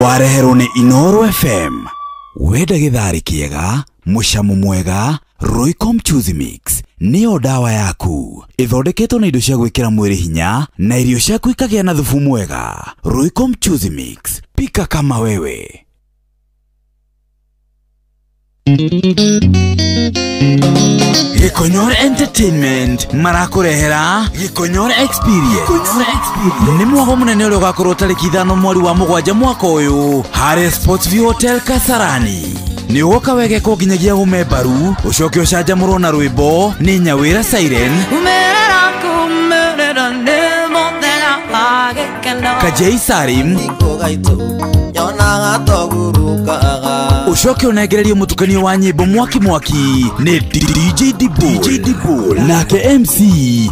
Wareherwo nĩ Inooro FM. Wenda gĩtharĩ kĩega, mũcamo mwega, Royco Mchuzi Mix nĩyo ndawa yaku. Ĩthondeketwo na indo cia gwĩkĩra mwĩrĩ hinya na irio ciaku ikagĩa na thubu mwega. Royco Mchuzi Mix, pika kama wewe. Gĩkonyore Entertainment marakũrehera Gĩkonyore Experience. Nĩ mwago mũnene ũrĩa ũgakorwo tarĩki 5 mweri wa 7 mwaka ũyũ harĩa Sports View Hotel Kasarani. Nĩ ũgoka wegekwo nginyagia ũme mbaru, ũcoke ũcanjamũrwo na rwĩmbo nĩ Nyawĩra Siren, Kajei Sarim, ucoke ũnengererio mũtukanio wa nyĩmbo mwaki mwaki nĩ DJ Dibul, nake MC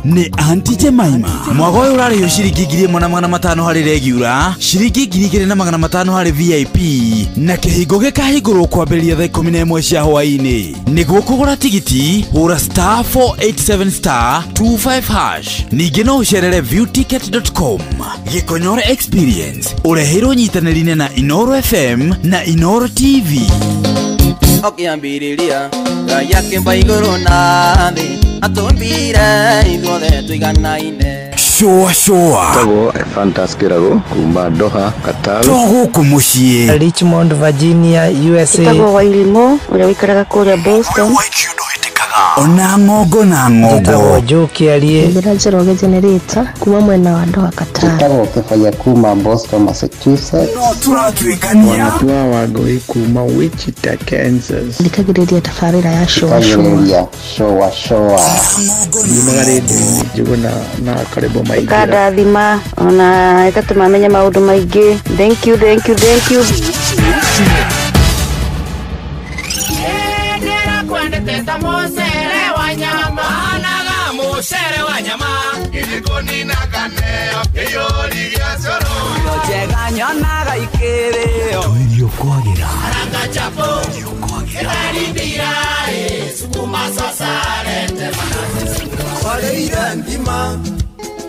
nĩ Aunty Jemima. Mwago ũyũ ũrarĩhio ciringi 1500 harĩ regular, ciringi 2500 harĩ VIP, na kĩhingo gĩkahingũrwo kwambĩrĩria thaa 11 cia hwaĩ-inĩ. Nĩguo kũgũra tigiti hũra *487 *25#. Ningĩ no ũcerere viewticket.com. Gĩkonyore Experience ũreheirwo nyitanĩri-inĩ na Inooro FM na Inooro TV. Okiambiriria Ngai akĩmba igũrũ na thĩ atũmbire ithuothe tũiganaine. Shũa shũa. Tagwo Fantas Kĩrago kuma Doha, Qatar. To gũkũ mũciĩ. Richmond, Virginia, USA. Tagwo Wairimu ũrĩa ũikaraga kũrĩa Boston. Ona ng'ongo na ng'ongo. Tagwo Joe Kĩarie. Njĩra Njoroge Generator kuma mwena wa Doha, Qatar. Tagwo Kĩbaya kuma Boston, Massachusetts. No tũratuĩkania. Wanatua Wangũi kuma Wichita, Kansas. Thikagĩrĩria tabarĩra ya shũa shũa. Shũa shũa. Nyumaga rĩndiũ-inĩ Njũgũna na Karĩbo Maingĩra. Ĩkandathima ona ĩgatũma menye maũndũ maingĩ. Thank you, thank you, thank you. Tũirio kwagĩra.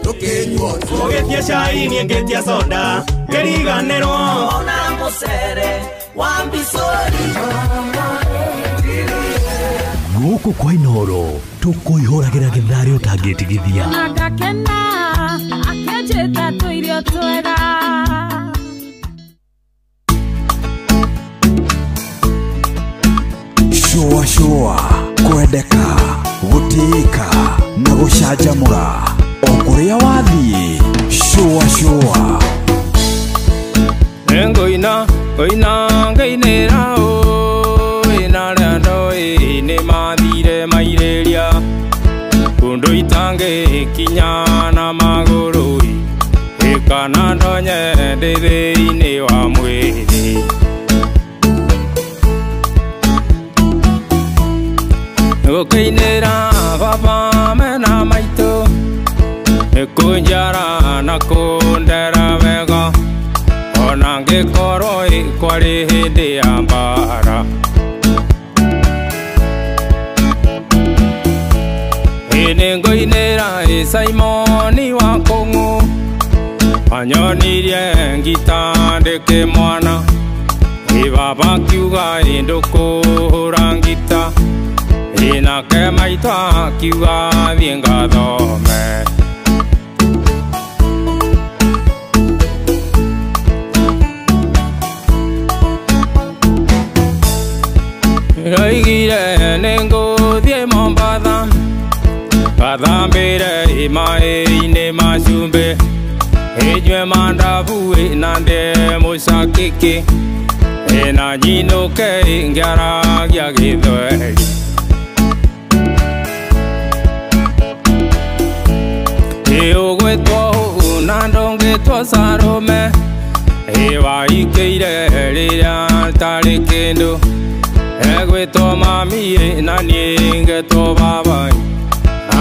Ũgĩtia cai niĩ ngĩtia soda ngĩriganĩrwo ona mũcere wa mbicũri. Gũkũ kwa Inooro tũkũihũragĩra gĩtharĩ ũtangĩtigithia. Ngakena akĩnjĩta tũirio twega. Shũa shũa, kwendeka, gũtĩĩka na gũcanjamũra o kũrĩa wathiĩ. Shũa shũa. Ngũina ngũina ngĩinĩra ũĩ na arĩa ndoĩ nĩ mathire mairĩria kũndũ itangĩkinya na magũrũ ĩ kana ndonye ndĩ thĩinĩ wa mwĩrĩ. Gũkĩinĩra baba mena maitũ nĩ kũnjara na kũndera wega ona ngĩkorwo kwarĩ hĩndĩ ya mbara. Nĩ ngũinĩra Simoni wa Kũng'ũ anyonirie ngita ndĩkĩ mwana ĩ baba akiuga ndũkũhũra ngita ĩ nake maitũ akiuga thiĩ ngathome. Ndoigire nĩ ngũthiĩ Mombatha ngathambĩre maĩ-inĩ ma cumbĩ ĩnyue mandabu na ndĩe mũcakĩkĩ na nyinũke ngĩaragia gĩthweri. Ũgwĩtwo ũũ na ndũngĩtwo Sarũme ĩ waikĩire rĩrĩa ntarĩ kĩndũ egwĩtwo mami na niĩ ngetwo baba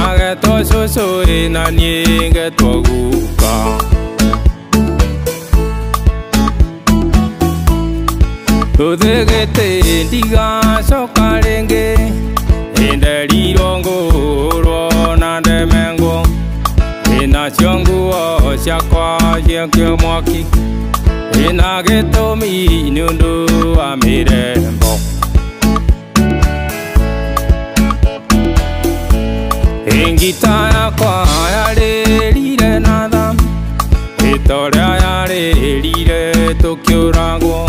agetwo cũcũ na niĩ ngetwo guka. Tũthĩgĩte ndigacoka rĩngĩ nderirwo ngũrwo na ndemengwo nacio nguo ciakwa ciakio mwaki Ina gĩtũmi nĩ ũndũ wa mĩrembo. Ngita yakwa yarĩrire na tha, ĩtorĩa yarĩrire tũkĩũragwo.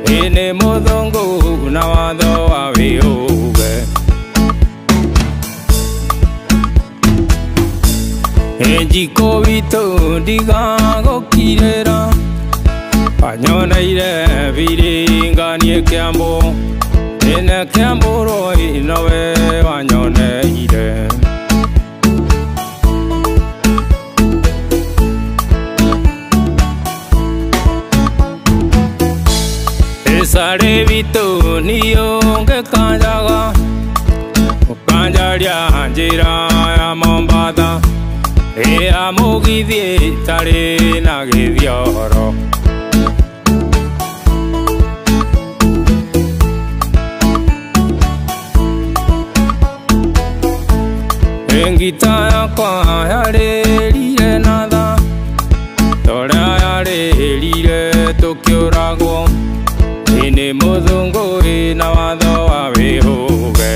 Ĩ nĩ mũthũngũ na watho wa wĩũge. Njiko witũ ndigagũkirĩra, wanyoneire biringanie Kĩambu. Ĩne Kĩambu rũi nowe wanyoneire. Ĩcarĩ witũ niũngĩkanjaga, ũkanjaria njĩra ya Mombatha. Ĩa mũgithi ĩtarĩ na gĩthioro. Ngita yakwa yarĩrire na tha, torĩa yarĩrire tũkĩũragwo. Ĩ nĩ mũthũngũ ĩna watho wa wĩhũge.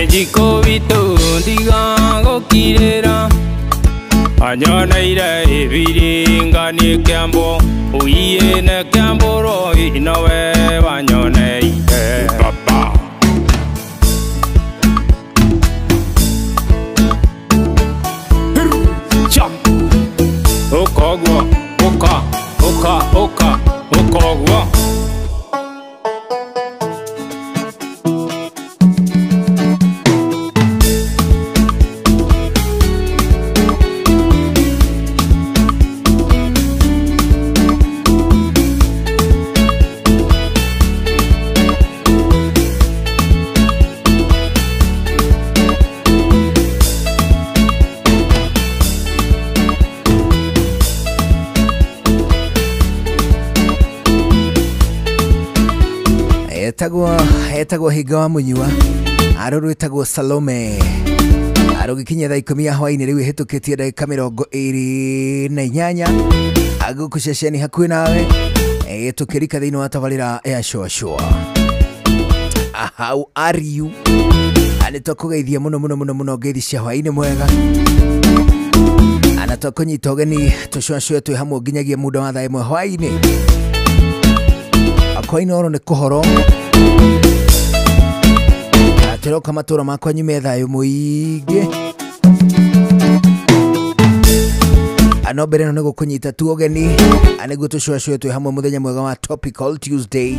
Njiko witũ ndigagũkirĩra, wanyoneire ibiringanie Kĩambu. Ũiĩ Kĩambu rũi nowe wanyoneire. Baba. Cha. Ũkoguo, ũka, ũka, ũka, ũkoguo. Etagwo Hinga wa Mũnyua, arũrũ ĩtagwo Salome. Arũgĩkinya thaa 10 ya hwaĩ-inĩ rĩu ĩhĩtũkĩtie ndagĩka 28 agũkũ ceceni hakuhĩ nawe, tũkĩrika thĩinĩ wa tabarĩra ya Shua Shua. How are you? Nĩ twakũgeithia mũno mũno mũno mũno ngeithi cia hwaĩ-inĩ mwega. Na twakũnyita ũgeni tũcũacũe twĩ hamwe nginyagia muda wa thaa 1 hwaĩ-inĩ. Kwa Inooro nĩ kũhoro. Tũroka matũra makwa nyume thayũ mũingĩ. No mbere ĩno nĩ gũkũnyita tu ũgeni nĩguo tũcũacũe twĩ hamwe mũthenya mwega wa Topical Tuesday.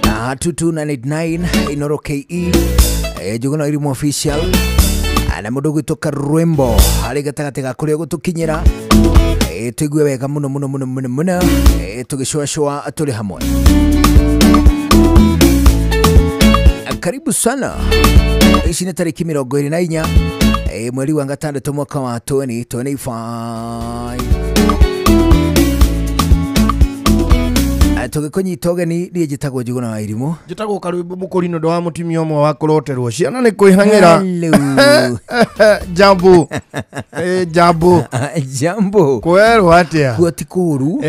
Na 22989 Inooro KE, Njũgũna Irimũ Official, na mũndũ ũgwĩtwo Karwimbo harĩ gatagatĩ ga kũrĩa gũtũkinyĩra. Tũigue wega mũno mũno mũno mũno mũno, tũgĩcũacũa tũrĩ hamwe. Karibu sana. Ici nĩ tarĩki 24 mweri wa gatandatũ mwaka wa 2025. Tũgĩkũnyita ũgeni niĩ njĩtagwo Njũgũna wa Irimũ. Njĩtagwo Karwimbo Mũkũrinũ ndo wa mũtumia ũmwe wa kũroterwo ciana nĩ kwĩhang'ĩra. Jambo. Jambo. Jambo. Kwerwo atĩa? Kuo ti kũũru.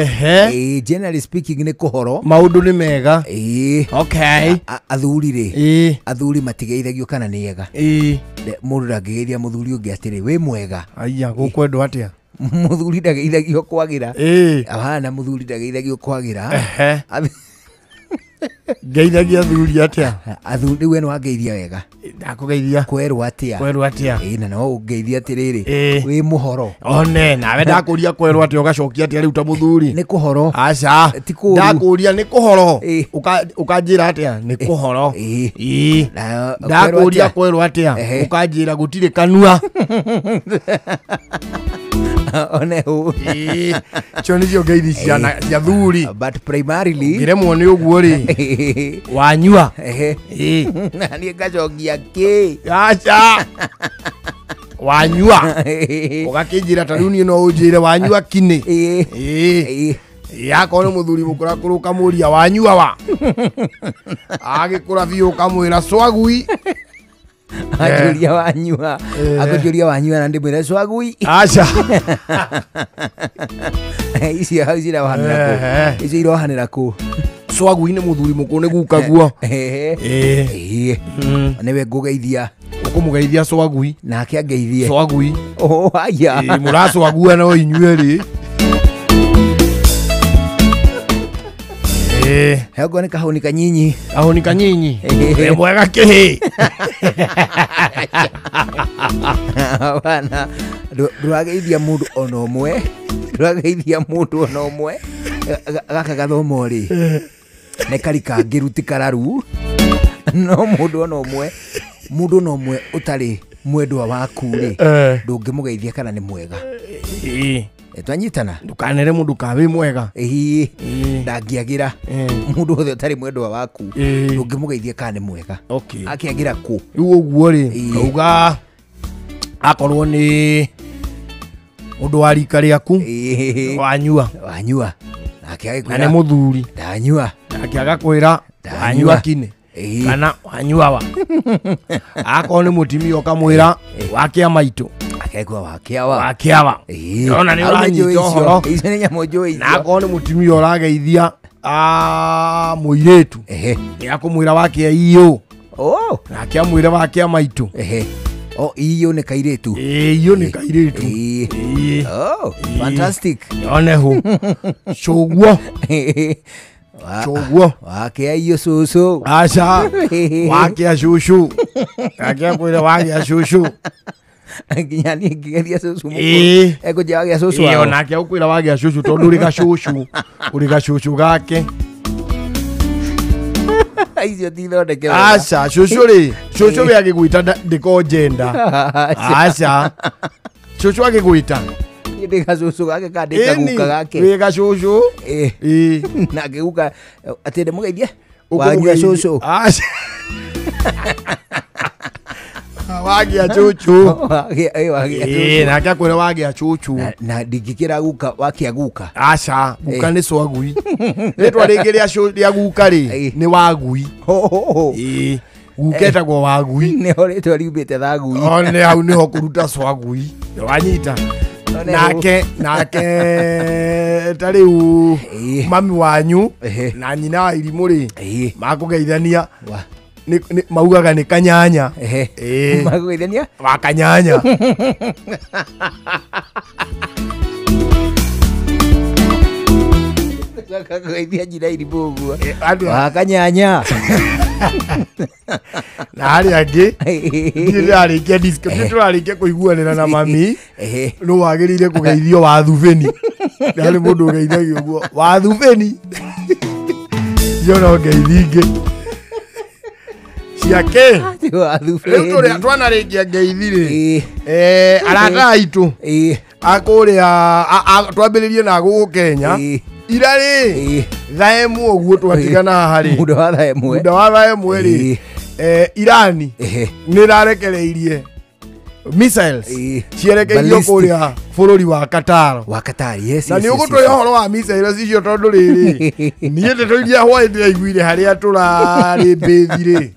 Generally speaking nĩ kũhoro. Maũndũ nĩ mega. Okay. Athuri rĩ, athuri matigeithagio kana nĩ ega. Mũndũ ndangĩgeithia mũthuri ũngĩ atĩrĩ wĩ mwega. Aya gũkwendwo atĩa? Mũthuri ndageithagio kwagĩra. Hapana, mũthuri ndageithagio kwagĩra. Ngeithagia athuri atĩa? Athuri we nĩwangeithia wega. Ndakũgeithia. Kwerwo atĩa? Kwerwo atĩa? Na no ũngeithia atĩrĩrĩ, wĩ mũhoro. One nawe ndakũria kwerwo atĩa ũgacokia atĩa rĩu ta mũthuri? Nĩ kũhoro. Aca. Ti kũũru. Ndakũria nĩ kũhoro. Ũkanjĩra atĩa? Nĩ kũhoro. Ndakũria kwerwo atĩa? Ũkanjĩra gũtirĩ kanua. One hu. Icio nĩcio ngeithi cia thuri. But primarily ngĩremwo nĩ ũguo rĩ, wanyua. Na niĩ ngacokia kĩ? Aca. Wanyua. Ũgakĩnjĩra ta rĩu niĩ no ũnjĩre wanyua kinĩ. Akorwo nĩ mũthuri mũkũrakũrũ ũkamũria wanyua wa. Agĩkũra biũ ũkamwĩra swagui. Anjũria wanyua. Akũnjũria wanyua na ndĩmwĩre swagui. Aca. Icio irohanĩra kũ? Icio irohanĩra kũ? Swagui nĩ mũthuri mũkũrũ nĩ gukaguo. Ĩĩ. Nĩwe ngũgeithia. Ũkũmũgeithia swagui. Nake angeithie. Swagui. Oh, aya. Ĩĩ mũracwagua no inyuĩ rĩ. Hego nĩ kahũni kanyinyi. Kahũni kanyinyi. Wĩ mwega kĩhĩ. Bana, ndũrageithia mũndũ ona ũmwe. Ndũrageithia mũndũ ona ũmwe. Gaka gathomo rĩ. Nĩ karikangĩru ti kararu. No mũndũ ona ũmwe. Mũndũ ona ũmwe ũtarĩ mwendwa waku rĩ. Ndũngĩmũgeithia kana nĩ mwega. Twanyitana ndukanere mundu kawe mwega. Ĩĩ ndangĩagĩra mundu wothe ũtarĩ mwendwa waku ndũngĩmũgeithia kana nĩ mwega. Okay. Akĩagĩra kũ? Rĩu ũguo rĩ kauga akorwo nĩ ũndũ wa rika rĩaku wanyua. Wanyua. Nake agĩkwĩra na nĩ mũthuri ndanyua. Nake agakwĩra wanyua kine kana wanyua wa. Akorwo nĩ mũtumia ũkamwĩra wakĩa maitũ. Akegwa wakiawa. Wakiawa. Ona nĩ ũranyita ũhoro. Icio nĩ nyamũ njũĩ icio. Na akorwo nĩ mũtumia ũrageithia mũirĩtu. Nĩ akũmwĩra wakia iyũ. Oh. Nake amwĩre wakia maitũ. Oh, iyũ nĩ kairĩtu. Ĩĩ iyũ nĩ kairĩtu. Ĩĩ. Oh, fantastic. One hu. Cũguo. Cũguo. Wakia iyũ cũcũ. Aca. Wakia cũcũ. Nake akwĩre wakia cũcũ. Nginya niĩ ngĩgeria cũcũ mũkũrũ. Ekũnjĩra wagĩa cũcũ wao. Ĩĩ onake agũkwĩra wagĩa cũcũ tondũ ũrĩ gacũcũ. Ũrĩ gacũcũ gake. Icio ti thondeke wega. Aca cũcũ rĩ, cũcũ we agĩgwĩta ndĩko njenda. Aca. Cũcũ agĩgwĩta. Niĩ ndĩ gacũcũ gake kana ndĩ kaguka gake. Wĩ gacũcũ. Ĩĩ. Nake guka atĩ ndĩmũgeithie. Wanyua cũcũ. Aca. Wagia cucu. Wagia. Nake akwĩra wagia cucu. Na ndingĩkĩra guka wakia guka. Aca, guka nĩ swagui. Rĩtwa rĩngĩ rĩa guka rĩ nĩ wagui. Ĩĩ. Guka etagwo wagui. Nĩho rĩtwa riumĩte thagui. O nĩ hau nĩho kũruta swagui. Wanyita. Nake nake ta rĩu mami wanyu na nyina wa irimũ rĩ makũgeithania. Maugaga nĩ kanyanya. Makũgeithania? Wa kanyanya. Kũgeithia nyina irimũ ũguo. Wa kanyanya. Na harĩa angĩ niĩ ndĩrarĩkia disco, niĩ tũrarĩkia kũiguanĩra na mami nũ wagĩrĩire kũgeithio wa thubĩni. Nĩ harĩ mũndũ ũgeithagio ũguo wa thubĩni. Icio no ngeithi ingĩ. Ciake. Rĩu tũrĩa twanarĩkia ngeithi rĩ arata aitũ a kũrĩa twambĩrĩrie na gũkũ Kenya ira rĩ thaa ĩmwe ũguo twatigana haha rĩ muda wa thaa ĩmwe muda wa thaa ĩmwe rĩ Irani nĩ ĩrarekereirie missiles cierekeirio kũrĩa bũrũri wa Qatar. Wa Qatar, yes. Na nĩ ũgũtwĩra ũhoro wa missiles icio tondũ rĩrĩ niĩ ndeto iria hwaĩ ndĩraiguire harĩa tũrarĩ mbĩthi rĩ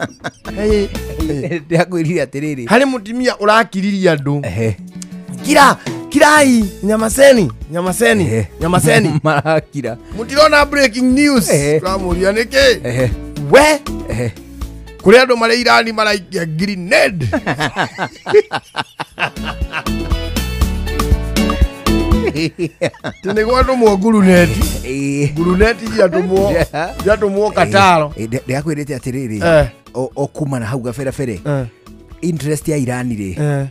ndĩrakwĩrire atĩrĩrĩ harĩ mũtumia ũrakiriria andũ kira kirai nyamaseni nyamaseni nyamaseni marakira mutirona breaking news tũramũria nĩkĩ we kũrĩ andũ marĩ Irani maraikia grenade. Tene gwatũmwo nguruneti. Nguruneti ciatũmwo Qatar. Ndĩrakwĩrĩte atĩrĩrĩ o kuma na hau gaberebere interest ya Irani rĩ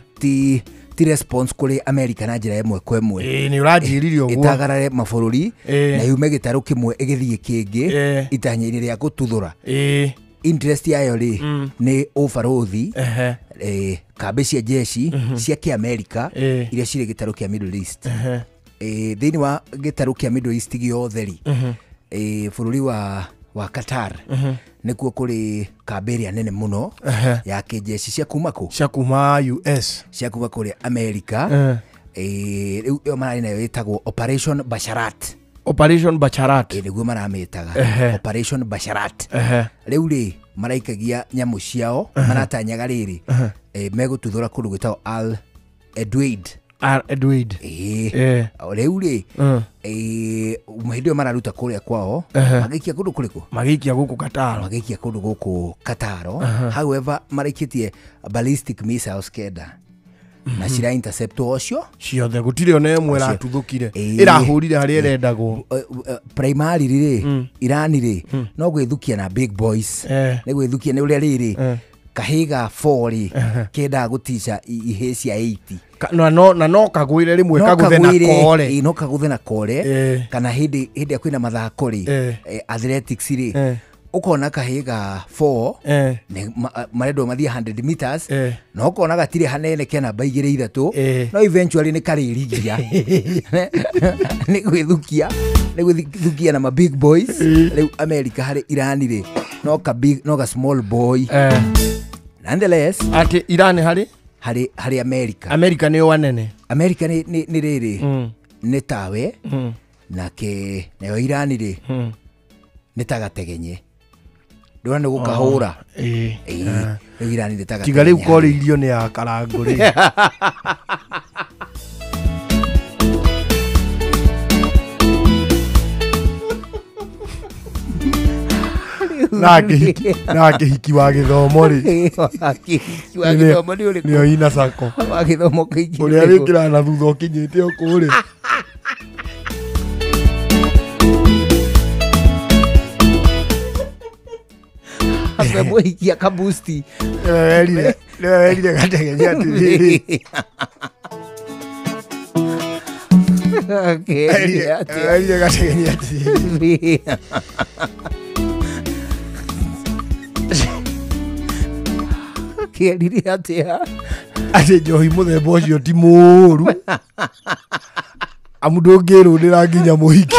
ti response kũrĩ America na njĩra ĩmwe kwa ĩmwe. Nĩ ũranjĩrire ũguo. Ĩtagarare mabũrũri na yume gĩtarũ kĩmwe ĩgĩthiĩ kĩngĩ itanya-inĩ rĩa gũtuthũra. Interest yayo rĩ nĩ ũbarũthi kambĩ cia jeshi cia kĩamerika iria cirĩ gĩtarũ kĩa Middle East. Thĩinĩ wa gĩtarũ kĩa Middle East gĩothe rĩ bũrũri wa Qatar nĩkuo kũrĩ kambĩ ĩrĩa nene mũno ya kĩjeshi cia kuma kũ? Cia kuma US. Cia kuma kũrĩa America. Rĩu ĩyo mararĩ nayo ĩtagwo Operation Basharat. Operation Basharat. Nĩguo maramĩtaga Operation Basharat. Rĩu rĩ maraikagia nyamũ ciao maratanyaga rĩrĩ megũtuthũra kũndũ gwĩtagwo Al Edward. Al Edward. Rĩu rĩ hĩndĩ ĩyo mararuta kũrĩa kwao magĩikia kũndũ kũrĩkũ? Magĩikia gũkũ Kataro. Magĩikia kũndũ gũkũ Kataro. However maraikĩtie ballistic missiles 9 na cira intercept ũcio ciothe gũtirĩ ona ĩmwe ĩratuthũkire ĩrahũrire harĩa ĩrendagwo. Primary rĩ Iran rĩ no gwĩthukia na big boys nĩ gwĩthukia nĩ ũrĩa rĩrĩ kahiga 4 rĩ kendaga gũtica ihĩ cia 80 na no kagwire rimwe kaguthe na kore. No kaguthe na kore kana hindi hindi kwina mathako ri athletics ri ukona kahiga 4 marendwo mathie 100 meters no ukona gatire hanene ke namba 2 3 no eventually ni karirigia ni gwithukia ni gwithukia na ma big boys. Riu America hari Iran ri no ka big no ka small boy. Nonetheless ati Iran hari hari America. America ni wanene. America ni riri ni tawe nake nayo Iran ri ni tagategenye ndona ni gukahura riu Iran ni tagategenye tiga riu kore irio ni ya karango ri. Na kihiki wa githomo ri kihiki wa githomo ni uriku ni ina sako wa githomo kihiki uria wikira na thutha ukinyite o kuri ase muhikia kabusti werire werire gategenya atiriri werire gategenya atiriri kĩerire atĩa atĩ njohi mũthemba ũcio ti mũũru amu ndũngĩrũnĩra nginya mũhiki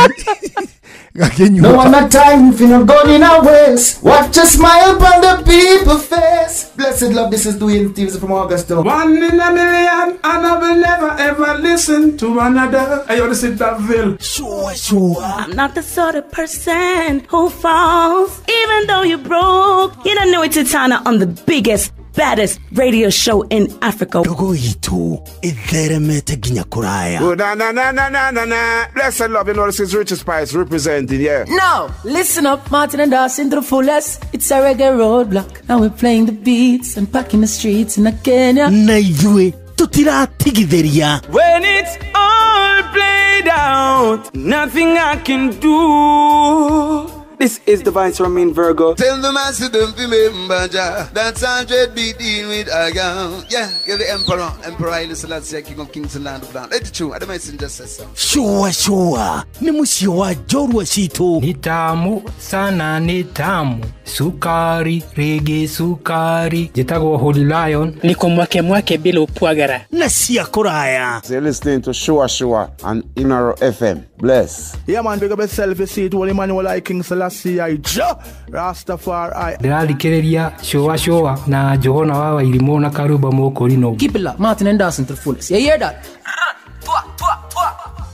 gakĩnyua. No one a time if you not gone in our ways. Watch a smile upon the people face. Blessed love, this is Dwayne Stevens from Augusta. One in a million, and I will never ever listen to another. I want to sit that veil. Sure, sure. I'm not the sort of person who falls, even though you're broke. You don't know it's Titana on the biggest, baddest radio show in Africa. Dogo itu itheremete ginya kuraya. Oh, na na na na na na na. Blessed love, you know this is Richard Spice representing, yeah. Now, listen up, Martin and Dawson to the fullest. It's a reggae roadblock. Now we're playing the beats and packing the streets in Kenya. Na ithuĩ tutiratigithĩria. When it's all played out, nothing I can do. This is the Vice Romain Virgo. Tell the master don't remember Jah. That's 100 be dealing with a girl. Yeah, you're the emperor. Emperor Haile Selassie, King of Kings and Land of Land. Let it true. I the messenger says so. Sure, sure. Ni muciĩ wa njorua citũ. Ni tamu sana, ni tamu. Sukari, rege sukari. Njĩtagwo Holy Lion. Niko mwake mwake bila upwagara. Na cia kũraya. You're listening to Sure Sure on Inaro FM. Bless. Yeah man, big up yourself, you see it. Holy Emmanuel I King Selassie I Jah Rastafari. Ndĩrathikĩrĩria Sure Sure na Johana wa Wairimũ na Karuba Mũkũrinũ. Keep it locked, Martin and Dawson to the fullest. You hear that?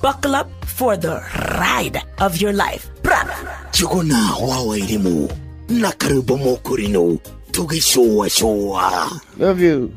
Buckle up for the ride of your life. Johana wa Wairimũ na Karuba Mũkũrinũ tũgĩcũa cũa. Love you.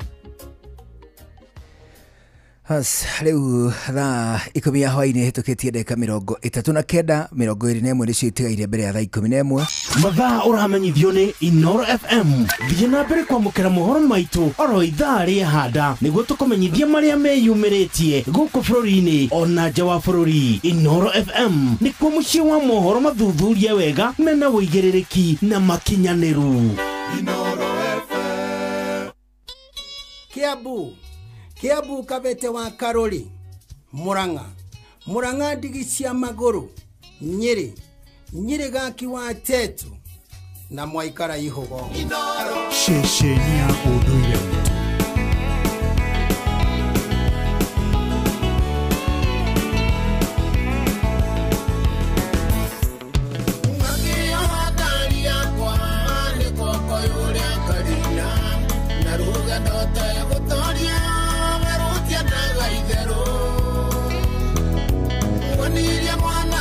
Has rĩu thaa 10 ya hwaĩ-inĩ hĩtũkĩtie ndagĩka 39 21 nĩcio itigaire mbere ya thaa 11. Mathaa ũramenyithio nĩ Inoro FM. Thiĩ na mbere kwamũkĩra mohoro maitũ oro ithaa rĩa handa nĩguo tũkũmenyithia marĩa meyumĩrĩtie gũkũ bũrũri-inĩ ona nja wa bũrũri. Inoro FM nĩkuo mũciĩ wa mohoro mathuthuria wega mena ũigĩrĩrĩki na makinyanĩru. Inoro FM. Kiambu Kiambu Kabete wa Karoli, Murang'a, Murang'a ndigi cia magũrũ, Nyĩrĩ, Nyĩrĩ gaki wa Tetu na Mwaikara Ihũgo. Ceceni ya ũndũire witũ. Mwana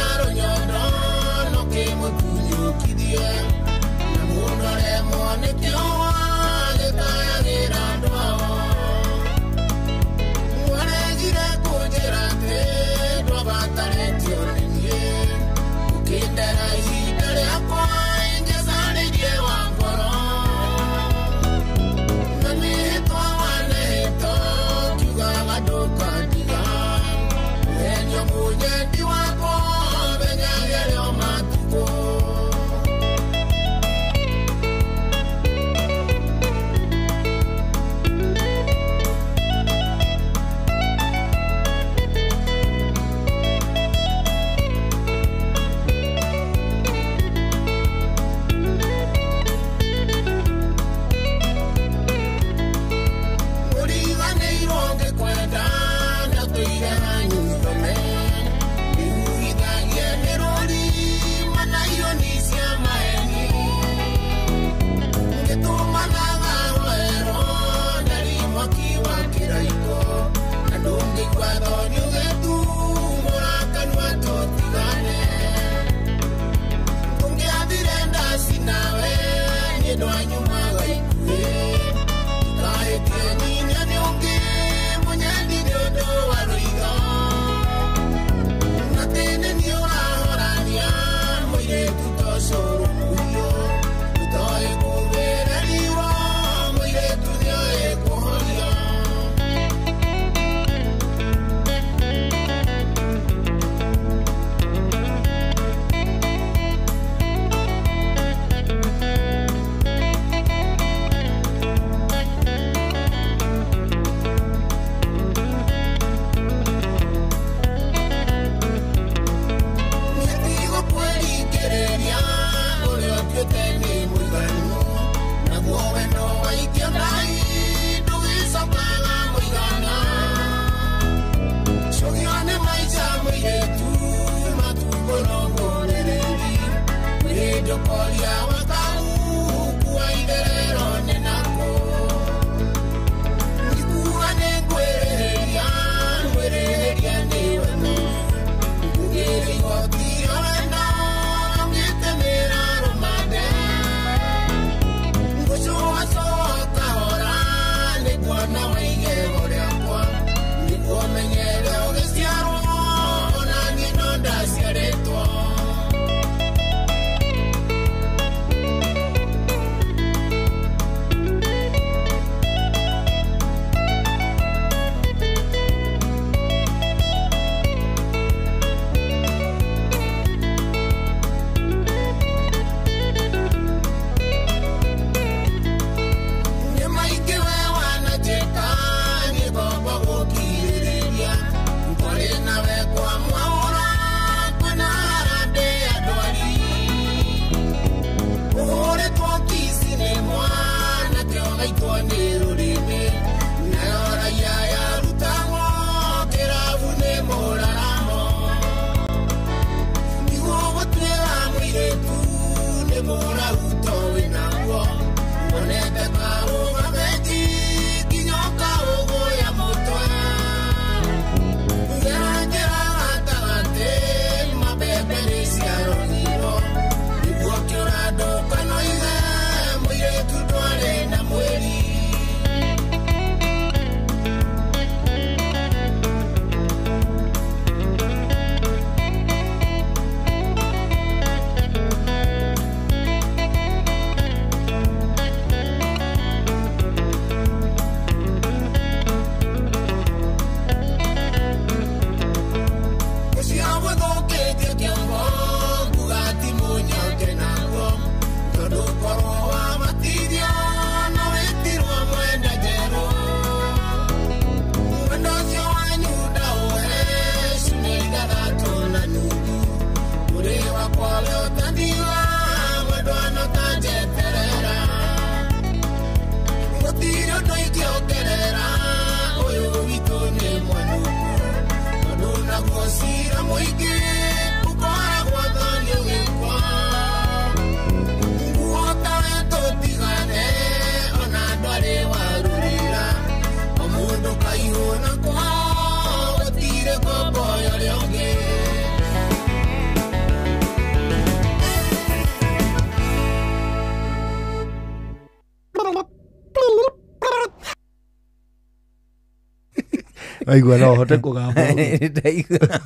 Waigua no hote kũgamba. Ndaigua.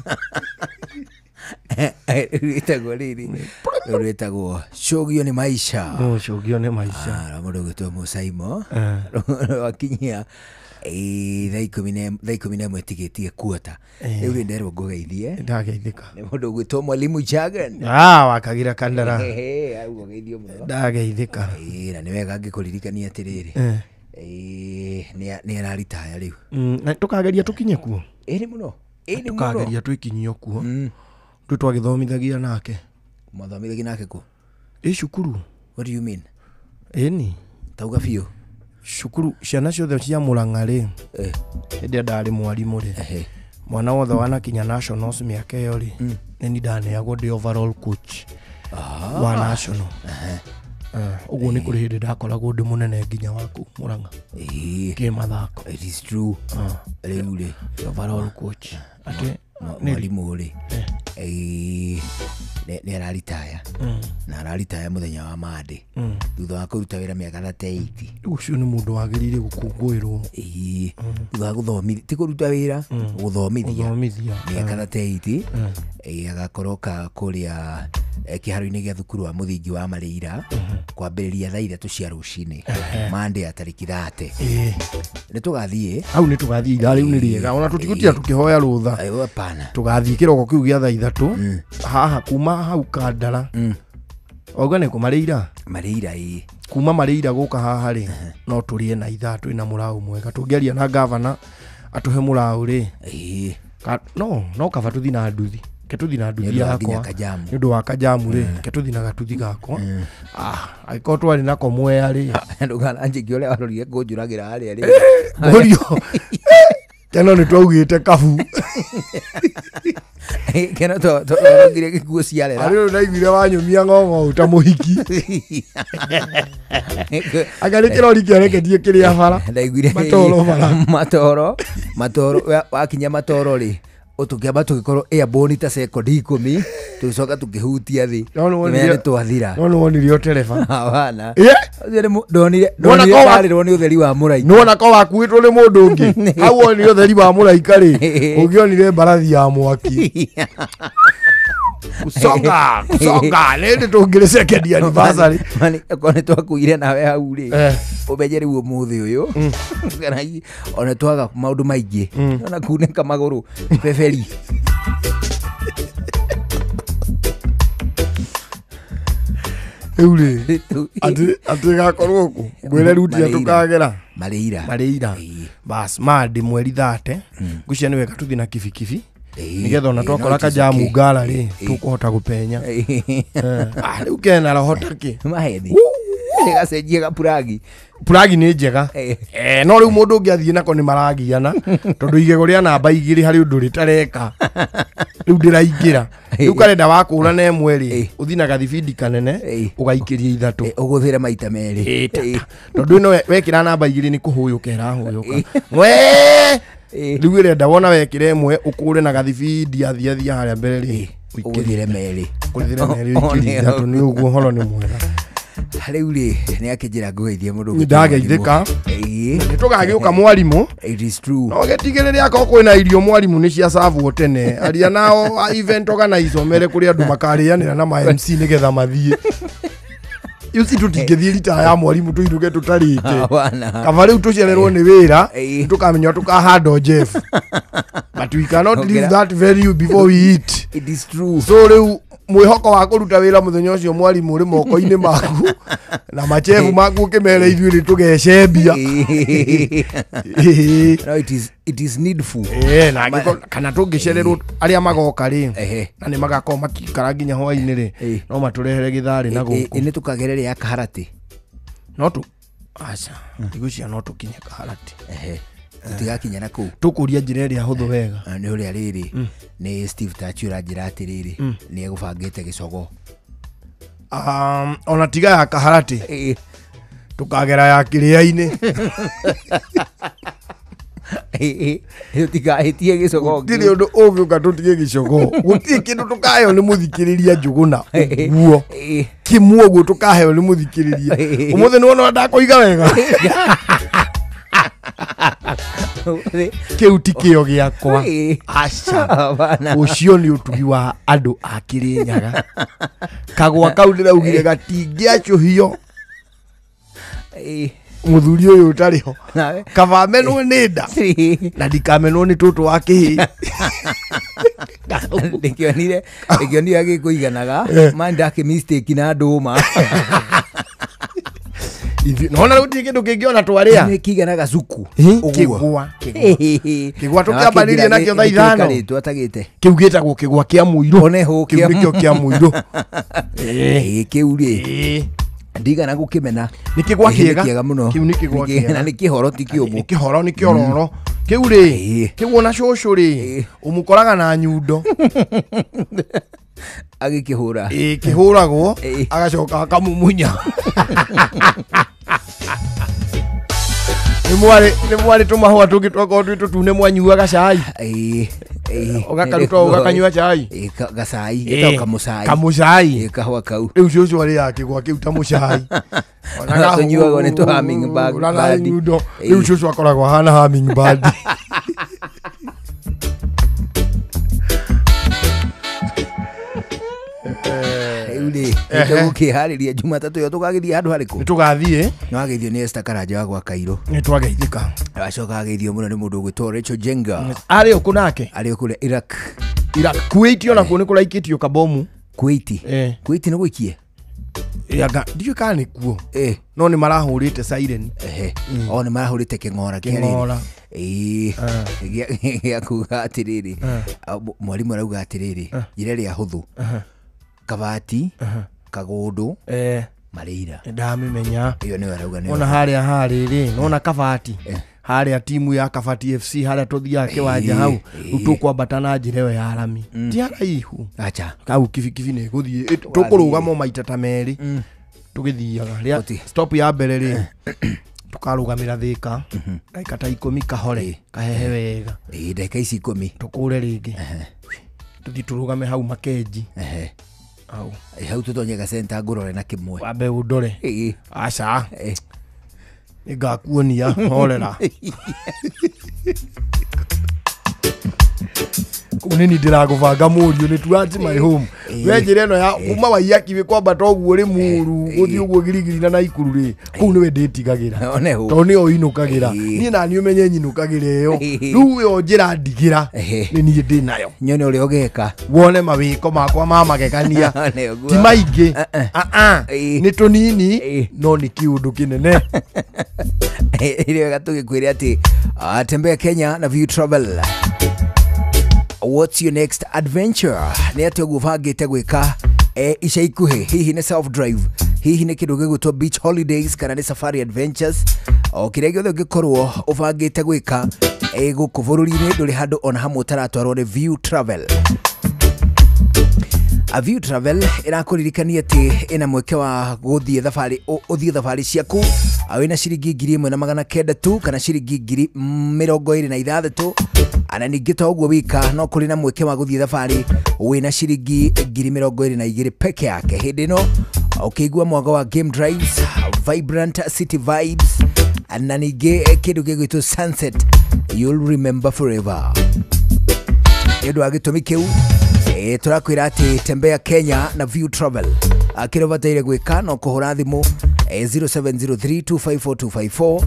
Rwĩtagwo rĩrĩ. Rwĩtagwo Cũgio nĩ Maisha. Cũgio nĩ Maisha. Rwa mũndũ ũgwĩtwo Mũsaimo. Rwakinyia thaa 11 tigĩtie kuota. Rĩu rĩ nderwo ngũgeithie. Ndageithĩka. Nĩ mũndũ ũgwĩtwo Mwalimu Jagan. Wakagira Kandara. Au ũgeithio mũno. Ndageithĩka. Na nĩ wega ngĩkũririkania atĩrĩrĩ. Nĩ araritaya rĩu. Na tũkageria tũkinye kuo. Ĩĩ mũno. Ĩĩ mũno. Tũkageria twĩkinyie kuo. Twĩ twagĩthomithagia nake. Mwathomithagia nake kũ? Ĩ cukuru. What do you mean? Ĩni. Tauga biũ. Cukuru ciana ciothe cia Murang'a rĩ. Hĩndĩ ĩrĩa ndarĩ mwarimũ rĩ. Mwana wothe wanakinya nationals mĩaka ĩyo rĩ. Nĩ niĩ ndaneagwo ndĩ overall coach wa national. Ũguo nĩ kũrĩ hĩndĩ ndakoragwo ndĩ mũnene nginya wa kũu Murang'a. Kĩmathako. It is true. Rĩu rĩ. Overall coach. Atĩ mwarimũ rĩ. Nĩ araritaya. Na araritaya mũthenya wa Monday. Thutha wa kũruta wĩra mĩaka 38. Ũcio nĩ mũndũ wagĩrĩire gũkũngũĩrwo. Thutha wa gũthomithia, ti kũruta wĩra, gũthomithia. Mĩaka 38. Agakorwo kũrĩa kĩharo-inĩ gĩa thukuru wa mũthingi wa Marĩira kwambĩrĩria thaa 3 cia rũcinĩ. Monday ya tarĩki 30. Nĩ tũgathiĩ. Hau nĩ tũgathiĩ ithaa rĩu nĩ rĩega. Ona tũtigũtinda tũkĩhoya rũtha. Hapana. Tũgathiĩ kĩroko kĩu gĩa thaa 3 haha kuma hau Kandara. Wauga nĩ kũ Marĩira? Marĩira ĩĩ. Kuma Marĩira gũka haha rĩ no tũrĩe na ithaa twĩna mũraũ mwega. Tũngĩaria na gavana atũhe mũraũ rĩ. No kaba tũthiĩ na nduthi. Ke tũthiĩ na nduthi yakwa. Nĩ ũndũ wa kajamu rĩ, ke tũthiĩ na gatuthi gakwa. Angĩkorwo twarĩ nako Mwea rĩ. Ndũkananjĩke ũrĩa warorire kũnjũragĩra harĩa rĩ. Mũrio. Keno nĩ twaugĩte kabu. Keno twarogire gĩkuũ ciarera. Arĩ ndaiguire wanyũmia ng'ong'o ta mũhiki. Anga nĩ kĩrori kĩareketie kĩrĩa bara. Ndaiguire matoro bara. Matoro wakinya matoro rĩ. Tũkĩamba tũgĩkorwo airborne ta sekondi 10 tũgĩcoka tũkĩhutia thĩ. Nĩ twathira. No nĩ wonire ũtereba. Hapana. Ndonire ndarĩrwo nĩ ũtheri wa mũraika. Nĩwona ko wakuĩtwo nĩ mũndũ ũngĩ. Hau wonire ũtheri wa mũraika rĩ, ũngĩonire mbarathi ya mwaki. Kusonga, nĩ tũngĩrĩ second anniversary. Okorwo nĩ twakuire nawe hau rĩ, ũmenye rĩu ũmũthĩ ũyũ kana ona twaga maũndũ maingĩ ona kunĩka magũrũ beberi. Rĩu rĩ atĩ gakorwo kũ ngwĩre rutia tũkagera Marĩira. Bas Monday mweri 30 ngwĩciria nĩ wega tũthiĩ na kibikibi nĩgetha ona twakora kajamu ngara rĩ tũkũhota gũpenya. Rĩu kena roho takĩ maheni gacenjie gapuragi. Puragi nĩ njega. No rĩu mũndũ ũngĩ athiĩ nako nĩ maragiana tondũ igego rĩa namba 2 harĩ ũndũ rĩtareka. Rĩu ndĩraingĩra. Rĩu karenda wakũra na ĩmwe rĩ ũthiĩ na gathibindi kanene ũgaikĩria 3. Ũgũthĩra maita merĩ. Tondũ ĩno wekĩra namba 2 nĩ kũhũyũka ĩrahũyũka. Wee rĩu ĩrenda wona wekĩra ĩmwe ũkũre na gathibindi athiathia harĩa mbere rĩ ũgũthĩre merĩ. Ũgũthĩre merĩ ũikĩrie 3 nĩ ũguo ũhoro nĩ mwega. Rĩu rĩ nĩ akĩnjĩra ngũgeithie mũndũ. Ndageithĩka. Nĩ tũgagĩũka mwarimũ. It is true. No gĩtigĩrĩre akorwo kwĩna irio mwarimũ nĩ cia servwo tene. Aria nao event organizer mere kũrĩa andũ makarĩanĩra na ma MC nĩgetha mathiĩ. Ici tũtingĩthiĩ rita ya mwarimũ tũinũke tũtarĩte. Kaba rĩu tũcererwo nĩ wĩra tũkamenya tũkahanda Jeff. But we cannot leave that value before we eat. It is true. So rĩu mwĩhoko wa kũruta wĩra mũthenya ũcio mwarimũ ũrĩ moko-inĩ maku na machefu maku ũkĩmere ithuĩ nĩ tũgecembia. No, it is needful. Na kana tũngĩcererwo arĩa magoka rĩ na nĩ magakorwo makĩikara nginya hwaĩ-inĩ rĩ no matũrehere gĩtharĩ na gũkũ. Nĩ tũkagereria ya Kaharatĩ. No tũ aca ndigwĩciria no tũkinye Kaharatĩ. Tũtigakinya na kũu. Tũkũria njĩra ĩrĩa hũthũ wega. Nĩ ũrĩa rĩrĩ nĩ Steve Tachi ũranjĩra atĩrĩrĩ nĩ egũbangĩte gĩcogo. Ona tiga ya Kaharatĩ tũkagera ya kĩrĩa-inĩ. Tũtikahĩtie gĩcogo. Gũtirĩ ũndũ ũngĩũka tũtige gĩcogo. Gũtirĩ kĩndũ tũkaheo nĩ mũthikĩrĩria Njũgũna ũguo. Kĩmwe ũguo tũkaheo nĩ mũthikĩrĩria. Ũmũthĩ nĩwona ndakũiga wega. Kĩu ti kĩo gĩakwa. Aca. Ũcio nĩ ũtugi wa andũ a Kĩrĩnyaga. Kagwa kau ndĩraugire gatingĩacũhio. Mũthuri ũyũ ũtarĩ ho. Kaba menwo nĩ nda. Na ndikamenwo nĩ tũtũ wa kĩhĩ. Ndĩkĩonire agĩkũiganaga ma ndakĩ mistake na ndũma. Nona rĩu ti kĩndũ kĩngĩ ona twarĩa. Nĩ kĩiganaga cuku. Kĩgwa. Kĩgwa tũkĩambanĩrie nakĩo thaa ithano. Twatagĩte. Kĩu gĩtagwo kĩgwa kĩa mũirũ. Kĩu nĩkĩo kĩa mũirũ. Kĩu rĩ. Ndigana gũkĩmena. Nĩ kĩgwa kĩega. Kĩega mũno. Kĩu nĩ kĩgwa kĩega. Na nĩ kĩhoro ti kĩũmũ. Nĩ kĩhoro nĩ kĩororo. Kĩu rĩ. Kĩu ona cũcũ rĩ. Ũmũkoraga na nyundo. Agĩkĩhũra. Kĩhũragwo agacoka akamumunya. Nĩ mwarĩ tũmahũa tũngĩ twakorwo twĩ tũtune mwanyuaga cai. Ũgakaruta ũgakanyua cai. Gacai getagwo kamũcai. Kamũcai. Kahũa kau. Rĩu cũcũ arĩaga kĩgwa kĩu ta mũcai. Tũnyuagwo nĩ tũ hummingbird. Rĩu cũcũ akoragwo ahana hummingbird. Nĩtũgũkĩharĩria Jumatatũ ĩyo tũgagĩthiĩ handũ harĩkũ? Nĩtũgathiĩ. Nĩwageithio nĩ Esther Karanja wa gwa Kairũ. Nĩtwageithĩka. Acoka ageithio mũno nĩ mũndũ ũgwĩtwo Rachel Jenga. Arĩ o kũ nake? Arĩ o kũrĩa Iraq. Iraq. Kuwait onakuo nĩ kũraikĩtio kabomu. Kuwait? Kuwait nĩ gũikie? Ndiũĩ kana nĩ kuo. No nĩ marahũrĩte siren. O nĩ marahũrĩte kĩng'ora kĩa rĩrĩ. Gĩa kuga atĩrĩrĩ. Mwarimũ arauga atĩrĩrĩ. Njĩra ĩrĩa hũthũ. Kabati, kagũndũ, marĩira. Ndamĩmenya. Ĩyo nĩyo arauga nĩyo. Ona harĩa harĩ rĩ, nona Kabati. Harĩa timu ya Kabati FC harĩa tũthiaga kĩwanja hau. Rĩu tũkwambata na njĩra ĩyo ya rami. Ti haraihu. Acha. Kau kibikibi nĩ ĩgũthiĩ. Tũkũrũgama o maita ta merĩ. Tũgĩthiaga. Rĩa stop ya mbere rĩ. Tũkarũgamĩra Thĩka. Ndagĩka ta 10 kahore. Kahehe wega. Ndagĩka ici 10. Tũkũre rĩngĩ. Tũthiĩ tũrũgame hau Makenji. Au. Hau tũtonye gacenta ngũrore na kĩmwe. Wambe ũndore. Aca. Nĩngakuonia horera. Kũu nĩ niĩ ndĩragũbanga mũriũ nĩ towards my home. We njĩra ĩno ya kuma Waiyaki wĩ kwambata ũguo rĩ mũru gũthiĩ ũguo Girigiri na Naikuru rĩ kũu nĩwe ndĩtigagĩra. Tondũ nĩyo inũkagĩra. Niĩ naniĩ ũmenye nyinũkagĩra ĩyo. Rĩu ĩyo njĩra ndigĩra nĩ niĩ ndĩnayo. Nyone ũrĩa ũgeka. Wone mawĩko makwa ma magegania. Ti maingĩ. Nĩ tũnini no nĩ kĩũndũ kĩnene. Nĩ wega tũgĩkwĩre atĩ tembea Kenya na View Travel. What's your next adventure? Nĩ atĩa ũguo ũbangĩte gwĩka ica ikuhĩ? Hihi nĩ self drive, hihi nĩ kĩndũ gĩgwĩtwo beach holidays kana nĩ safari adventures? O kĩrĩa gĩothe ũngĩkorwo ũbangĩte gwĩka gũkũ bũrũri-inĩ ndũrĩ handũ ona hamwe ũtaratwarwo nĩ View Travel. A View Travel ĩrakũririkania atĩ ĩna mweke wa gũthiĩ thabarĩ, ũthiĩ thabarĩ ciaku wĩna ciringi 1900 tu kana ciringi 26,000. Ana ningĩ to ũguo wika no kũrĩ na mweke wa gũthiĩ thabarĩ wĩna ciringi 22,000 peke yake. Hĩndĩ ĩno ũkĩigua mwago wa game drives, vibrant city vibes na ningĩ kĩndũ gĩgwĩtwo sunset you'll remember forever. Nĩ ũndũ wa gĩtũmi kĩu tũrakwĩra atĩ tembea Kenya na View Travel. Kĩrĩa ũbataire gwĩka no kũhũra thimũ 0703254254.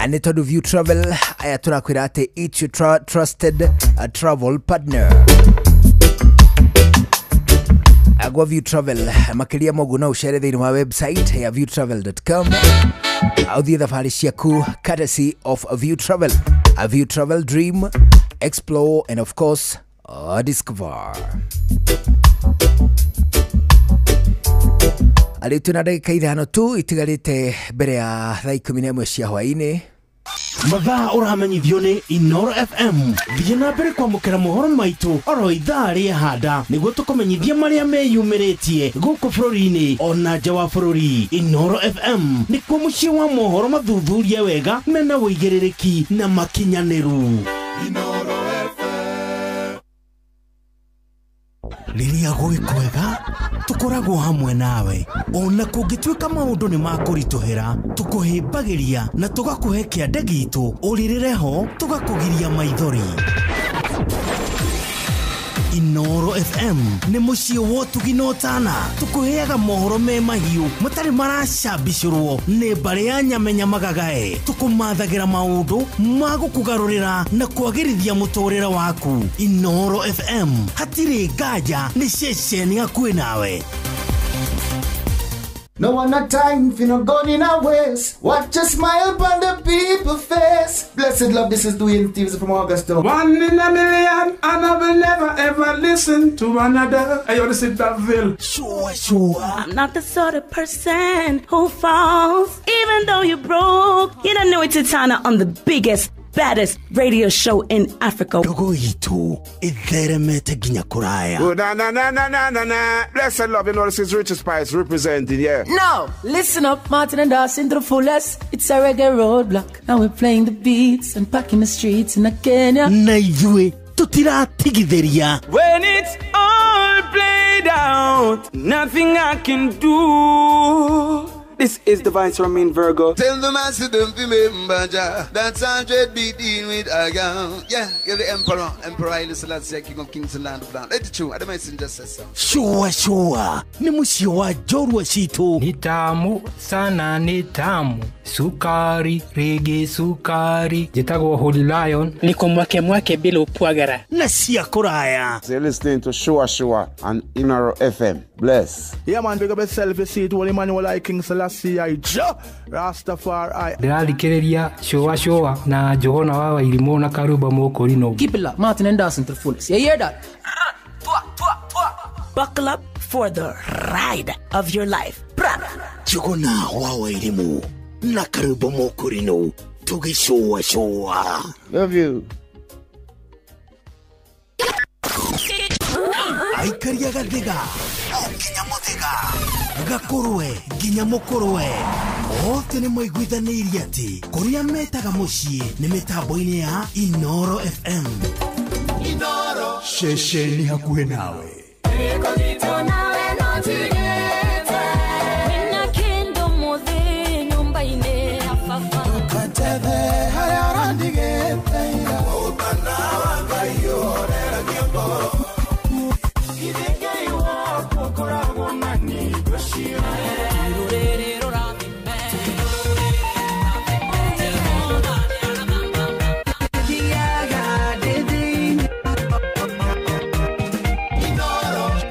Nĩ tondũ View Travel aya tũrakwĩra atĩ it's your trusted travel partner. Agwa View Travel makĩria ma ũguo no ũcere thĩinĩ wa website ya viewtravel.com. Ũthiĩ thabarĩ ciaku courtesy of View Travel. A View Travel dream, explore and of course discover. Arĩ twĩna ndagĩka 5 tu itigarĩte mbere ya thaa 11 cia hwaĩ-inĩ. Mathaa ũramenyithio nĩ Inoro FM. Thiĩ na mbere kwamũkĩra mohoro maitũ oro ithaa rĩa handa nĩguo tũkũmenyithia marĩa meyumĩrĩtie gũkũ bũrũri-inĩ ona nja wa bũrũri. Inoro FM nĩkuo mũciĩ wa mohoro mathuthurie wega mena ũigĩrĩrĩki na makinyanĩru. Inoro FM. Rĩrĩa gwĩ kwega tũkoragwo hamwe nawe ona kũngĩtuĩka maũndũ nĩ makũritũhĩra tũkũhĩmbagĩria na tũgakũhe kĩande gitũ ũrĩrĩre ho tũgakũgiria maithori. Inoro FM nĩ mũciĩ wa ũtugi na ũtana tũkũheaga mohoro me mahiũ matarĩ maracambicũrwo nĩ mbarĩ ya nyamenya magagae tũkũmathagĩra maũndũ ma gũkũgarũrĩra na kwagĩrithia mũtũrĩre waku. Inoro FM hatirĩ nganja nĩ ceceni hakuhĩ nawe. No one not time for no gun in our ways. Watch a smile upon the people face. Blessed love, this is Dwayne Stevens from Augusta. One in a million, and I will never ever listen to another. Hey, yo, this is Daville. Sure, sure. I'm not the sort of person who falls, even though you're broke. You don't know it's Titana on the biggest, baddest radio show in Africa. Dogo itu itheremete ginya kuraya. Oh, na na na na na na na. Blessed love, you know this is Richard Spice representing, yeah. No, listen up, Martin and Dawson to the fullest. It's a reggae roadblock, and we're playing the beats and packing the streets in Kenya. Na ithuĩ tutiratigithĩria. When it's all played out, nothing I can do. This is the Vice Romain Virgo. Tell the master don't remember Jah. That's 100 beat in with a gun. Yeah, you're the Emperor. Emperor Haile Selassie, King of Kings and Land of Land. Let it true. I the messenger says so. Sure, sure. Ni mũciĩ wa njorua citũ. Ni tamu sana, ni tamu. Sukari, rege sukari. Njĩtagwo Holy Lion. Niko mwake mwake bila upwagara. Na cia kũraya. So you're listening to Sure Sure on Inoro FM. Bless. Yeah man, big up yourself, you see it, Holy Emmanuel I King Selassie I Jah Rastafari. Ndĩrathikĩrĩria Sure Sure na Johana wa Wairimũ na Karuba Mũkũrinũ. Keep it locked, Martin and Dawson to the fullest. You hear that? Buckle up for the ride of your life. Johana wa Wairimũ na Karuba Mũkũrinũ tũgĩcũa cũa. Love you. Aikaria gathiga o nginya mũthĩga gakorwe nginya mũkũrwe othe nĩ maiguithanĩirie atĩ kũrĩa metaga mũciĩ nĩ mĩtambo-inĩ ya Inoro FM. Inoro ceceni hakuhĩ nawe.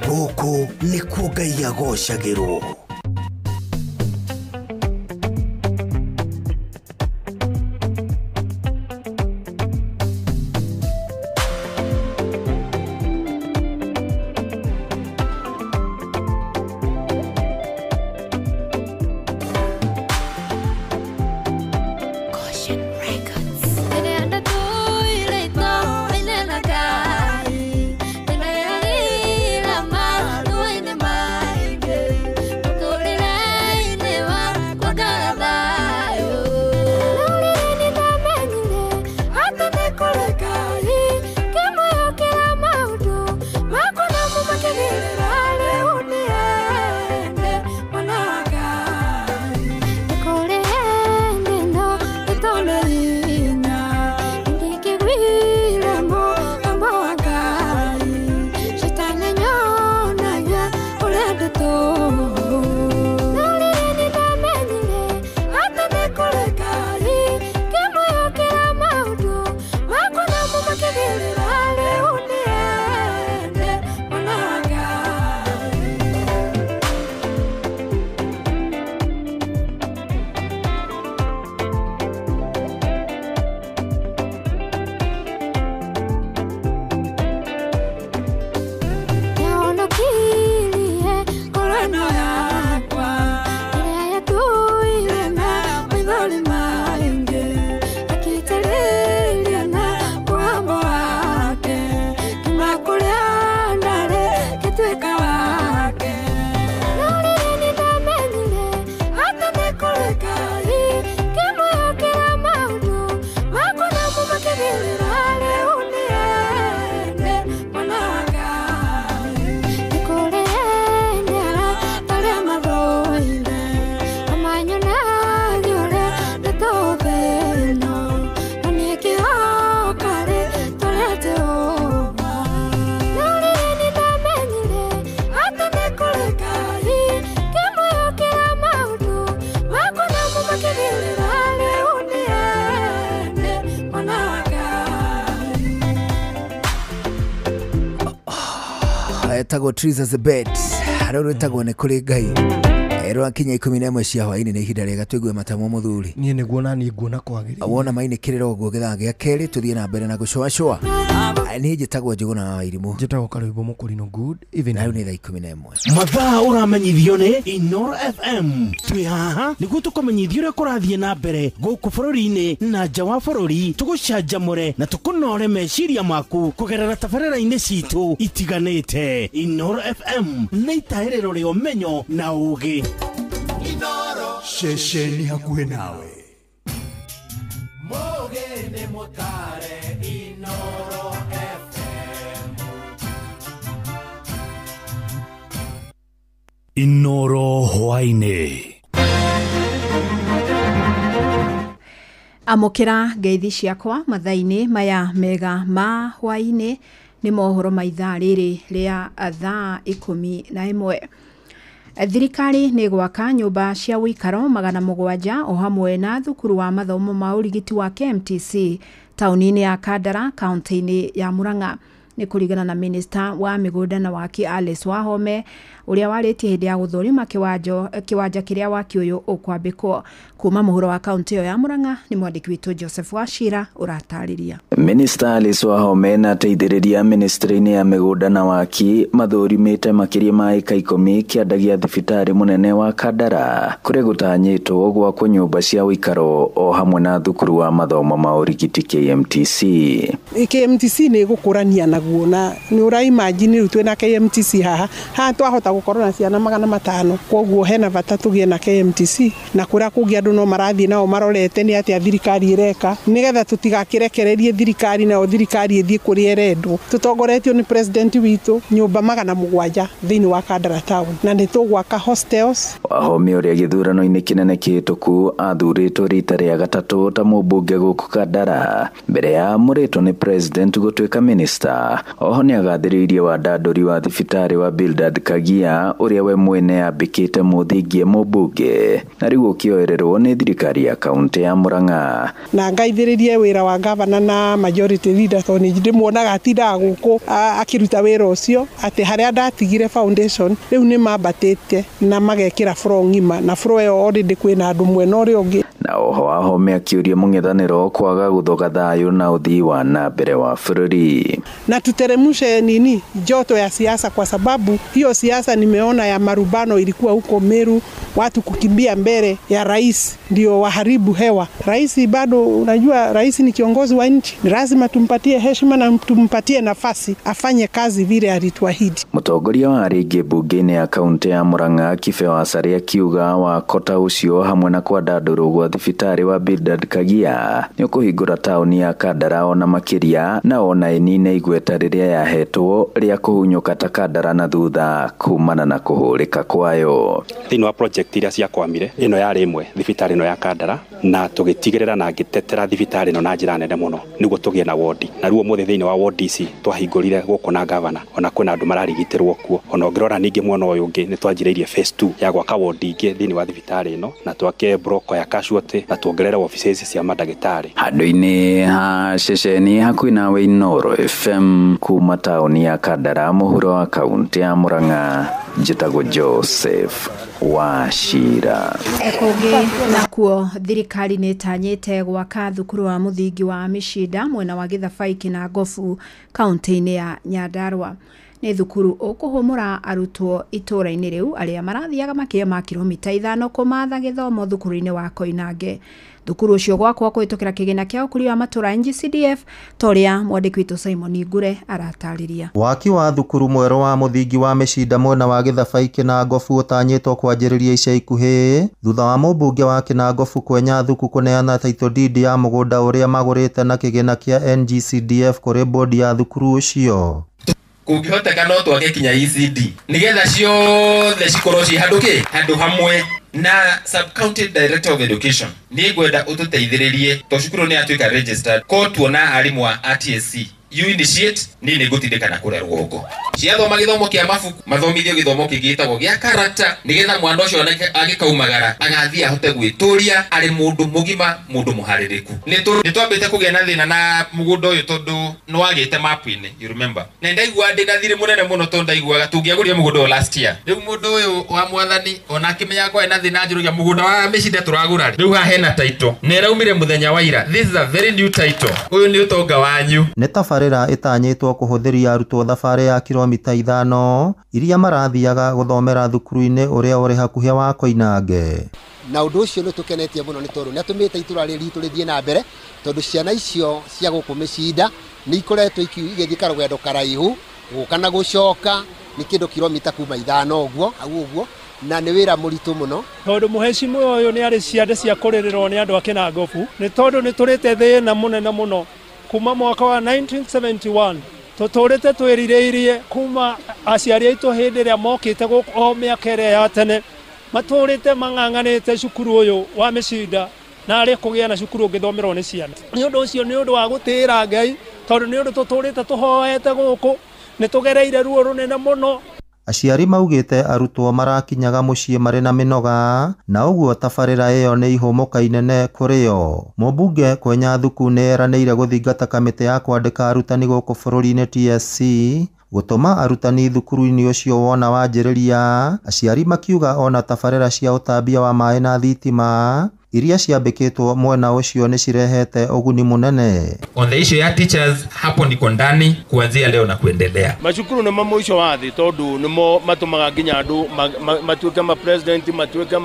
Gũkũ nĩkuo Ngai agocagĩrwo. Etagwo Triza Zebet rũrũ rwĩtagwo nĩ kũrĩ Ngai. Rwakinya 11 cia hwaĩ-inĩ nĩ ihinda rĩega tũigue matamo mũthuri. Niĩ nĩguo na niĩ nguona kwagĩrĩire. Wona mainĩ kĩrĩra ũguo gĩthaa gĩa kerĩ tũthiĩ na mbere na gũcũacũa. Niĩ njĩtagwo Njũgũna wa Irimũ. Njĩtagwo Karũimbo Mũkũrinũ. Good evening. Na rĩu nĩ thaa 11. Mathaa ũramenyithio nĩ Inoro FM. Twĩ haha nĩguo tũkũmenyithia ũrĩa kũrathiĩ na mbere gũkũ bũrũri-inĩ na nja wa bũrũri, tũgũcanjamũre na tũkũnore meciria maku kũgerera tabarĩra-inĩ citũ itiganĩte. Inoro FM nĩ itahĩrĩro rĩa ũmenyo na ũũgĩ. Ceceni hakuhĩ nawe. Mũgĩ mũtare Inoro FM. Inoro hwaĩ-inĩ. Amũkĩra ngeithi ciakwa mathaa-inĩ maya mega ma hwaĩ-inĩ nĩ mohoro ma ithaa rĩrĩ rĩa thaa 11. Thirikari nĩ gwaka nyũmba cia ũikaro 700 o hamwe na thukuru wa mathomo ma ũrigiti wa KMTC taũni-inĩ ya Kandara kaunti-inĩ ya Murang'a. Nĩ kũringana na minista wa mĩgũnda na waki Alice Wahome ũrĩa warĩtie hĩndĩ ya gũthũrima kĩwanja kĩrĩa waki ũyũ ũkwambĩkwo. Kuma mũhuro wa kaunti ĩyo ya Murang'a nĩ mwandĩki witũ Joseph Wachira ũratarĩria. Minista Alice Wahome na ateithĩrĩria ministry-inĩ ya mĩgũnda na waki mathũrimĩte makĩria ma ĩka 10 kĩanda gĩa thibitarĩ mũnene wa Kandara kũrĩa gũtanyĩtwo gwakwo nyũmba cia ũikaro o hamwe na thukuru wa mathomo ma ũrigiti KMTC. KMTC nĩ ĩgũkũrania naguo na nĩ ũra imagine rĩu twĩna KMTC haha haha twahota gũkorwo na ciana 500, koguo hena bata tũgĩe na KMTC na kũrĩa kũngĩ andũ no marathiĩ nao marorete nĩ atĩa thirikari ĩreka nĩgetha tũtigakĩrekererie thirikari nao thirikari ĩthiĩ kũrĩa ĩrendwo. Tũtongoretio nĩ president witũ nyũmba 700 thĩinĩ wa Kandara town na nĩ tũgwaka hostels. Wahome ũrĩa gĩthurano-inĩ kĩnene kĩhĩtũku athurĩtwo rita rĩa gatatũ ta mũmbunge gũkũ Kandara mbere ya amũrĩtwo nĩ president gũtuĩka minista. Oho nĩ agathĩrĩirie wandandũri wa thibitarĩ wa Bildad Kagia ũrĩa we mwene ambĩkĩte mũthingi mũmbunge na rĩu ũkĩoererwo nĩ thirikari ya kaunti ya Murang'a. Na ngaithĩrĩrie wĩra wa gavana na majority leader tondũ ndĩmuonaga atindaga gũkũ akĩruta wĩra ũcio atĩ harĩa ndatigire foundation rĩu nĩ mambatĩte na magekĩra floor ng'ima na floor ĩyo already kwĩna andũ mwena ũrĩa ũngĩ. Na oho Wahome akĩũria mũng'ethanĩro kwaga gũthoga thayũ na ũthii wa na mbere wa bũrũri. Na tuteremushe nini joto ya siasa, kwa sababu hiyo siasa nimeona ya marubano ilikuwa huko Meru, watu kukimbia mbele ya rais ndio waharibu hewa. Rais bado, unajua rais ni kiongozi wa nchi, ni lazima tumpatie heshima na tumpatie nafasi afanye kazi vile alituahidi. Mũtongoria wa rĩngĩ mbunge-inĩ ya kaunti ya Murang'a Kibe wa Saria akiuga wa kota ũcio hamwe na kwandandũrwo gwa thibitarĩ wa Bildad Kagia nĩ ũkũhingũra taũni ya Kandara ona makĩria na ona ĩnine igweta rĩrĩa yahetwo rĩa kũhunyũka ta Kandara na thutha kumana na kũhũrĩka kwayo. Thĩinĩ wa project iria ciakwamire ĩno yarĩ ĩmwe thibitarĩ ĩno ya Kandara na tũgĩtigĩrĩra na ngĩtetera thibitarĩ ĩno na njĩra nene mũno nĩguo tũgĩe na wodi na rĩu ũmũthĩ thĩinĩ wa wodi ici twahingũrire gũkũ na gavana ona kwĩna andũ mararigitĩrwo kuo. Ona ũngĩrora ningĩ mwena ũyũ ũngĩ nĩ twanjĩrĩirie phase 2 ya gwaka wodi ingĩ thĩinĩ wa thibitarĩ ĩno na twake broko ya casualty na tuongerere offices cia mandagĩtarĩ. Handũ-inĩ ha ceceni hakuhĩ nawe Inoro FM kuma taũni ya Kandara mũhuro wa kaunti ya Murang'a njĩtagwo Joseph Wachira. Kũngĩ nakuo thirikari nĩ ĩtanyĩte gwaka thukuru wa mũthingi wa Mĩcinda mwena wa Gĩthabai Kĩnangobu kaunti-inĩ ya Nyandarua. Nĩ thukuru ũkũhũmũra arutwo itũũra-inĩ rĩu arĩa marathiaga makĩria ma kilomita 5 kũmatha gĩthomo thukuru-inĩ wa Koinange. Thukuru ũcio gwakwo kũhĩtũkĩra kĩgĩna kĩa ũkũria wa matũũra NGCDF ta ũrĩa mwandĩki witũ Simon Ngure aratarĩria. Waki wa thukuru mwerũ wa mũthingi wa Mĩcinda mwena wa Gĩthabai Kĩnangobu ũtanyĩtwo kwanjĩrĩria ica ikuhĩ thutha wa mũmbunge wa Kĩnangobu Kwenya Thuku kũneana title deed ya mũgũnda ũrĩa magũrĩte na kĩgĩna kĩa NGCDF kũrĩ bodi ya thukuru ũcio. Kũngĩhoteka no twake kinya ECD nĩgetha ciothe cikorwo ci handũ kĩ handũ hamwe. Na sub county director of education nĩ ngwenda ũtũteithĩrĩrie to cukuru nĩ atuĩka registered ko tuona arimũ a TSC you initiate ni nĩ ngũtindĩkana kũrĩa rũgongo. Ciathoma gĩthomo kĩa mabuku mathomithio gĩthomo kĩngĩ gĩtagwo gĩa character nĩgetha mwana ũcio agĩkaumagara agathiĩ ahote gwĩtũria arĩ mũndũ mũgima mũndũ mũharĩrĩku. Nĩ twambĩte kũgĩa na thĩna na mũgũnda ũyũ tondũ nĩwagĩte map-inĩ, you remember, na ndaigua ndĩ na thirĩ mũnene mũno tondũ ndaiguaga tũngĩagũrire mũgũnda ũyũ last year. Rĩu mũndũ ũyũ wa mwathani ona akĩmenya kwarĩ na thĩna njũrũgia mũgũnda wa mĩcinda tũragũra rĩu haha hena title na ĩraumire mũthenya wa ira. This is a very new title. Ũyũ nĩ ũtonga wanyu. Nĩ tabarĩra ĩtanyĩtwo kũhũthĩria arutwo thabarĩ ya kilomita 5 iria marathiaga gũthomera thukuru-inĩ ũrĩa ũrĩ hakuhĩ wa Koinange. Na ũndũ ũcio nĩ tũkenetie mũno nĩ tondũ nĩ atũmĩte itũra rĩrĩ ritũ rĩthiĩ na mbere tondũ ciana icio cia gũkũ mĩcinda nĩ ikoretwo igĩthiĩ karũgendo karaihu gũka na gũcoka nĩ kĩndũ kilomita kuma 5 ũguo hau ũguo, na nĩ wĩra mũritũ mũno tondũ mũhecimu ũyũ nĩ arĩ ciande cia kũrĩrĩrwo nĩ andũ a Kĩnangobu nĩ tondũ nĩ tũrĩte thĩna mũnene mũno kuma mwaka wa 1971 tũtũrĩte twĩrirĩirie kuma aciari aitũ hĩndĩ ĩrĩa mokĩte gũkũ o mĩaka ĩrĩa ya tene matũrĩte mang'ang'anĩte cukuru ũyũ wa mĩcinda na arĩ kũgĩa na cukuru ũngĩthomerwo nĩ ciana. Nĩ ũndũ ũcio nĩ ũndũ wa gũtĩĩra Ngai tondũ nĩ ũndũ tũtũrĩte tũhoete gũkũ nĩ tũgereire ruo rũnene mũno. Aciari maugĩte arutwo marakinyaga mũciĩ marĩ na mĩnoga na ũguo tabarĩra ĩyo nĩ ihũmũka inene kũrĩ o. Mũmbunge Kwenya Thuku nĩ eranĩire gũthingata kamĩtĩ ya kwandĩka arutani gũkũ bũrũri-inĩ TSC gũtũma arutani thukuru-inĩ ũcio wona wanjĩrĩria. Aciari makiuga ona tabarĩra cia ũtambia wa maĩ na thitima iria ciambĩkĩtwo mwena ũcio nĩ cirehete ũguni mũnene. On the issue ya teachers, hapo niko ndani kuanzia leo na kuendelea. Macukuru nĩmo mũico wa thĩ tondũ nĩmo matũmaga nginya andũ matuĩke ma president, matuĩke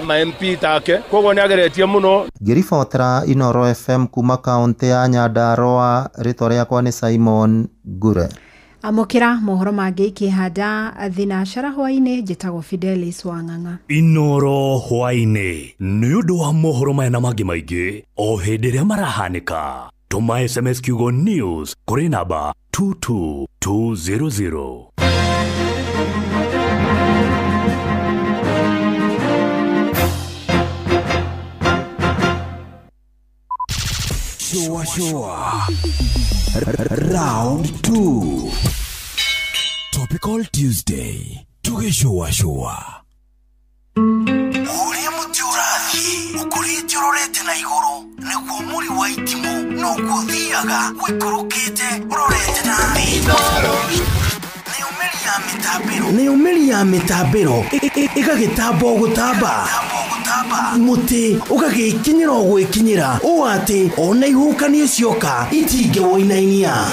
ma MP take, koguo nĩageretie mũno. Ngĩribotera Inoro FM kuma kaũntĩ ya Nyandarua, rĩtwa rĩakwa nĩ Simon Ngure. Amũkĩra mohoro mangĩ ikĩhanda thinacara hwaĩ-inĩ. Njĩtagwo Fidelis Wang'ang'a. Inoro hwaĩ-inĩ nĩ ũndũ wa mohoro maya na mangĩ maingĩ o hĩndĩ ĩrĩa marahanĩka. Tũma SMS kiugo news kũrĩ namba 22200. Shua shua. Round 2. Topical Tuesday. Tugishua shua. Uria muti urathie ukurite urorete na iguru niguo muri wa itimu noguo thiaga wikurukite urorete na thi. Nayo mĩri ya mĩtambĩro ĩgagĩtamba o gũtamba mũtĩ ũgagĩkinyĩra o gwĩkinyĩra ũũ atĩ ona ihuhũkanio cioka itingĩwũinainia.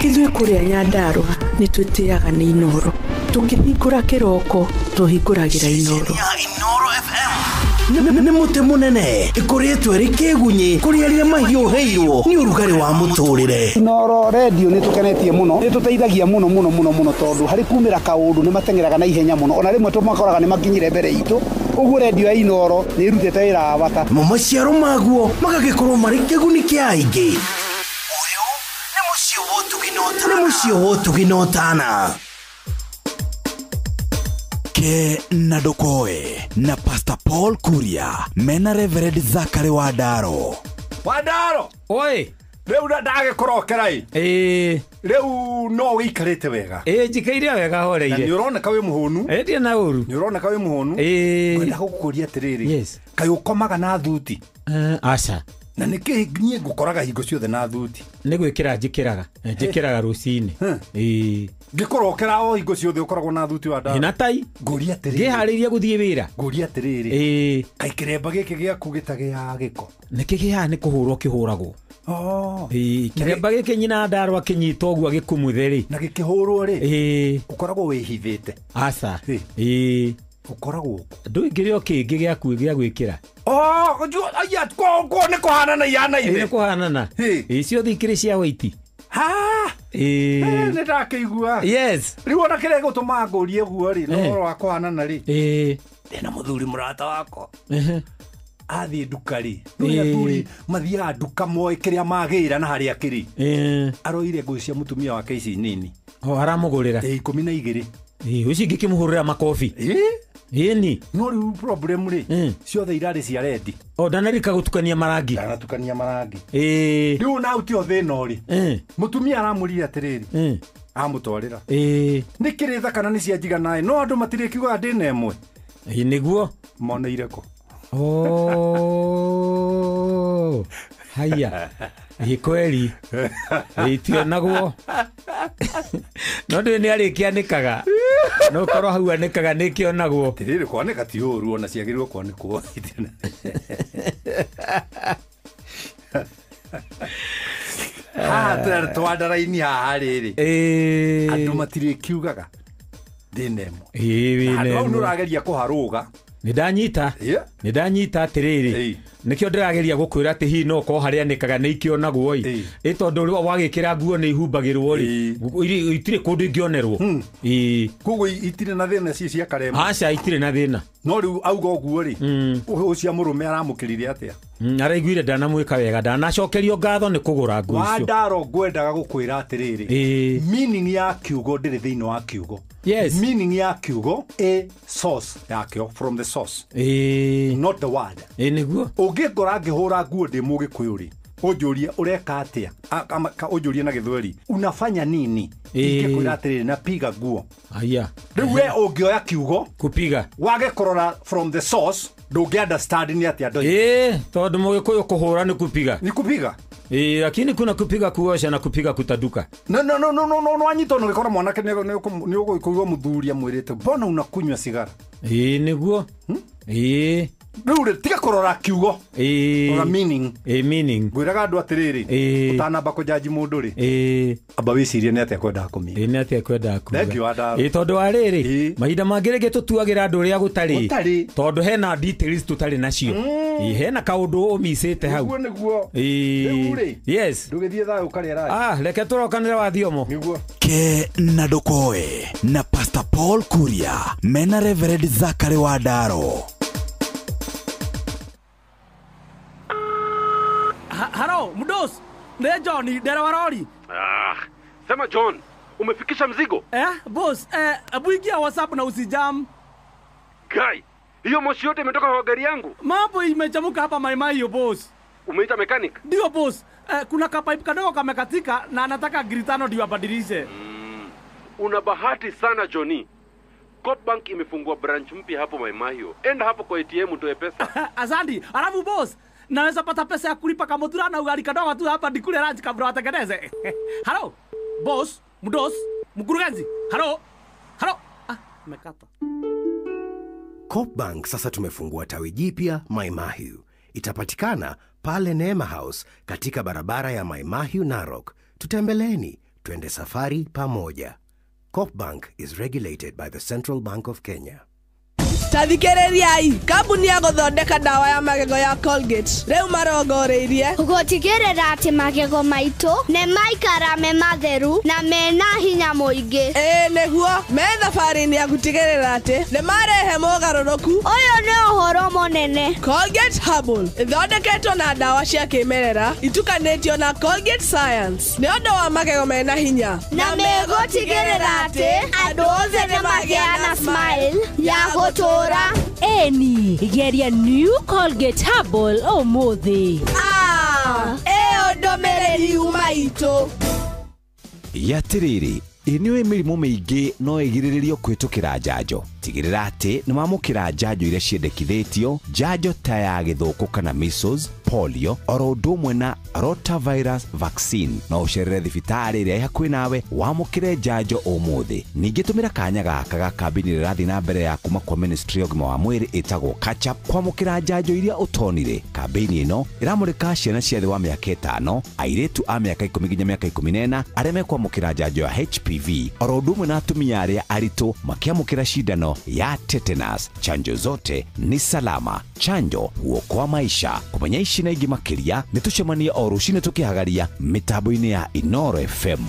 Ithuĩ kũrĩa Nyandarũa nĩ twĩtĩaga nĩ Inoro. Tũkĩhingũra kĩroko tũhingũragĩra Inoro. Nĩ mũtĩ mũnene ĩkoretwo ĩrĩ kĩgunyĩ kũrĩ arĩa mahiũhĩirwo nĩ ũrugarĩ wa mũtũrĩre. Inoro radio nĩ tũkenetie mũno, nĩ tũteithagia mũno mũno mũno mũno tondũ harĩ kumĩra kaũndũ nĩ mateng'eraga na ihenya mũno, ona rĩmwe tũmakoraga nĩ makinyire mbere itũ. Ũguo radio ya Inoro nĩ ĩrutĩte wĩra wa bata. Mo maciaro maguo magagĩkorwo marĩ kĩguni kĩa aingĩ. Ũyũ nĩ mũciĩ wa ũtugi na ũtana. Ke na Ndokoe na Pastor Paul Kuria mena Reverend Zachary Wandaro. Wandaro! Oi! Rĩu ndagĩkũrokera ĩ. Ĩĩ. Rĩu no ũikarĩte wega. Ĩĩ njikaire wega horeire. Na nĩ ũroneka wĩ mũhũnu. Ĩĩ ndirĩ na ũru. Nĩ ũroneka wĩ mũhũnu. Ĩĩ. Ngwenda gũkũria atĩrĩrĩ. Yes. Kaĩ ũkomaga na thuti? Aca. Na nĩkĩ niĩ ngũkoraga hingo ciothe na thuti? Nĩ gwĩkĩra njĩkĩraga. Njĩkĩraga rũcinĩ. Ĩĩ. Ngĩkũrokera o hingo ciothe ũkoragwo na thuti wa ndawa. Na tai. Ngũria atĩrĩrĩ. Ngĩharĩria gũthiĩ wĩra. Ngũria atĩrĩrĩ. Ĩĩ. Kaĩ kĩremba gĩkĩ gĩaku gĩtagĩaga gĩko? Nĩkĩ kĩhaha nĩ kũhũrwo kĩhũragwo. Oh. Ĩĩ, kĩremba gĩkĩ nyina ndarwa kĩnyitwo ũguo gĩkumuthe rĩ. Na gĩkĩhũrwo rĩ. Ĩĩ. Ũkoragwo wĩhithĩte. Aca. Ĩĩ. Ũkoragwo ndũingĩre o kĩngĩ gĩaku gĩa gwĩkĩra. Oh, aya ko nĩ kũhanana ihanaine. Nĩ kũhanana. Ĩĩ, ciothe ikĩrĩ cia waiti. Ha! Ĩĩ. Nĩ ndakĩigua. Yes. Rĩu ona kĩrĩa gĩgũtũma ngũrie ũguo rĩ, no ũhoro wa kũhanana rĩ. Ĩĩ. Ndĩna mũthuri mũrata wakwa. Athiĩ nduka rĩ, nĩ athuri mathiaga nduka moĩ kĩrĩa magĩra na harĩa kĩrĩ. Aroire nguo cia mũtumia wake ici nini. O aramũgũrĩra. Ĩĩ 12. Ĩĩ, ũcio ingĩkĩmũhũrĩra makobi. Ĩĩ. Ĩni. No rĩu problem rĩ, ciothe irarĩ cia red. O ndanarika gũtukania marangi. Ndanatukania marangi. Ĩĩ. Rĩu na utio thĩna ũrĩ. Mũtumia aramũrire atĩrĩrĩ. Amũtwarĩra. Ĩĩ. Nĩ kĩrĩ thaka na nĩ cia njiganaĩ, no andũ matirĩkiugaga ndĩna ĩmwe. Ĩĩ nĩguo. Moneire kũ? Oh. Haya. Ĩ kweli. Itionagwo. No ndĩ nĩ arĩkĩanĩkaga. No korwo hau anĩkaga nĩkĩonagwo. Atĩrĩrĩ kwanĩka ti ũru ona ciagĩrĩirwo kwanĩkwo. Haha twandara-inĩ haha rĩrĩ. Andũ matirĩkiugaga ndĩna ĩmwe. Ĩĩ wĩna Handũ hau ĩmwe. nĩũrageria kũharũga. Nĩndanyita. Nĩndanyita atĩrĩrĩ. Nĩkĩo ndĩrageria gũkwĩra atĩ hihi no ũkorwo harĩa anĩkaga nĩ ikĩonagwo ĩ. Ĩ tondũ rĩu wagĩkĩra nguo nĩ ihumbagĩrwo rĩ. Itirĩ kũndũ ingĩonerwo. Ĩĩ. Koguo itirĩ na thĩna ci cia karema. Aca itirĩ na thĩna. No rĩu auga ũguo rĩ, ũcio mũrũme aramũkĩrire atĩa? Araiguire ndanamwĩka wega, ndanacokerio ngatho nĩ kũgũra nguo icio. Wandaro ngwendaga gũkwĩra atĩrĩrĩ. Meaning ya kiugo ndĩrĩ thĩinĩ wa kiugo. Yes. Meaning ya kiugo a source yakĩo, from the source. Not the word. Ĩ nĩguo. Ũngĩngora ngĩhũra nguo ndĩ mũgĩkũyũ rĩ, ũnjũrie ũreka atĩa? Ũnjũrie na Gĩthweri, unafanya nini? Ingĩkwĩra atĩrĩrĩ, napiga nguo. Aya. Rĩu we ũngĩoya kiugo kupiga wage kũrora from the source, ndũngĩ understand nĩ atĩa ndoiga. Ĩ tondũ mũgĩkũyũ kũhũra nĩ kupiga. Ni kupiga. Lakini kuna kupiga kuosha na kupiga kutaduka. No no no no no no no anyita no gikora mwanake ni ũgũkũigua mũthuri amwĩrĩte mbona unakunywa sigara. Ĩ nĩguo. Ĩ rĩu rĩ tiga kũrora kiugo. Ĩ rora meaning. Ĩ meaning. Ngwĩraga andũ atĩrĩrĩ, ũtanamba kũjaji mũndũ rĩ, amba wĩcirie nĩ atĩa kwendaga kũmenya. Ĩ nĩ atĩa kwendaga kuga. Thank you Adaro. Ĩ tondũ wa rĩrĩ, mahinda mangĩ rĩngĩ tũtuagĩra andũ ũrĩa gũtarĩ. Gũtarĩ. Tondũ hena details tũtarĩ nacio. Ĩ hena kaũndũ ũmicĩte hau. Nĩguo nĩguo. Ĩ Rĩu rĩ. Yes. Ndũgĩthiĩ thayũ ũkarĩa rathi. Ah, reke tũrokanĩre wa thiomo. Nĩguo. Ke na ndũkoe na Pastor Paul Kuria mena Reverend Zachary Wandaro. Halo, mdos. Ne Johnny, dereva lori. Ah, sema John, umefikisha mzigo? Boss, hebu ingia WhatsApp na usijam. Guy, hiyo moshi yote imetoka kwa gari yangu. Mambo imechamuka hapa maimai yo boss. Umeita mechanic? Ndio boss. Kuna kapipe kadogo kamekatika na anataka gritano ndio abadilishe. Una bahati sana Johnny. Coop Bank imefungua branch mpya hapo Maimahio. Enda hapo kwa ATM utoe pesa. Asante. Alafu boss, naweza pata pesa ya kulipa kamotura na ugali kadogo tu hapa nikule lunch kabla watengeneze. Halo, boss, mdos, mkurugenzi. Halo. Halo. Ah, nimekata. Coop Bank sasa tumefungua tawi jipya Maimahiu. Itapatikana pale Neema House katika barabara ya Maimahiu Narok. Tutembeleeni, twende safari pamoja. Coop Bank is regulated by the Central Bank of Kenya. Tathikĩrĩriai, kambuni ya gũthondeka ndawa ya magego ya Colgate rĩu marongoreirie gũtigĩrĩra atĩ magego maitũ nĩ maikara me matheru na mena hinya mũingĩ. Ĩĩ nĩguo, me thabarĩ-inĩ ya gũtigĩrĩra atĩ nĩ marehe mogarũrũku. Ũyũ nĩ ũhoro mũnene. Colgate Herbal ĩthondeketwo na ndawa cia kĩmerera itukanĩtio na Colgate Science nĩ ũndũ wa magego mena hinya na megũtigĩrĩra atĩ andũ othe nĩ magĩa na smile ya gũtũũra. Eni, geria new Colgate Herbal ũmũthĩ. Ĩyo ndũmĩrĩri yuma itũ. Yatirĩrĩ, ĩ nĩũĩ mĩrimũ mĩingĩ no ĩgirĩrĩrio kũhĩtũkĩra njanjo. Tigĩrĩra atĩ nĩwamũkĩra njanjo iria ciendekithĩtio, njanjo ta ya gĩthũkũ kana measles, polio, oro ũndũ ũmwe na rotavirus vaccine. No ũcerere thibitarĩ ĩrĩa ĩ hakuhĩ nawe wamũkĩre njanjo ũmũthĩ. Ningĩ tũmĩra kanya gaka ga kambĩini ĩrĩa ĩrathiĩ na mbere ya kuma kwa Ministry ya ũgima wa mwĩrĩ ĩtagwo Catch Up kwamũkĩra njanjo iria ũtonire. Kambĩini ĩno ĩramũrĩka ciana cia thĩ wa mĩaka 5, airĩtu a mĩaka 10 nginya mĩaka 14 arĩa mekwamũkĩra njanjo ya HPV, oro ũndũ ũmwe na atumia arĩa aritũ makĩamũkĩra cindano ya tetanus. Chanjo zote ni salama. Chanjo huokoa maisha. Kumenya ici na ingĩ makĩria nĩ tũcemanie o rũcinĩ tũkĩhagaria mĩtambo-inĩ ya Inoro FM.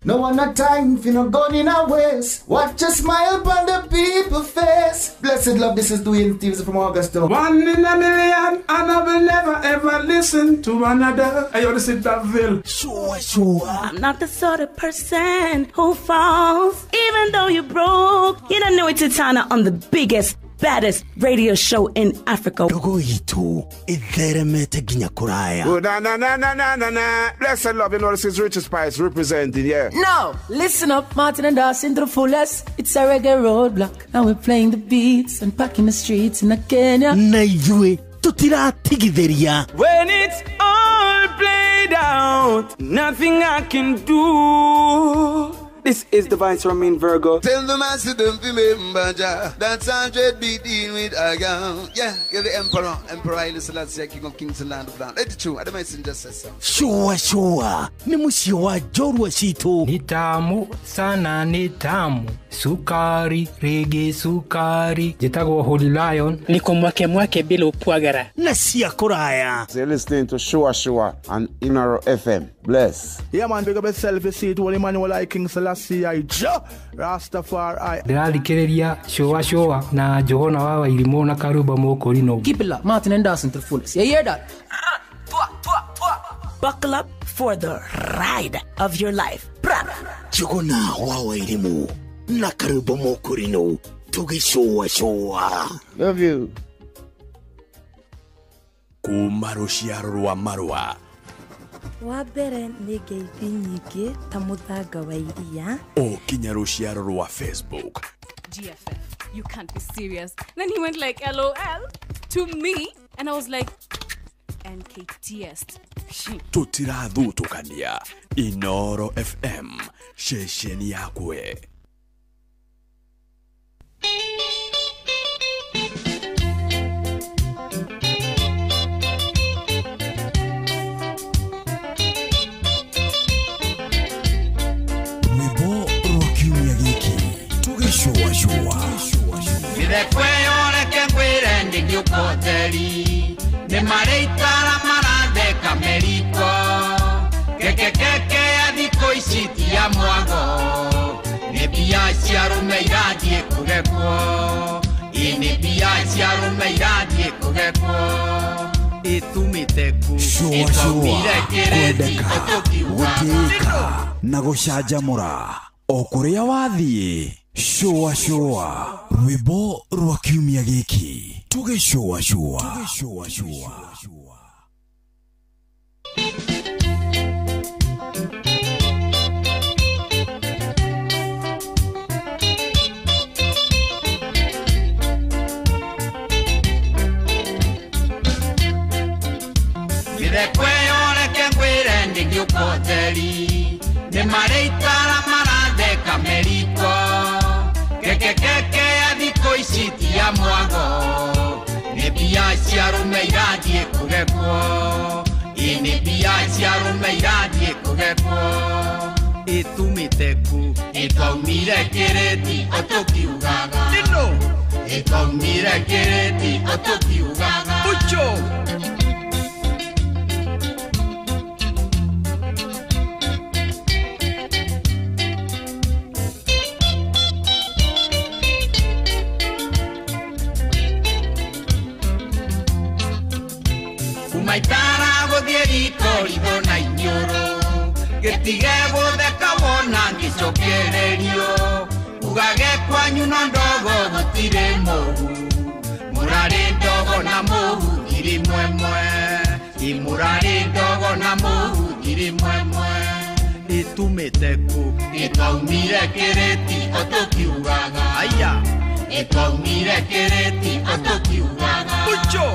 No one a time for no gun in our waist. Watch a smile upon the people face. Blessed love, this is Dwayne Stevens from Augusta. 1 in a million, and I will never Never ever listen to another. Hey, yo, this is Daville. Sure, sure. I'm not the sort of person who falls, even though you're broke. You don't know it's Titana on the biggest, baddest radio show in Africa. Ndogo itu itheremete nginya kuraya. Oh, na na na na na na na. Bless and love, you know, this is Richard Spice representing, yeah. No, listen up, Martin and Dawson to the fullest. It's a reggae roadblock. Now we're playing the beats and packing the streets in Kenya. Na ithuĩ tutiratigithĩria. When it's all played out, nothing I can do. This is the Vice Romain Virgo. Tell the master don't remember Jah. That's 100 be dealing with a gun. Yeah, you're the Emperor. Emperor Haile Selassie, King of Kings and Land of Land. Let it true. I don't just say so. Sure, sure. Ni muciĩ wa njorua citũ. Ni tamu sana, ni tamu. Sukari, rege sukari. Njĩtagwo Holy Lion. Niko mwake mwake bila upwagara. Na cia kũraya. So you're listening to Sure Sure on Inoro FM. Bless. Yeah, man, big up yourself. You see it, Holy Emmanuel I King Selassie I Jah Rastafari. Ndĩrathikĩrĩria Sure Sure na Johana wa Wairimũ na Karuba Mũkũrinũ. Keep it locked, Martin and Dawson to the fullest. You hear that? Buckle up for the ride of your life. Njuguna wa Wairimũ na Karuba Mũkũrinũ tũgĩcũa cũa. Love you. Kuma rũciaro rwa marũa wa mbere nĩ ngeithi nyingĩ ta mũthanga wa iria o kinya rũciaro rwa Facebook. GFF, you can't be serious. Then he went like LOL to me and I was like NKTS. Tũtirathutũkania. Inoro FM, ceceni yakwe. Mithekwe yoreke ngwire ndingĩũkoteri nĩ marĩitara maratheka mĩriko kekekeke ya thikũ ici ti ya mwago nĩ mbia cia arũme irathiĩ kũgekwo ĩ nĩ mbia cia arũme irathiĩ kũgekwo ĩtumĩte ku ĩtwaumire kĩrĩti gũtĩĩka na gũcanjamũra o kũrĩa wathiĩ. Shua shua rwĩmbo rwa kiumia gĩkĩ tũgĩcũa cũa. Mithekwe yoreke ngwĩre ndingĩũkoteri nĩ marĩitara maratheka mĩriko kekekeke ya thikũ ici ti ya mwago nĩ mbia cia arũme irathiĩ kũgekwo ĩ nĩ mbia cia arũme irathiĩ kũgekwo ĩtumĩte ku ĩtwaumire kĩrĩti o tũkiugaga ĩtwaumire kĩrĩti o tũkiugaga Pucho. Maitara gũthiĩ riko ritho na iniũrũ gĩtige gũtheka wona ngĩcokererio ugage kwanyu no ndogo gũtirĩ mũhu mũrarĩ ndogo na mũhu ngiri mwemwe ĩ mũrarĩ ndogo na mũhu ngiri mwemwe ĩtumĩte kũ ĩtwaumire kĩrĩti o tũkiugaga aya ĩtwaumire kĩrĩti o tũkiugaga Pucho.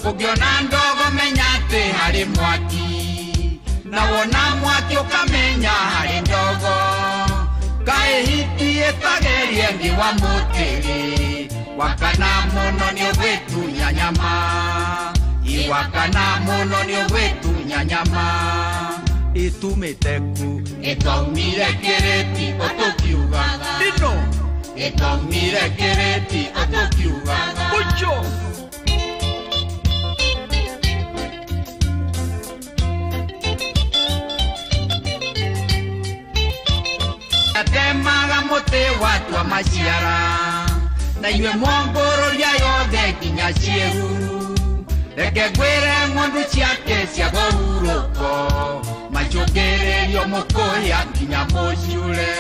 Ũngĩona ndogo menya atĩ harĩ mwaki na wona mwaki ũkamenya harĩ ndogo kaĩ hiti ĩtagerie ngĩ wa mũtĩrĩ wakana mũno nĩ ũgwĩtunya nyama ĩ wakana mũno nĩ ũgwĩtunya nyama Ĩtumĩte ku ĩtwaumire kĩrĩti o tũkiugaga ĩtwaumire kĩrĩti o tũkiugaga Pucho. mũtĩ watua maciara na inyuĩ mwongũrũria yothe nginya ciĩruru reke ngwĩre ng'ondu ciake cia kũhurũko macũngĩrĩrio mũkũya nginya mũciure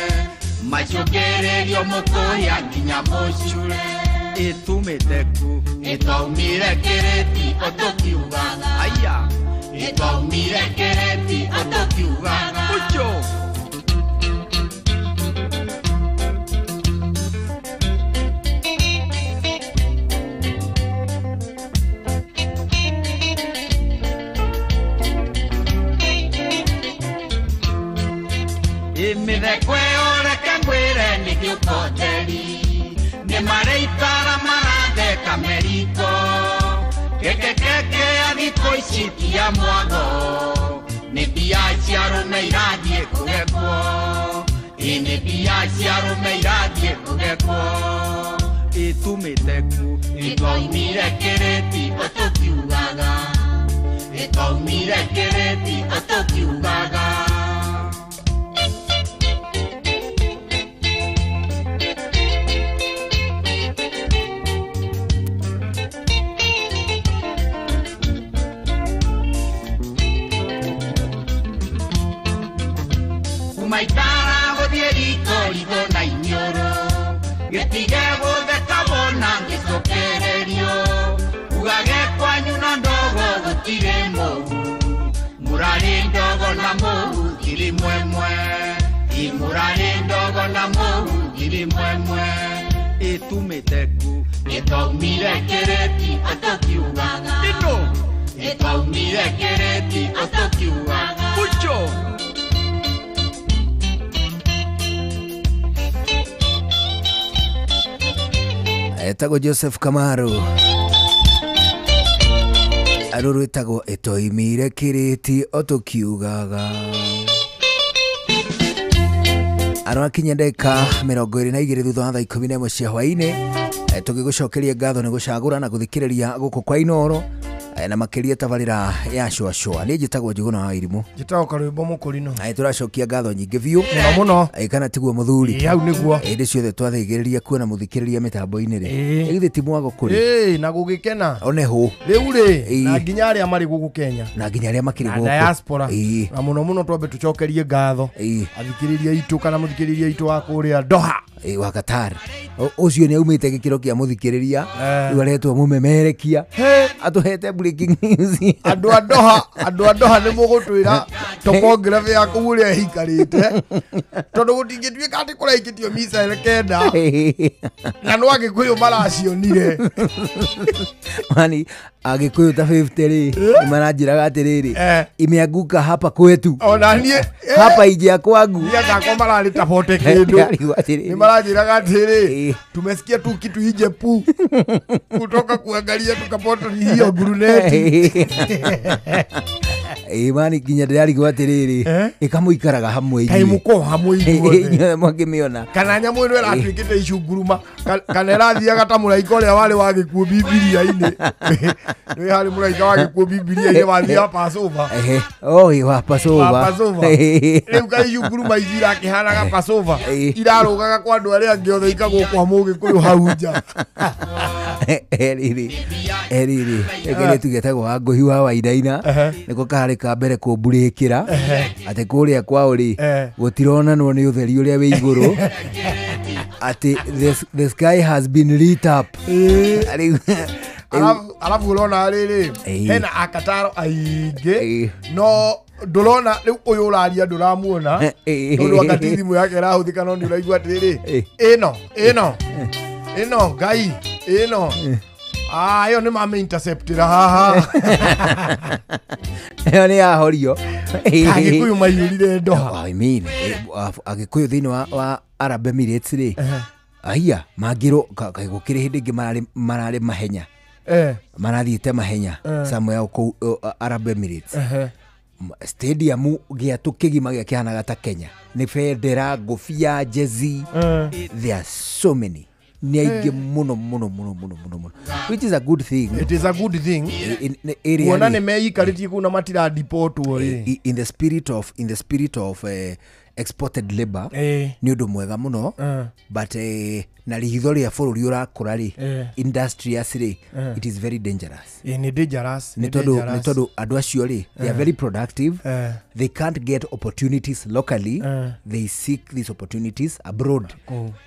macũngĩrĩrio mũkũya nginya mũciure ĩtumĩte ku ĩtwaumire kĩrĩti ũtũkiugaga aya ĩtwaumire kĩrĩti ũtũkiugaga ũcio. Mĩtheko ĩyo reke ngwĩre nĩ gĩũkoteri nĩ mareikara maratheka meriko kekekeke ya thikũ ici ti ya mwago nĩ mbia cia arũme irathiĩ kũgekwo ĩ nĩ mbia cia arũme irathiĩ kũgekwo ĩtumĩte ku ĩtwaumire kĩrĩti ũtũkiugaga ĩtwaumire kĩrĩti ũtũkiugaga. Maitara gũthiĩ riko ritho na iniũrũ gĩtige gũtheka wona ngĩcokererio ugage kwanyu na ndogo gũtirĩ mũhu mũrarĩ ndogo na mũhu ngiri mwemwe ĩ mũrarĩ ndogo na mũhu ngiri mwemwe ĩtumĩte ku ĩtwaumire kĩrĩti ũtũkiugaga ĩno ĩtwaumire kĩrĩti ũtũkiugaga ũcio. Etagwo Joseph Kamaru aruru etagwo etoimire kiriti otokiugaga arakinya ndagĩka 22 thutha wa thaa 11 cia hwaĩ-inĩ tũgĩgũcokeria ngatho nĩ gũcagũra na gũthikĩrĩria gũkũ kwa Inoro na makĩria tabarĩra ya cũacũa. Niĩ njĩtagwo Njũgũna wa Irimũ, njĩtagwo Karwĩmbo Mũkũrinũ. Tũracokia ngatho nyingĩ biũ mũno mũno kana tiguo mũthuri hau nĩguo hĩndĩ ciothe twathĩgĩrĩria kuona mũthikĩrĩria mĩtambo-inĩ rĩ githĩ ti mwago kũrĩ na gũgĩkena one hũ rĩu rĩ na nginya arĩa marĩ gũkũ Kenya na nginya arĩa makĩrĩ gũkũ diaspora na mũno mũno twambe tũcokerie ngatho athikĩrĩria itũ kana mũthikĩrĩria itũ wa kũrĩa Doha wa Qatar ũcio nĩ aumĩte gĩkĩro kĩa mũthikĩrĩria rĩu aretwo mũmemerekia atũhete breaking news. Andũ a Doha nĩ mũgũtwĩra topography ya kũu ũrĩa ĩikarĩte tondũ gũtingĩtuĩka atĩ kũraikĩtio missile 9 na no Agĩkũyũ maracionire. Mani Agĩkũyũ ta 50 rĩ nĩ maranjĩraga atĩrĩrĩ imeanguka hapa kwetu ona niĩ hapa ije kwangu niĩ akwa mararĩ ta 40 kĩndũ nĩ maranjĩraga atĩrĩ tumesikia tu kitu ije pu kutoka kuangalia tukapota ni hiyo guruneti. Mani nginya ndĩrarigwo atĩrĩrĩ ĩkamũikaraga hamwe inyuĩ kaĩ mũko hamwe inyuĩ mwangĩmĩona kana nyamũ ĩno ĩratuĩkĩte icunguruma kana ĩrathiaga ta mũraika ũrĩa warĩ wa gĩkuũ Bibilia-inĩ nĩ harĩ mũraika wa gĩkuũ Bibilia-inĩ wathiaga Passover wa Passover rĩu kaĩ icunguruma ici irakĩhanaga Passover irarũgaga kwa andũ arĩa angĩ othe ikagwo kwa mũgĩkũyũ hau nja. Eriri kairĩtu getagwo Wangũhi wa Wainaina nĩko karĩ ka mbere kũmburĩkĩra atĩ kũrĩa kwao rĩ gũtironanwo nĩ ũtheri ũrĩa wĩ igũrũ atĩ the sky has been lit up. Alafu ũrona rĩrĩ hena akataro aingĩ no ndũrona rĩu ũyũ ũraria ndũramuona tondũ wakati thimũ yake ĩrahũthĩka no nĩ ũraigua atĩrĩrĩ ĩno ĩno ĩno ngai ĩno ĩyo nĩ mame interceptĩra haha ĩyo nĩ yahorio. Agĩkũyũ maiyũrire Doha. I mean Agĩkũyũ thĩinĩ wa Arab Emirates rĩ aiya mangĩrwo kaĩ gũkĩrĩ hĩndĩ ĩngĩ mararĩ mahenya marathiĩte mahenya somewhere kũu Arab Emirates stadium gĩatũ kĩgima gĩakĩhanaga ta Kenya nĩ bendera ngũbia jezi there are so many nĩ aingĩ mũno mũno mũno mũno mũno mũno which is a good thing. It is a good thing kuona nĩ meikarĩtie kũu na matiradipotwo rĩ in the spirit of Exported labor nĩ ũndũ mwega mũno, but na rĩhitho rĩa bũrũri ũrakũra rĩ, industrious rĩ, it is very dangerous. Nĩ dangerous. Nĩ tondũ andũ acio rĩ, they are very productive, they can't get opportunities locally, they seek these opportunities abroad.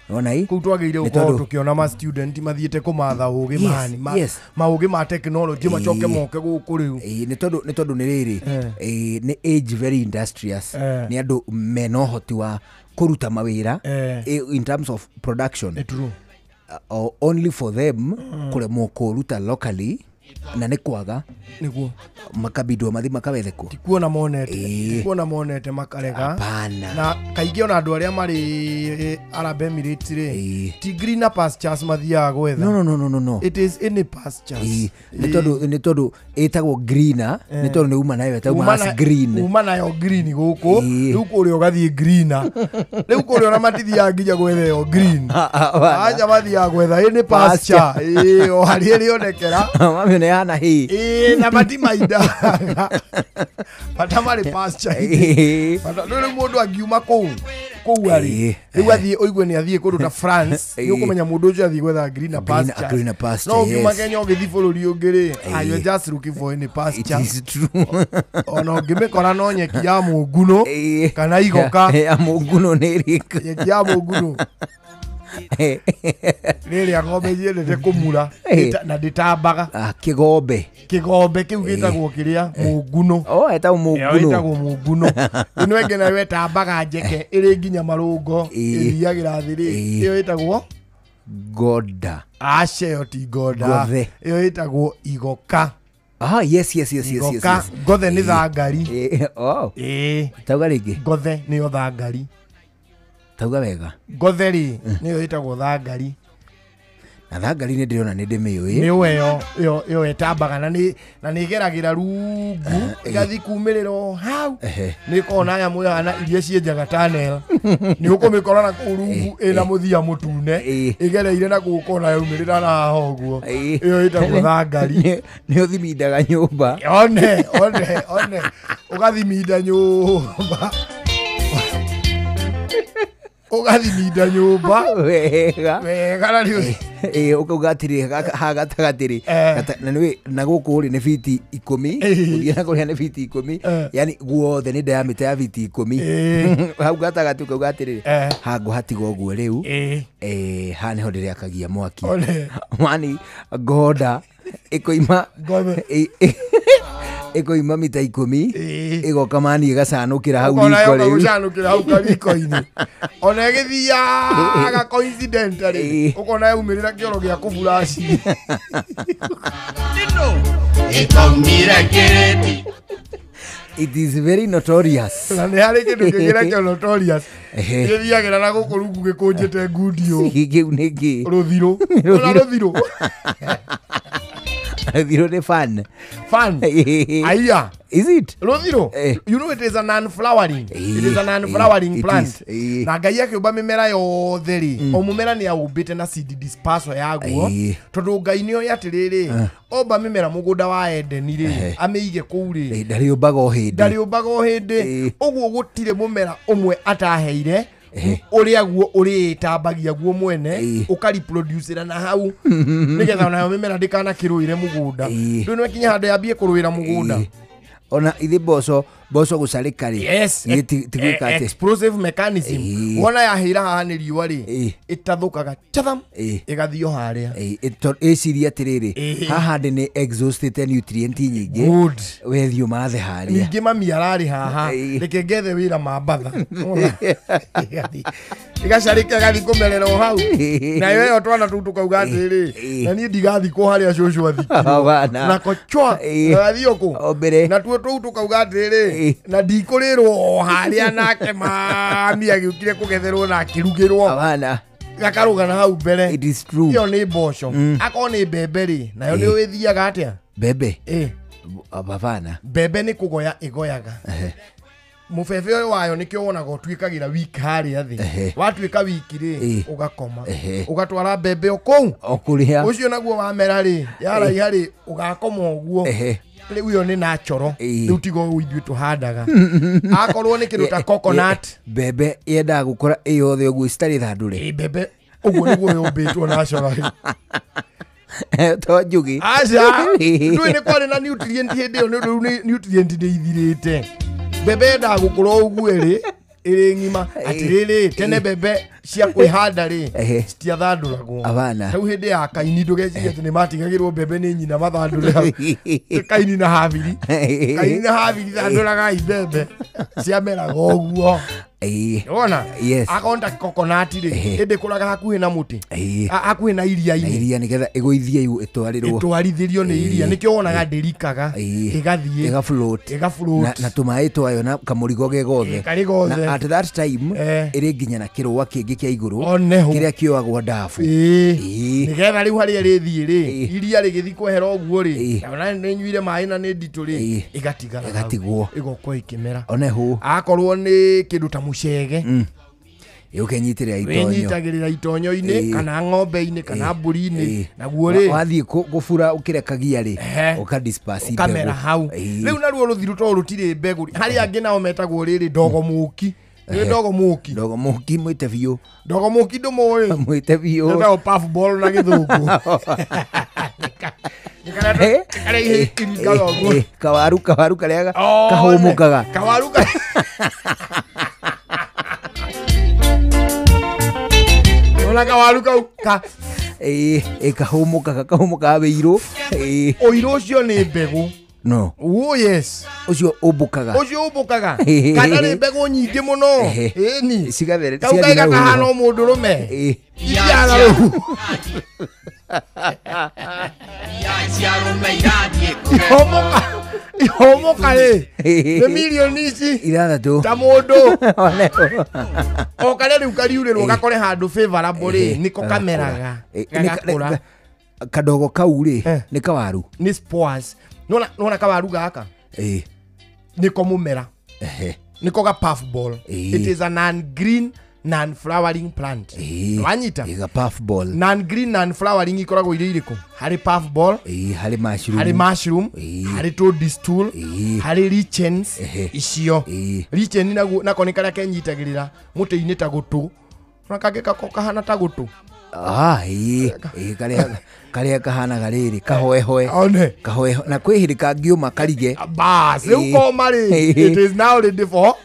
Wona ĩ kũu twagĩrĩire gũkorwo tũkĩona ma student mathiĩte kũmatha ũgĩ mani maũgĩ ma technology macoke moke gũkũ rĩu. Nĩ tondũ nĩ rĩrĩ, nĩ age very industrious, nĩ andũ mena ũhoti wa kũruta mawĩra in terms of production. True. Only for them kũremwo kũruta locally na nĩ kwaga nĩguo makabidwo mathi makawethe kuo. Tikuona monete, tikuona monete makarega. Hapana. Na kaingĩ ona andũ arĩa marĩ Arab Emirates rĩ, ti greener pastures mathiaga gwetha. No. It is any pastures. Nĩ tondũ ĩtagwo greener, nĩ tondũ nĩ uma nayo ĩtagwo as green. Uma nayo green gũkũ, rĩu kũrĩa ũgathiĩ greener. Rĩu kũrĩa ona matithiaga nginya gwetha ĩyo green. Aca mathiaga gwetha any pasture. O harĩa ĩrĩonekera. Mami nĩ hana hii. Na matimaindaga. Bata marĩ pasture. Bata rĩu mũndũ angiuma kũu arĩ rĩu athiĩ ũigue nĩ athiĩ kũndũ ta France, nĩ ũkũmenya mũndũ ũcio athiĩ gwetha greener pasture. No ũngiuma Kenya ũgĩthiĩ bũrũri ũngĩ rĩ, you're just looking for any pasture. It is true. Ona ũngĩmĩkora no nyeki ya mũnguno kana igoka. Ya mũnguno nĩ ĩrĩkũ? Nyeki ya mũnguno rĩrĩa ng'ombe ciendete kũmura na ndĩtambaga. Kĩgombe. Kĩgombe kĩu gĩtagwo kĩrĩa mũnguno. Oh, ĩtagwo mũnguno. Ĩtagwo mũnguno. Ĩno ĩngĩ nayo ĩtambaga njeke ĩrĩ nginya marũngo ĩthiagĩra thĩ rĩ, ĩyo ĩtagwo ngoda. Aca ĩyo ti ngoda. Ĩyo ĩtagwo igoka. Yes. Igoka. Ngothe nĩ thangari. Oh. Tauga rĩngĩ. Ngothe nĩyo thangari. Tauga wega. Ngothe rĩ nĩyo ĩtagwo thangari. Na thangari nĩ ndĩrona nĩ ndĩmĩũĩ. Nĩ ũĩ ĩyo ĩtambaga na nĩ ĩgeragĩra rungu ĩgathiĩ kumĩrĩra o hau. Nĩ ĩkoragwo na nyamũ ĩhana iria cienjaga tunnel. Nĩ ũkũmĩkora na kũu rungu ĩna mũthia mũtune ĩgereire na kũu ũkona yaumĩrĩra na haha ũguo. Ĩyo ĩtagwo thangari. Nĩ ũthimindaga nyũmba. One ũgathiminda nyũmba. Ũgathiminda nyũmba wega wega na rĩu ũkauga atĩrĩ haha gatagatĩ rĩ, na nĩũĩ na gũkũ rĩ nĩ fiti 10, gũthiĩ na kũrĩa nĩ fiti 10, yani guothe nĩ diameter ya fiti 10. Hau gatagatĩ ũkauga atĩrĩ haha ngũhatiga ũguo rĩu, haha nĩho ndĩrĩakagia mwaki. Mani ngoda ĩkoima ĩkoima mita 10 ĩgoka mani ĩgacanũkĩra hau riko rĩu. Ũgũcanũkĩra hau kariko-inĩ. Ona ĩgĩthiaga coincidentally ũkona yaumĩrĩra kĩoro gĩa kũburaci. It is very notorious. Na nĩ harĩ kĩndũ kĩngĩ nakĩo notorious. Gĩthiagĩra na gũkũ rungu gĩkũnjĩte ngundi ũũ. Kĩu nĩ kĩ? Rũthirũ. Ona rũthirũ. Rũthirũ nĩ fan. Fan? Aya. Is it? Rũthirũ? You know it is a non-flowering. It is a non-flowering plant. Na Ngai akĩũmba mĩmera yothe rĩ, o mũmera nĩ aũmbĩte na seed dispersal yaguo. Tondũ Ngai nĩ oĩ atĩrĩrĩ, omba mĩmera mũgũnda wa Edeni rĩ, amĩige kũu rĩ. Ndarĩũmbaga o hĩndĩ. Ndarĩũmbaga o hĩndĩ. Ũguo gũtirĩ mũmera ũmwe ataheire ũrĩa guo ũrĩtambagia guo mwene ũkariproducera na hau nĩgetha onayo mĩmera ndĩkanakĩrũĩre mũgũnda. Rĩu nĩwakinya handũ yambie kũrũĩra mũgũnda. Ona ithe mboco gũcarĩka rĩ. Yes. Explosive mechanism. Wona yahĩra haha nĩ riũa rĩ, ĩtathũkaga chatham ĩgathiĩ o harĩa. Ĩciria atĩrĩrĩ, haha ndĩ nĩ exhausted nutrient nyingĩ. Good. Wethiĩ ũmathe harĩa. Ningĩ mami ararĩ haha, reke ngethe wĩra mambatha. Ĩgacarĩka ĩgathiĩ kũmerera o hau. Nayo ĩyo twana tũu tũkauga atĩrĩrĩ, na niĩ ndigathikwo harĩa cũcũ athikirwo. Nako chwa, gathiĩ o kũ. Natuo tũu tũkauga atĩrĩrĩ, na ndikũrĩrwo o harĩa nake mami agĩũkire kũgetherwo na akĩrugĩrwo. Gakarũgana hau mbere. It is true. Ĩyo nĩ mboco. Akorwo nĩ mbembe rĩ, nayo nĩ ĩthiaga atĩa? Mbembe? Hapana. Mbembe nĩ kũgoya ĩgoyaga. Mũbebe ũyũ wayo nĩkĩo wonaga ũtuĩkagĩra wiki harĩa thĩ. Watuĩka wiki rĩ, ũgakoma. Ũgatwara mbembe o kũu. O kũrĩa. Ũcio naguo wamera rĩ, yaraiha rĩ, ũgakoma ũguo. Rĩu ĩyo nĩ natural. Rĩu tigo ũũ ithuĩ tũhandaga. Akorwo nĩ kĩndũ ta coconut. Mbembe yendaga gũkũra ĩ yothe ũguo citarĩ thandũre. Mbembe ũguo nĩguo yũmbĩtwo naturally. To njugi. Aca. Ndũĩ nĩ kwarĩ na nutrient hĩndĩ ĩyo nĩ ũndũ rĩu nutrient nĩ ithirĩte. Mbembe yendaga gũkũra ũguo ĩrĩ ĩrĩ ng'ima. Atĩrĩrĩ, tene mbembe cia kwĩhanda rĩ, citiathandũragwo. Rĩu hĩndĩ ya Kaini ndũgecirie atĩ nĩ matigagĩrwo mbembe nĩ nyina mathandũre hau. Kaini na Habili. Kaini na Habili thandũragai mbembe. Ciameraga ũguo. Wona? Akorwo ta coconut rĩ, ĩndĩ kũraga hakuhĩ na mũtĩ. Hakuhĩ na iria-inĩ. Na iria nĩgetha ĩgũithie ĩtwarĩrwo. Ĩtwarithĩrio nĩ iria. Nĩkĩo wonaga ndĩrikaga. Ĩgathiĩ. Ĩga float. Ĩga float. Na tũmaĩ twayo na kamũrigo ge gothe. Karĩ gothe. Na at that time ĩrĩ nginya na kĩrũa kĩngĩ kĩa igũrũ kĩrĩa kĩoagwo ndabu. Nĩgetha rĩu harĩa rĩthiĩ rĩ, iria rĩgĩthiĩ kwehera ũguo rĩ, na nĩ nyuire maĩ na nĩ nditũ rĩ, ĩgatigara. Ĩgatigwo. Ĩgokorwo ĩkĩmera. Oneho. Akorwo nĩ kĩndũ ta mũcege. Ũkenyitĩrĩra itonyo. Wĩnyitagĩrĩra itonyo-inĩ kana ng'ombe-inĩ kana mbũri-inĩ. Naguo rĩ, wathiĩ gũbura ũkĩrekagia rĩ, ũka disperse mbegũ. Ũkamera hau. Rĩu naruo rũthiru to rũtirĩ mbegũ. Harĩa angĩ nao metagwo rĩrĩ ndogo mũki. Nĩ ndogo mũki. Ndogo mũki mwĩte biũ. Ndogo mũki ndũmũĩ. Mwĩte biũ. Ĩtagwo puffball na gĩthũngũ. Kawaru kawaru karĩa kahũmũkaga. Kawaru Ona kawaru kau ka kahũmũkaga kahũmũkaga wĩirũ. Ũirũ ũcio nĩ mbegũ. No. Oh yes. Ũcio ũmbũkaga. Ũcio ũmbũkaga. Kana nĩ mbegũ nyingĩ mũno. Ĩni. Cigathere. Kau kaiga kahana o mũndũrũme. Itiara rĩu. Ihũmũka. Ihũmũka rĩ. Nĩ mirioni ici. 6. Ta mũndũ. O karĩa rĩu kariurĩrwo gakore handũ favorable rĩ, nĩko kameraga. Gagakũra. Kadogo kau rĩ, nĩ kawaru. Nĩ spores. Nona kawaru gaka. Nĩko mũmera. Nĩko ga puffball. It is a non-green, non-flowering plant. Wanyita? Ga puffball. Non-green, non-flowering ikoragwo irĩ irĩkũ? Harĩ puffball. Harĩ mushroom. Harĩ mushroom. Harĩ toadstool. Harĩ lichens. Icio. Lichen naguo nako nĩ karĩa kenyitagĩrĩra mũtĩ-inĩ ta gũtũ. Ona kangĩ kako kahana ta gũtũ. Karĩa kahanaga rĩrĩ kahoehoe. Kahoehoe na kwĩ hĩndĩ kangĩũma karige. Bas, rĩu koma rĩ, it is now ready for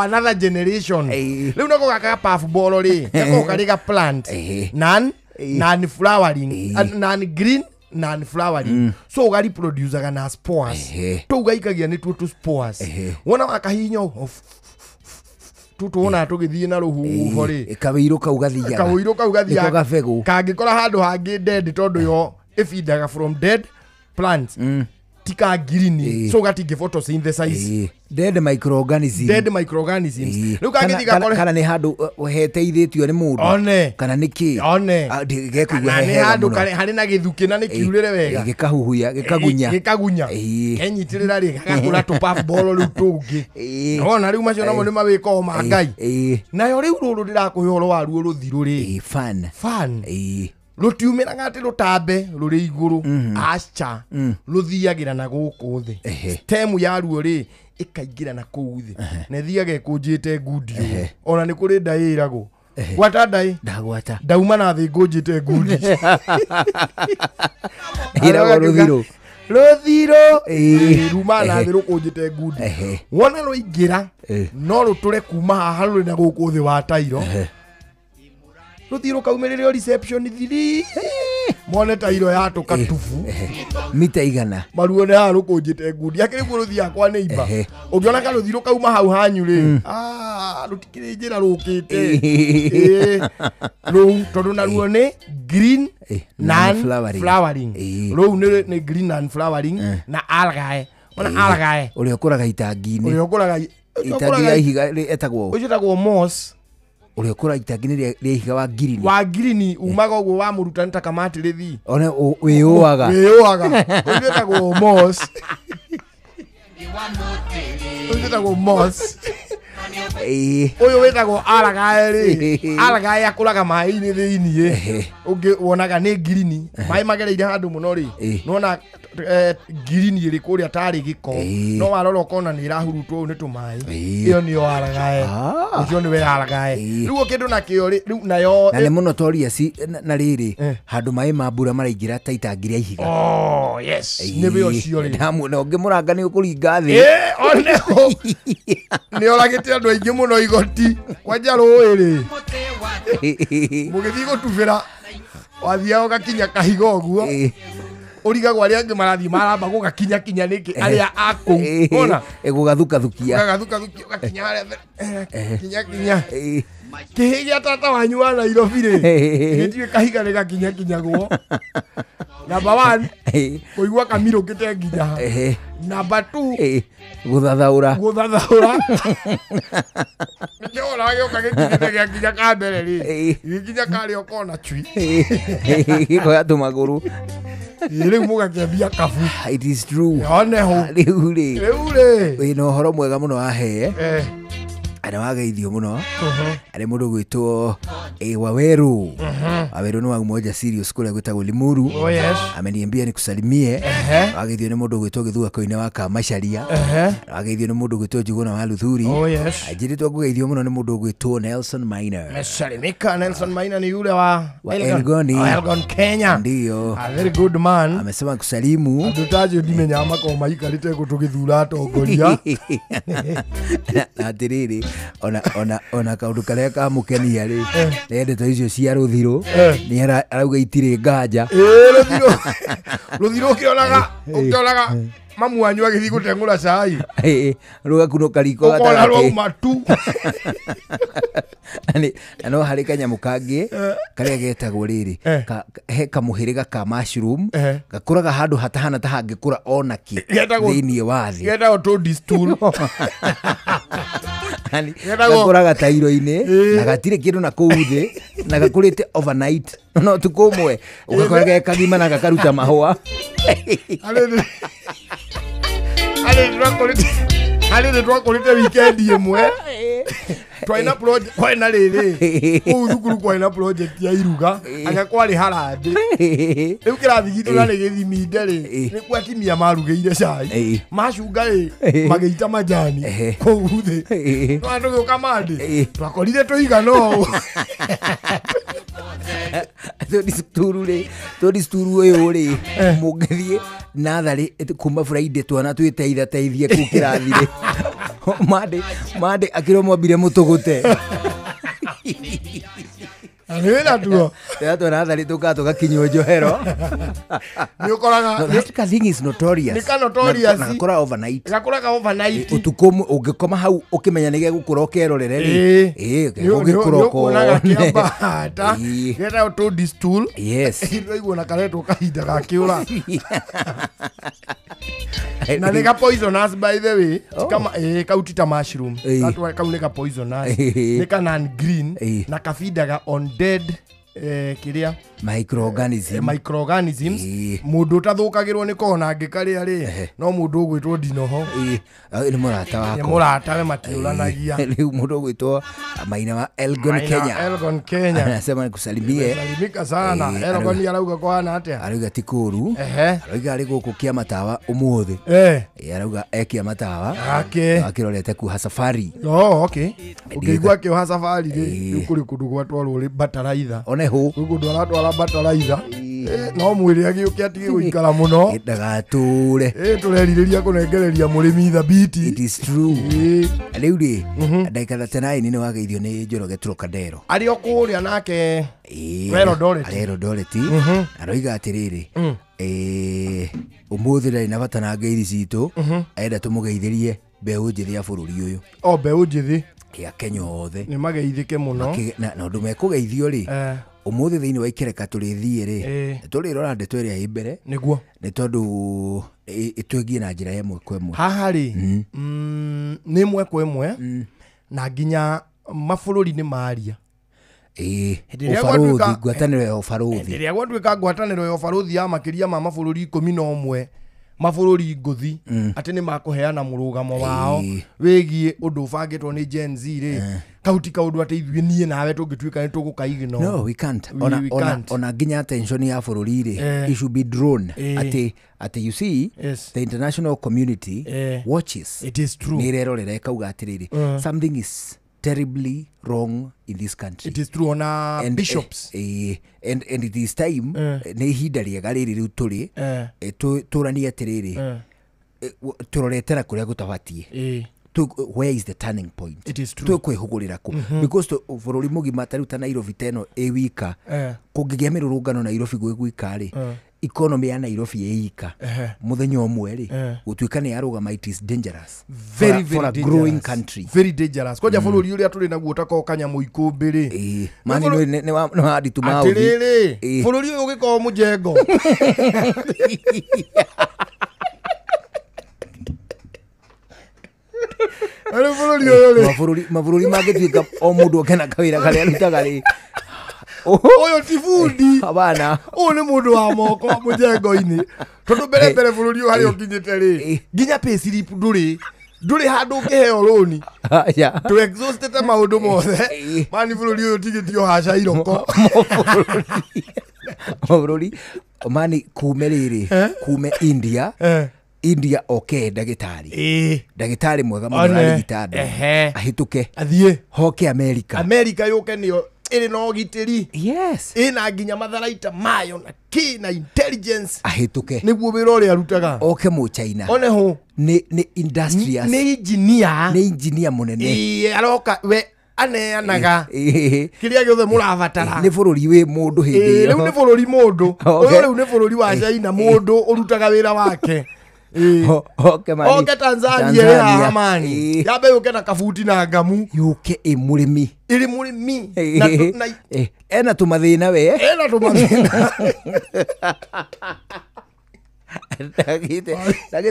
another generation. Rĩu nako gaka puffball rĩ, gako karĩ ga plant. Non flowering, non green, non flowering. So ũga reproduce na spores. Tũu gaikagia nĩ tuo tu spores. Wona wakahihinya tutuona tũgĩthiĩ na rũhuho rĩ, kawĩirũ kau gathiaga. Kawĩirũ kau gathiaga. Nĩko gabegũ. Kangĩkora handũ hangĩ dead tondũ yo ĩbindaga from dead plants. Ti ka green, so gatingĩ photosynthesize. Dead microorganisms. Dead microorganisms. Rĩu kangĩthiĩ gakore kana nĩ handũ heteithĩtio nĩ mũndũ. One. Kana nĩ kĩ. One. Gekũigua Kana nĩ hehega handũ mũno. harĩ na gĩthukĩ na nĩ kiurĩre wega. Gĩkahuhuya, gĩkagunya. Gĩkagunya. Kenyitĩrĩra rĩ, gagakũra tũ puffball rĩu tũngĩ. Wona rĩu macio namo nĩ mawĩko ma Ngai. Nayo rĩu rũrũ ndĩrakũhe ũhoro waruo rũthirũ rĩ. Fan. Fan. Rũtiumĩraga atĩ rũtambe rũrĩ igũrũ. Aca. Rũthiagĩra na gũkũ thĩ. Stem yaruo rĩ, ĩkaingĩra na kũu thĩ. Na ĩthiaga ĩkũnjĩte ngundi ũũ. Ona nĩ kũrĩ ndaĩ ĩragwo. Gwata ndaĩ? Ndagwata. Ndauma na thĩ ngũnjĩte ngundi. Ĩragwo rũthirũ. Rũthirũ. Ruma na thĩ rũkũnjĩte ngundi. Wona rũingĩra, no rũtũre kuma haha rũrĩ na gũkũ thĩ wa tairo. Rũthirũ kaumĩrĩre reception thiri. Mone tairo yatũka tubu. Mita igana. Maruone haha rũkũnjĩte ngundi. Akĩrĩ guo rũthiaga kwa neighbor. Ũngĩona karũthirũ kauma hau hanyu rĩ, rũtikĩrĩ njĩra rũkĩte. Rũu tondũ naruo nĩ green non flowering. Rũu nĩ green non flowering na algae. Ona algae. Ũrĩa ũkũraga itangi-inĩ. Ũrĩa ũkũraga itangi rĩa ihiga etagwo. Ũcio etagwo moss. Ũrĩa ũkũraga itangi-inĩ rĩa ihiga wa ngirini. Wa ngirini umaga ũguo wa mũrutani ta kamati rĩthi. One wĩyũaga. Wĩyũaga. Ũcio wĩtagwo moss. Wĩtagwo moss. Ũyũ wĩtagwo alagae rĩ, alagae akũraga maĩ-inĩ thĩiniĩ, ũngĩ wonaga nĩ ngirini, maĩ magereire handũ mũno rĩ, nĩwona ngirini ĩrĩ kũrĩa tarĩ gĩko, no warora ũkona nĩ ĩrahurutwo ũũ nĩ tũmaĩ, ĩyo nĩyo alagae, ũcio nĩwe alagae. Rĩu kĩndũ nakĩo rĩ, rĩu nayo na nĩ mũno notorious na rĩrĩ handũ maĩ ma mbura maraingĩra ta itangi rĩa ihiga. Oh yes, nĩwe ũcio rĩ. Na ũngĩmũranga nĩ ũkũringa thĩ. Oneho nĩ oragĩte andũ aingĩ mũno igoti kwanja rũĩ rĩ, mũgĩthiĩ gũtubĩra wathiaga ũgakinya kahiga ũguo, ũrigagwo arĩa angĩ marathiĩ maramba gũgakinya kinya nĩkĩ arĩa a kũu, wona gũgathukathukia, gũgathukathukia ũgakinya harĩa kinya kinya kĩhĩ gĩa tata wanyu wa Nairobi rĩ, gĩtiũĩ kahiga nĩ gakinya kinyagwo. Number 1, kũigua kamirũkĩte nginya ha. Number 2, gũthathaũra, gũthathaũra. Nĩkĩo wona gĩũka gĩkinyĩte gĩa nginya ka mbere rĩ, gĩkinya karĩa ũkona cui, gĩkoya tũmagũrũ. Rĩu mũgakĩambia kabu. It is true. Oneho rĩu rĩ, rĩu rĩ wĩna ũhoro mwega mũno wahee na wageithio mũno arĩ mũndũ gwĩtwo Waweru. Waweru nĩ wa Umoja Serious kũrĩa gwĩtagwo Limuru. Oh yes. Ameniambia nikusalimie. Wageithio nĩ mũndũ gwĩtwo Gĩthua Koine wa Kamacharia. Wageithio nĩ mũndũ gwĩtwo Njuguna wa Luthuri. Oh yes. Anjĩrĩtwo ngũgeithio mũno nĩ mũndũ gwĩtwo Nelson Maina. Mesalimika Nelson Maina ni yule wa Elgon. Elgon Kenya. Ndio. A very good man. Amesema kusalimu. Andũ ta acio ndimenyaga makoragwo maikarĩte gũtũgĩthura atongoria. Na atĩrĩrĩ, ona kaũndũ karĩa kamũkenia rĩ, nĩ ndeto icio cia rũthirũ, nĩ arauga itirĩ nganja. Rũthirũ rũthirũ ũkĩonaga mamu wanyu agĩthiĩ gũteng'ũra cai, rũgakunũka riko ũkona gatagatĩ. rwauma tu. Na no harĩ kanyamũ kangĩ karĩa getagwo rĩrĩ, he kamũhĩrĩga ka mushroom gakũraga handũ hatahana ta hangĩkũra ona kĩ thĩiniĩ wa thĩ, getagwo toadstool. Gakũraga tairo-inĩ na gatirĩ kĩndũ na kũu thĩ, na gakũrĩte overnight, no ũtukũ ũmwe ũgakora ge kagima na gakaruta mahũa. Harĩ nĩ twakũrĩte weekend ĩmwe, twarĩ na project, kwarĩ na rĩrĩ kũu thukuru kwarĩ na project ya iruga, anga kwarĩ harambĩ. Rĩu kĩrathi gitũ na nĩ gĩthiminde rĩ, nĩkuo atimia marugĩire cai, macunga rĩ magĩita majani kũu thĩ. No tũgĩũka Monday twakorire tũigana ũũ. Toadstool rĩ, toadstool ũyũ rĩ, mũngĩthiĩ natharĩ kuma Friday twana twĩteithateithie kũu kĩrathi rĩ, Monday akĩrwo mwambire mũtũgũte. Nĩ natuo. Rĩrĩa twana natharĩ tũkaga tũgakinywo njohero. Nĩ ũkoraga That thing is notorious. Nĩ ka notorious. Na gakũraga overnight. Gakũraga overnight. Ũtukũ ũngĩkoma hau ũkĩmenya nĩ gegũkũra ũkerorere rĩ, ũgĩkũra ũkonaga kĩambata. Getagwo toadstool. Yes. Ndĩraigua na karetwo kahinda gakĩũra. Na nĩ ka poisonous by the way. Kama kau ti ta mushroom. Kau nĩ ka poisonous. Nĩ ka non green na kabidaga on dead kĩrĩa microorganism. Microorganisms. Mũndũ ũtathũkagĩrwo nĩ kona angĩkarĩa rĩ, no mũndũ ũgwĩtwo Ndinoho. Nĩ mũrata wakwa. Nĩ mũrata we matiũranagia. Rĩu mũndũ ũgwĩtwo Maina wa Elgon Kenya. Elgon Kenya. Anasema nikusalimie. Salimika sana. Elgon arauga kwana atĩa? Arauga ti kũũru. Arauga arĩ gũkũ Kĩamatawa ũmũthĩ. Arauga e Kĩamatawa. Akĩrorete kuoha safari. Oh, okay. Ũngĩigua akĩoha safari rĩ, rĩu kũrĩ kũndũ gwatwarwo rĩ bataraitha. Oneho. Kũrĩ kũndũ aratwara bataraitha. No mwĩrĩ agĩũke atige gũikara mũno. Ndagatũre. Tũrerirĩria kũnengereria mũrĩmi thabiti. It is true. Rĩu rĩ, ndagĩka 39 nĩ wageithio nĩ Njoroge Trocadero. Arĩ o kũrĩa nake Eldoret. Arĩ Eldoret. Aroiga atĩrĩrĩ, ũmũthĩ ndarĩ na bata na ngeithi citũ, arenda tũmũgeithĩrie mbeũ njĩthĩ ya bũrũri ũyũ. O mbeũ njĩthĩ ya Kenya othe nĩ mageithĩke mũno. Na ũndũ mekũgeithio rĩ, ũmũthĩ thĩinĩ wa ikereka tũrĩthiĩ rĩ, tũrĩrora ndeto ĩrĩa ĩ mbere nĩguo, nĩ tondũ ĩtwĩgie na njĩra ya ĩmwe kwa ĩmwe. Haha rĩ, nĩ ĩmwe kwa ĩmwe, na nginya mabũrũri nĩ maria. Ũbarũthi, ngwatanĩro ya ũbarũthi. Hĩndĩ ĩrĩa gwatuĩka ngwatanĩro ya ũbarũthi ya makĩria ma mabũrũri 11 Mabũrũri ngũthi atĩ nĩ makũheana mũrũgamo wao wĩgiĩ ũndũ ũbangĩtwo nĩ Gen Z rĩ kau ti kaũndũ atĩ ithuĩ niĩ nawe tũngĩtuĩka nĩ tũgũkaigno. No, we can't. Ona nginya attention ya bũrũri rĩ, it should be drawn atĩ you see, yes, the international community watches. It is true. Nĩ ĩrerorera ĩkauga atĩrĩrĩ, something is terribly wrong in this country. It is true. Ona and, bishops and it is time nĩ ihinda rĩega rĩrĩ rĩu tũrĩ tũranie atĩrĩrĩ, tũroretera kũrĩa gũtabatiĩ. Where is the turning point? It is true. Twĩkwĩhũgũrĩra kũ? Because bũrũri mũgima ta rĩu ta Nairobi ta ĩno ĩ wika, kũngĩgĩa mĩrũrũngano Nairobi gwĩ gwika rĩ, economy ya Nairobi ĩ ika mũthenya ũmwe rĩ, gũtuĩka nĩ yarũgama, it is dangerous. Very, for a very growing country. Very dangerous. Kwanja bũrũri ũrĩa tũrĩ naguo ũtakoragwo kanyamũ ikũmbĩ rĩ. Mani nĩ wanditũ maũthi. Atĩrĩrĩ, bũrũri ũyũ ũgĩkorwo mũjengo. Mabũrũri mangĩtuĩka o mũndũ oke na kawĩra karĩa arutaga rĩ, ũyũ ti bundi, hapana, ũyũ nĩ mũndũ wa moko mũjengo-inĩ. Tondũ mbere mbere bũrũri ũyũ harĩa ũkinyĩte rĩ, nginya pay slip ndũrĩ handũ ũngĩheo rũni. Tũ exhaustĩte maũndũ mothe. Mani bũrũri ũyũ ũtigĩtio haca iroko. Mabũrũri mani kume rĩrĩ, kume India. India oke ndagĩtarĩ. Ndagĩtarĩ mwega mũno ararigita andũ. Ahĩtũke. Athiĩ. Hoke America. America yũke nĩyo ĩrĩ na ũgitĩri. Yes. Ĩna nginya matharaita mayo na kĩ na intelligence. Ahĩtũke. Nĩguo wĩra ũrĩa arutaga. Oke Mũchaina. One hũ. Nĩ industrious. Nĩ engineer. Nĩ engineer mũnene. Aroka we aneanaga kĩrĩa gĩothe mũrabatara. Nĩ bũrũri wĩ mũndũ hĩndĩ ĩyo. Rĩu nĩ bũrũri mũndũ. Ũyũ rĩu nĩ bũrũri wa China mũndũ ũrutaga wĩra wake. Oke mani. Oke Tanzania ĩrĩ haha mani. Yambe yũke na kabuti na ngamu. Yũke ĩ mũrĩmi. Ĩrĩ mũrĩmi. Ena tũmathĩna we. Ena tũmathĩna. Ndagĩte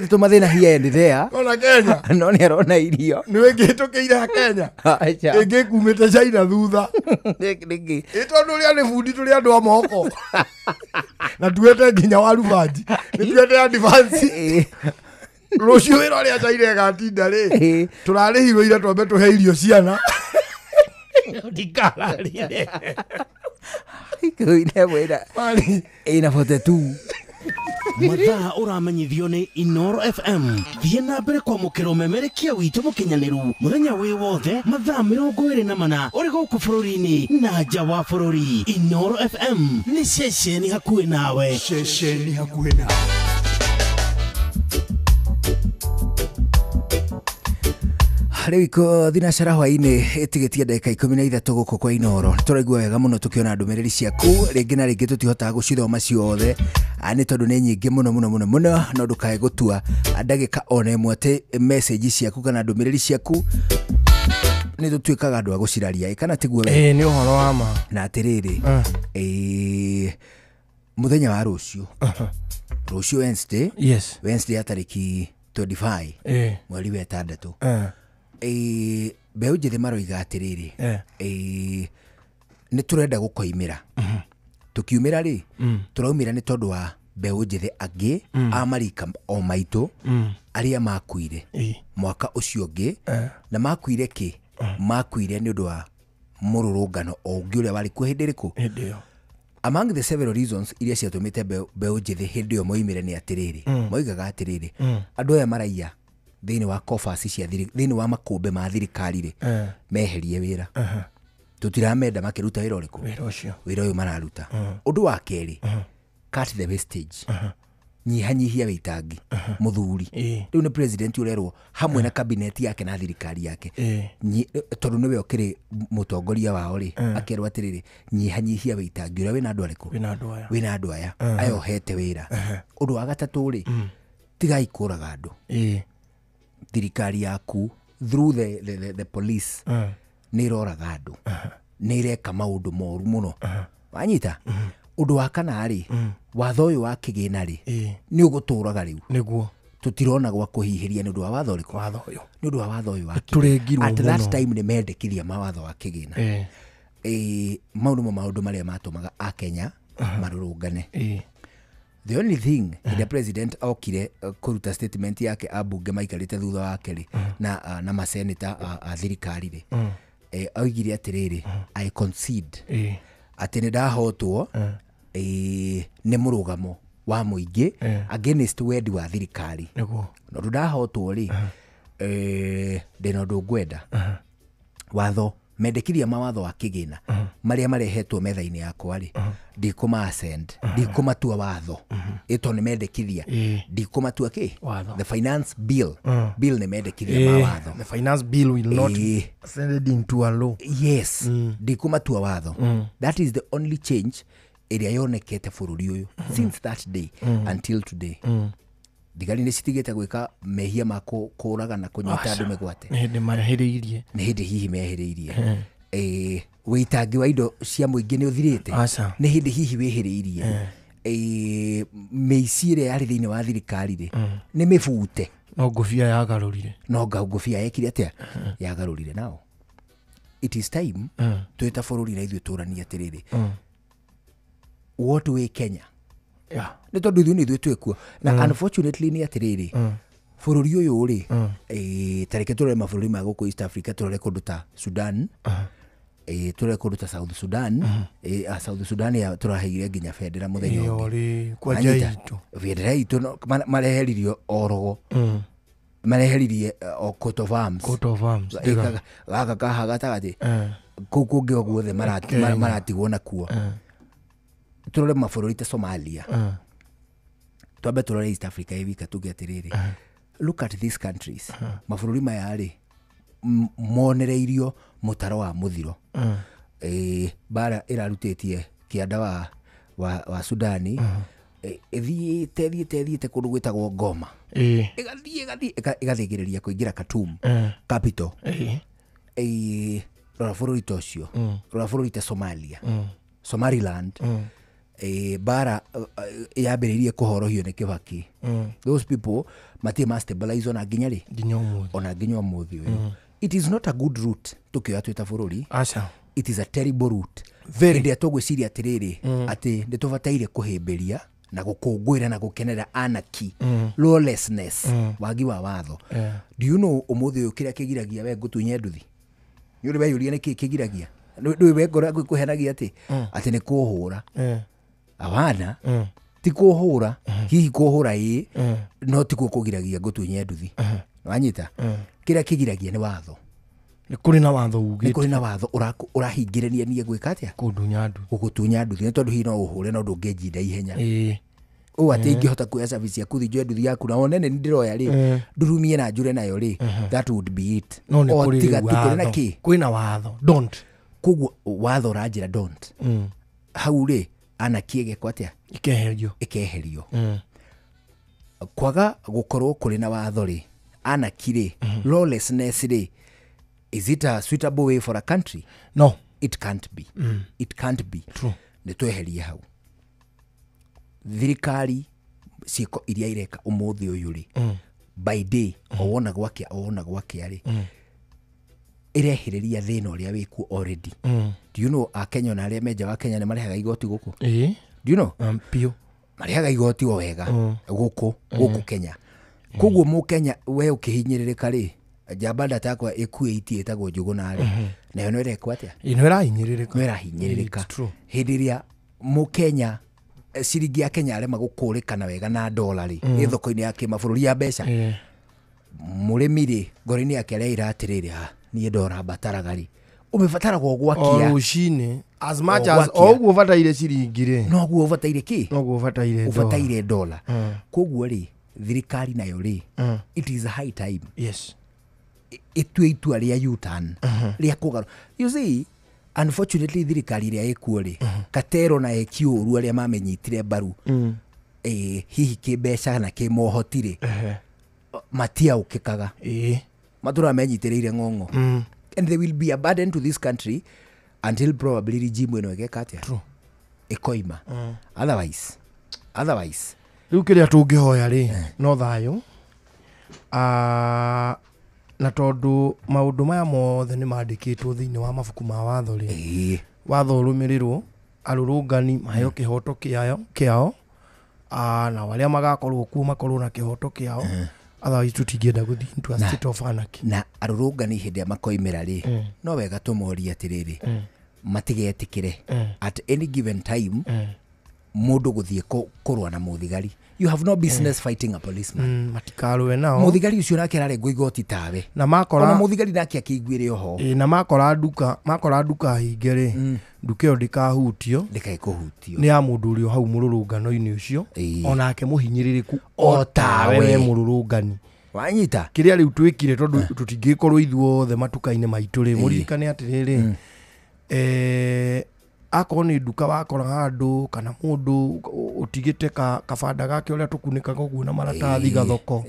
tũmathĩna here and there. Ona Kenya. No nĩ arona irio. Nĩ wĩngĩhĩtũkĩire Kenya. Ĩngĩ kumĩte China thutha. Nĩkĩ? Ĩ tondũ ũrĩa nĩ bundi tũrĩ andũ a moko. Na tuete nginya warubanji. Nĩ tuete advance. Rũciũ wĩra ũrĩa China ĩgatinda rĩ, tũrarĩhirwo ira twambe tũhe irio ciana. Ndikararire. Ikuine wĩra. Ĩna 42. Mathaa ũramenyithio nĩ Inoro FM. Thiĩ na mbere kwamũkĩra ũmemerekia witũ mũkinyanĩru mũthenya wĩ wothe mathaa 24 ũrĩ gũkũ bũrũri-inĩ na nja wa bũrũri. Inoro FM nĩ ceceni hakuhĩ nawe. Ceceni hakuhĩ nawe. Rĩu iko thinacara hwaĩ-inĩ ĩtigĩtie ndagĩka 13 gũkũ kwa Inoro. Tũraigua wega mũno tũkĩona ndũmĩrĩri ciaku rĩngĩ na rĩngĩ tũtihotaga gũcithoma ciothe nĩ tondũ nĩ nyingĩ mũno mũno mũno mũno, no ndũkae gũtua ndagĩka ona ĩmwe atĩ message ciaku kana ndũmĩrĩri ciaku nĩ tũtuĩkaga andũ a gũciraria kana tiguo we? Nĩ ũhoro wa ma. Na atĩrĩrĩ, mũthenya wa rũciũ, rũciũ Wednesday, yes, Wednesday ya tarĩki 25 mweri wa 6, mbeũ njĩthĩ maroiga atĩrĩrĩ, nĩ tũrenda gũkoimĩra. Tũkiumĩra rĩ, tũraumĩra nĩ tondũ wa mbeũ njĩthĩ angĩ a marika o maitũ arĩa makuire mwaka ũcio ũngĩ, na makuire kĩ? Makuire nĩ ũndũ wa mũrũrũngano o ũngĩ ũrĩa warĩ kuo hĩndĩ ĩrĩkũ? Hĩndĩ ĩyo. Among the several reasons iria ciatũmĩte mbeũ njĩthĩ hĩndĩ ĩyo moimĩre nĩ atĩrĩrĩ, moigaga atĩrĩrĩ, andũ aya maraiya thĩinĩ wa coffers cia thĩinĩ wa makũmbĩ ma thirikari rĩ, meherie wĩra. Tũtiramenda makĩruta wĩra ũrĩkũ? Wĩra ũcio. Wĩra ũyũ mararuta. Ũndũ wa kerĩ, cut the wastage. Nyihanyihia wĩitangi mũthuri. Rĩu nĩ president ũrerwo hamwe na cabinet yake na thirikari yake, tondũ nĩwe ũkĩrĩ mũtongoria wao rĩ, akerwo atĩrĩrĩ, nyihanyihia wĩitangi ũrĩa wĩna andũ arĩkũ? Wĩna andũ aya. Aya ũhete wĩra. Ũndũ wa gatatũ rĩ, tigai kũraga andũ. Thirikari yaku through the police nĩ ĩroraga andũ, nĩ ĩreka maũndũ moru mũno. Wanyita? Ũndũ wa kana rĩ, watho ũyũ wa kĩgĩna rĩ, nĩ ũgũtũraga rĩu. Nĩguo. Tũtirona gwa kũhihĩria nĩ ũndũ wa watho ũrĩkũ? Watho ũyũ. Nĩ ũndũ wa watho ũyũ wa kĩgĩna. At that time nĩ mendekithia ma watho wa kĩgĩna. Mau nĩmo maũndũ marĩa matũmaga Akenya marũrũngane. The only thing the president okire kũruta statement yake abunge maikarĩte thutha wake rĩ na maseneta a thirikari rĩ, oigire atĩrĩrĩ, I concede atĩ nĩ ndahotwo nĩ mũrũgamo wa mũingĩ against wendi wa thirikari. No ndahotwo rĩ, ndĩna ũndũ ngwenda watho mendekithia ma watho wa kĩgĩna marĩa marehetwo metha-inĩ yakwa rĩ, ndikũma ascend, ndikũmatua watho, ĩto nĩ mendekithia, ndikũmatua kĩ the finance bill. Bill nĩ mendekithia ma watho. The finance bill will not send it into a law. Yes, ndikũmatua watho. That is the only change ĩrĩa yonekete bũrũri ũyũ since that day until today. Thigari nĩ citigĩte gwĩka mehia ma kũraga na kũnyita andũ mĩgwate. Nĩ hĩndĩ mehĩrĩirie. Nĩ hĩndĩ hihi mehĩrĩirie. Wĩitangi wa indo cia mũingĩ nĩ ũthirĩte. Nĩ hĩndĩ hihi wĩhĩrĩirie. Mĩici ĩrĩa yarĩ thĩinĩ wa thirikari rĩ, nĩ mĩbute. No ngũbia yagarũrire. No ngũbia yekire atĩa? Yagarũrire. Nao it is time twĩ ta bũrũri na ithuĩ tũranie atĩrĩrĩ, what we Kenya. Nĩ tondũ ithuĩ nĩ ithuĩ twĩkuo na unfortunately nĩ atĩrĩrĩ, bũrũri ũyũ rĩ, tareke tũrore mabũrũri ma gũkũ East Africa, tũrore kũndũ ta Sudan, tũrore kũndũ ta South Sudan. South Sudan tũraheire nginya bendera mũthenya ũngĩ. Bendera itũ mareheririo orogo, mareheririe coat of arms, gaka kaha gatagatĩ, kũu kũngĩ o guothe maratigwo nakuo. Turore mabũrũri ta Somalia, twambe turore East Africa ĩwika tuge atĩrĩrĩ, look at these countries. Mabũrũri maya rĩ, monereirio mũtaro wa mũthiro. Bara ĩrarutĩtie kĩanda wa Sudani, ĩthiĩte kũndũ gwĩtagwo Goma, ĩgathiĩ ĩgathĩgĩrĩria kũingĩra Khartoum capital. Rora bũrũri ta ũcio, rora bũrũri ta Somalia, Somaliland, bara yambĩrĩirie kũhorohio nĩ Kibaki. Those people matirĩ ma stabilize ona nginya rĩ, ona nginya ũmũthĩ ũyũ. It is not a good route tũkĩoya twĩ ta bũrũri. It is a terrible route. Hĩndĩ ĩrĩa tũgwĩciria atĩrĩrĩ, atĩ nĩ tũbataire kũhĩmbĩria na gũkũngũĩra na gũkenera anarchy, lawlessness, wagi wa watho. Do you know ũmũthĩ ũyũ kĩrĩa kĩgiragia we ngũtunye nduthi? Nĩ ũrĩ weyũria nĩkĩ kĩgiragia? Ndũĩ we ngoro yaku ĩkũhenagia atĩ atĩ nĩ kũhũra. Awana ti kũhũra, hihi kũhũra ĩĩ, no tikuo kũgiragia ngũtunye nduthi. Wanyita? Kĩrĩa kĩgiragia nĩ watho. Nĩ kũrĩ na watho ugĩte. Nĩ kũrĩ na watho ũrahingĩrĩria niĩ gwĩka atĩa? Kũndunya nduthi. Gũgũtunya nduthi nĩ tondũ hihi no ũhũre no ndũngĩnjinda ihenya. Ũũ atĩ ingĩhota kuoya service yaku njoe nduthi yaku na wone nĩ ndĩroya rĩ, ndurumie na njure nayo rĩ, that would be it. No nĩ kũrĩ tiga tu kũrĩ na kĩ? Kwĩna watho. Don't. Koguo watho ũranjĩra don't. Hau rĩ, anarchy ĩgekwo atĩa? Ĩkeherio. Ĩkeherio. Kwaga gũkorwo kũrĩ na watho rĩ, anarchy rĩ, lawlessness rĩ, is it a suitable way for a country? No. It can't be. It can't be. True. Nĩ tweherie hau. Thirikari ciĩko iria ireka ũmũthĩ ũyũ rĩ, by day, o wona gwakĩa rĩ, ĩrehĩrĩria thĩna ũrĩa wĩkuo already. Do you know Akenya na arĩa menja wa Kenya nĩ marehaga igoti gũkũ? Do you know? Piũ. Marehaga igoti o wega gũkũ Kenya. Koguo mũkenya we ũkĩhinyĩrĩrĩka rĩ, njamba ndata yakwa ĩkuĩtie ĩtagwo Njũgũna rĩ, nayo no ĩrekwo atĩa? No ĩrahinyĩrĩrĩka. No ĩrahinyĩrĩrĩka. Hĩndĩ ĩrĩa mũkenya ciringi ya Kenya arema gũkũrĩkana wega na dola rĩ, ĩ thoko-inĩ ya kĩmabũrũri ya mbeca, mũrĩmi rĩ, ngoro-inĩ yake areira atĩrĩrĩ, niĩ ndora mbataraga rĩ, ũmĩbataraga o gwakia. O rũcinĩ, as much as o ũguo ũbataire ciringi rĩ, noguo ũbataire kĩ? Noguo ũbataire dola. Ũbataire dola. Koguo rĩ, thirikari nayo rĩ, it is a high time. Yes. Ĩtue itua rĩa U-turn, rĩa kũgarũ. You see, unfortunately thirikari ĩrĩa ĩkuo rĩ, Katero na eki ũru arĩa mamenyitire mbaru, hihi kĩmbeca na kĩmohoti rĩ, matiaũkĩkaga. Matũraga menyitĩrĩire ng'ong'o. And they will be a burden to this country until probably regime ĩno ĩgeka atĩa? Ĩkoima. Otherwise. Rĩu kĩrĩa tũngĩhoya rĩ, no thayũ. Na tondũ maũndũ maya mothe nĩ mandĩkĩtwo thĩinĩ wa mabuku ma watho rĩ, watho ũrũmĩrĩrwo, arũrũngani maheo kĩhoto kĩao, Na arĩa magakorwo kuo makorwo na kĩhoto kĩao. Otherwise tũtingĩenda gũthiĩ into a state of anarchy. Na arũrũngani hĩndĩ ĩrĩa makoimĩra rĩ, no wega tũmorie atĩrĩrĩ, matigetĩkĩre at any given time mũndũ gũthiĩ kũrũa na mũthigari. You have no business fighting a policeman. Matikarũe nao. Mũthigari ũcio nake ararengwo igoti tawe. Na makora ona mũthigari nake akĩiguĩre oho. Na makora nduka hinge rĩ, nduka ĩyo ndĩkahutio. Ndĩkaĩkũhutio. Nĩ ya mũndũ ũrĩa hau mũrũrũngano-inĩ ũcio, onake mũhinyĩrĩrĩku o tawe we mũrũrũngani. Wanyita. Kĩrĩa rĩu twĩkire tondũ tũtingĩkorwo ithuothe matuka-inĩ maitũ rĩ, mũririkane atĩrĩrĩ, akorwo nĩ nduka wakora handũ kana mũndũ ũtigĩte kabanda gake ũrĩa tũkunĩkaga ũguo na maratathi gathoko,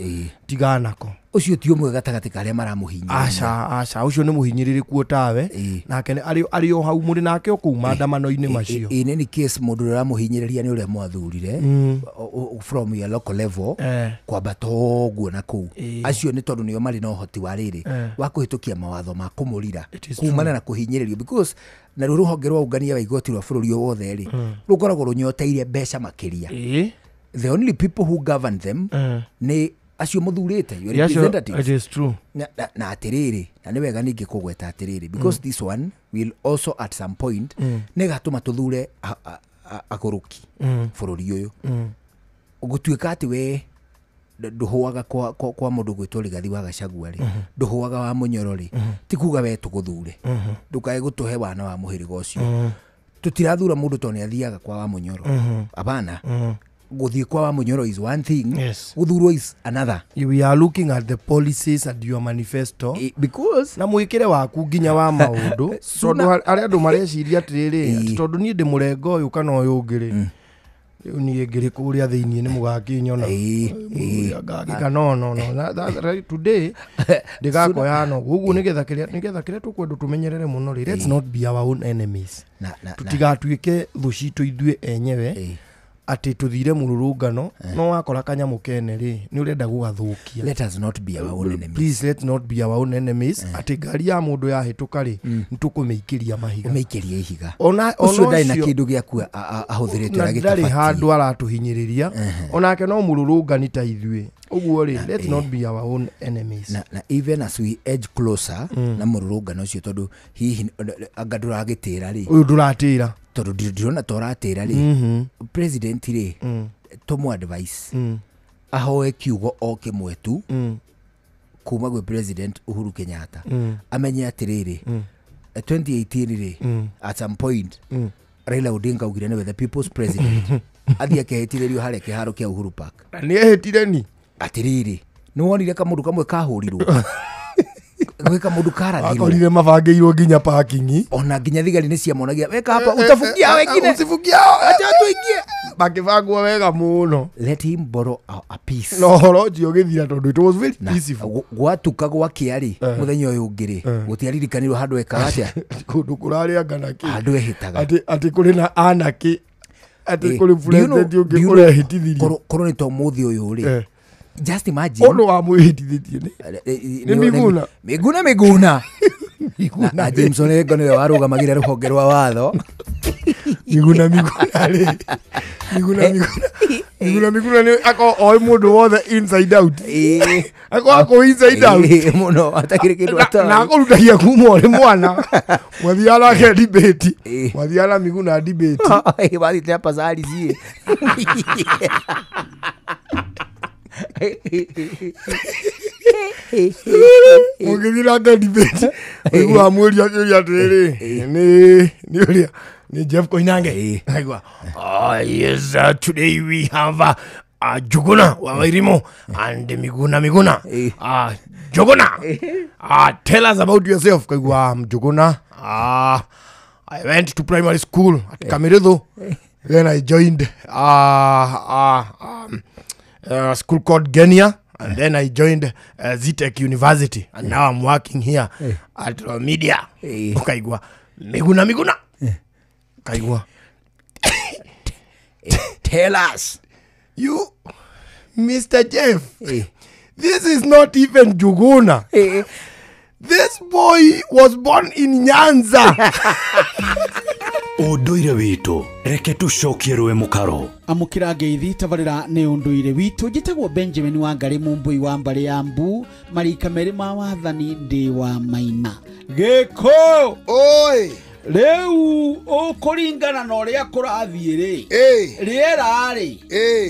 tiganako. Ũcio ti ũmwe gatagatĩ ka arĩa maramũhinyĩrĩria. Aca, aca, ũcio nĩ mũhinyĩrĩrĩku o tawe, nake arĩ o hau mũrĩ nake o kũu maandamano-inĩ macio. In any case mũndũ ũrĩa ũramũhinyĩrĩria nĩ ũrĩa mwathurire from your local level kwambata ũguo na kũu. Acio nĩ tondũ nĩo marĩ na ũhoti wa rĩrĩ wa kũhĩtũkia mawatho ma kũmũrira kumana na kũhinyĩrĩrio, because na ruo rũhonge rwa ũngania wa igoti rwa bũrũri wothe rĩ, rũkoragwo rũnyoteire mbeca makĩria. The only people who govern them nĩ acio mũthurĩte, your representatives. It is true. Na atĩrĩrĩ, na nĩ wega ningĩ kũgweta atĩrĩrĩ, because this one will also at some point nĩ gatũma tũthure agũrũki bũrũri ũyũ. Gũtuĩka atĩ we ndũhũaga kwa mũndũ gwĩtwo Rigathi wa Gachagua rĩ, ndũhũaga wa Mũnyoro rĩ, ti kuga we tũgũthure. Ndũkae gũtũhe wana wa mũhĩrĩga ũcio. Tũtirathura mũndũ tondũ nĩ athiaga kwa wa Mũnyoro. Abana. Gũthiĩ kwa wa Mũnyoro is one thing, yes. Gũthurwo is another. We are looking at the policies and your manifesto. Because na mwĩkĩre waku nginya wa maũndũ, tondũ arĩa andũ mareciria atĩrĩrĩ, atĩ tondũ niĩ ndĩ mũrengo ũyũ kana ũyũ ũngĩ rĩ, rĩu niĩ ngĩrĩ kũrĩa thĩiniĩ nĩ mũgakĩnyona. Ngagĩka no no no, today ndĩgakoya no ũguo, nĩgetha kĩrĩa tũkwenda tũmenyerere mũno rĩ, let's not be our own enemies. Tũtigatuĩke thũ citũ ithuĩ enyewe, atĩ tũthire mũrũrũngano no wakora kanyamũ kene rĩ, nĩ ũrenda gũgathũkia. Let us not be our own enemies. Please let's not be our own enemies. Atĩ ngari ya mũndũ yahĩtũka rĩ, nĩ tũkũmĩikĩria mahiga. Ũmĩikĩrie ihiga. Ona ũcio ndarĩ na kĩndũ gĩaku ahũthĩrĩte ũrĩa gĩtabatiĩ. Ndarĩ handũ aratũhinyĩrĩria. Onake no mũrũrũngani ta ithuĩ. Ũguo rĩ, let's not be our own enemies. Na even as we edge closer na mũrũrũngano ũcio, tondũ hihi anga ndũragĩtĩra rĩ, ũyũ ndũratĩra, tondũ ndirona ta ũratĩra rĩ, president rĩ, tũmũ advice ahoe kiugo o kĩmwe tu kuma gwĩ President Uhuru Kenyatta, amenye atĩrĩrĩ, 2018 rĩ, at some point Raila Odinga augire nĩwe the people's president, athiĩ akehĩtithĩrio harĩa kĩharo kĩa Uhuru Park. Na nĩehĩtire ni atĩrĩrĩ, nĩwonire kamũndũ kamwe kahũrirwo gwĩ kamũndũ karathirwo, akorire mabangĩirwo nginya parking, ona nginya thigari nĩ ciamonagia weka hapa utafukia wengine usifukia, acha tuingie, makĩbangwo wega mũno. Let him borrow a piece. No ũhoro ũcio ũgĩthira tondũ it was very peaceful. Gwatuka gwakĩa rĩ, mũthenya ũyũ ũngĩ rĩ, gũtiaririkanirwo handũ ekaga atĩa, kũndũ kũrarĩ anga na kĩ, handũ ehĩtaga atĩ kũrĩ na anarchy, atĩ kũrĩ president ũngĩ ũrehĩtithirio. Korwo nĩ ta ũmũthĩ ũyũ rĩ, just imagine ũndũ wa mwĩhĩtithĩtie nĩ Miguna. Miguna na James Orengo nĩwe warũgamagĩrĩra rũhonge rwa watho. Miguna rĩ, Miguna nĩ ako oĩ mũndũ wothe inside out, ako ako inside out mũno, atakĩrĩ kĩndũ atoĩ, na akũrutagia kuma ũrĩ mwana. Mwathiaga nake debate, mwathiaga na Miguna debate, wathiĩte hapa zari ciĩ mũngĩthiĩ nake debate, ũiguaga mwĩria akĩũria atĩrĩrĩ, nĩ ũrĩa nĩ Jeff Koinange. Aigua, yes, today we have Njuguna wa Wairimu and Miguna. Njuguna, tell us about yourself. Kaigua, Njuguna, I went to primary school at Kamirithu. Then I joined a school called Genia, and then I joined Zetech University, and now I'm working here at Media. Ukaigua, Miguna. Kaigua, tell us, you, Mr. Jeff, this is not even Njuguna. This boy was born in Nyanza. Ũndũire witũ, reke tũcokie rũĩ mũkaro. Amũkĩra ngeithi tabarĩra nĩ ũndũire witũ. Njĩtagwo Benjamin Wangari Mũmbũi wa mbarĩ ya Mbu, marika merĩ ma wathani ndĩ wa Maina. Gĩkũ oi rĩu ũkũringana na ũrĩa kũrathiĩ rĩ, rĩera rĩ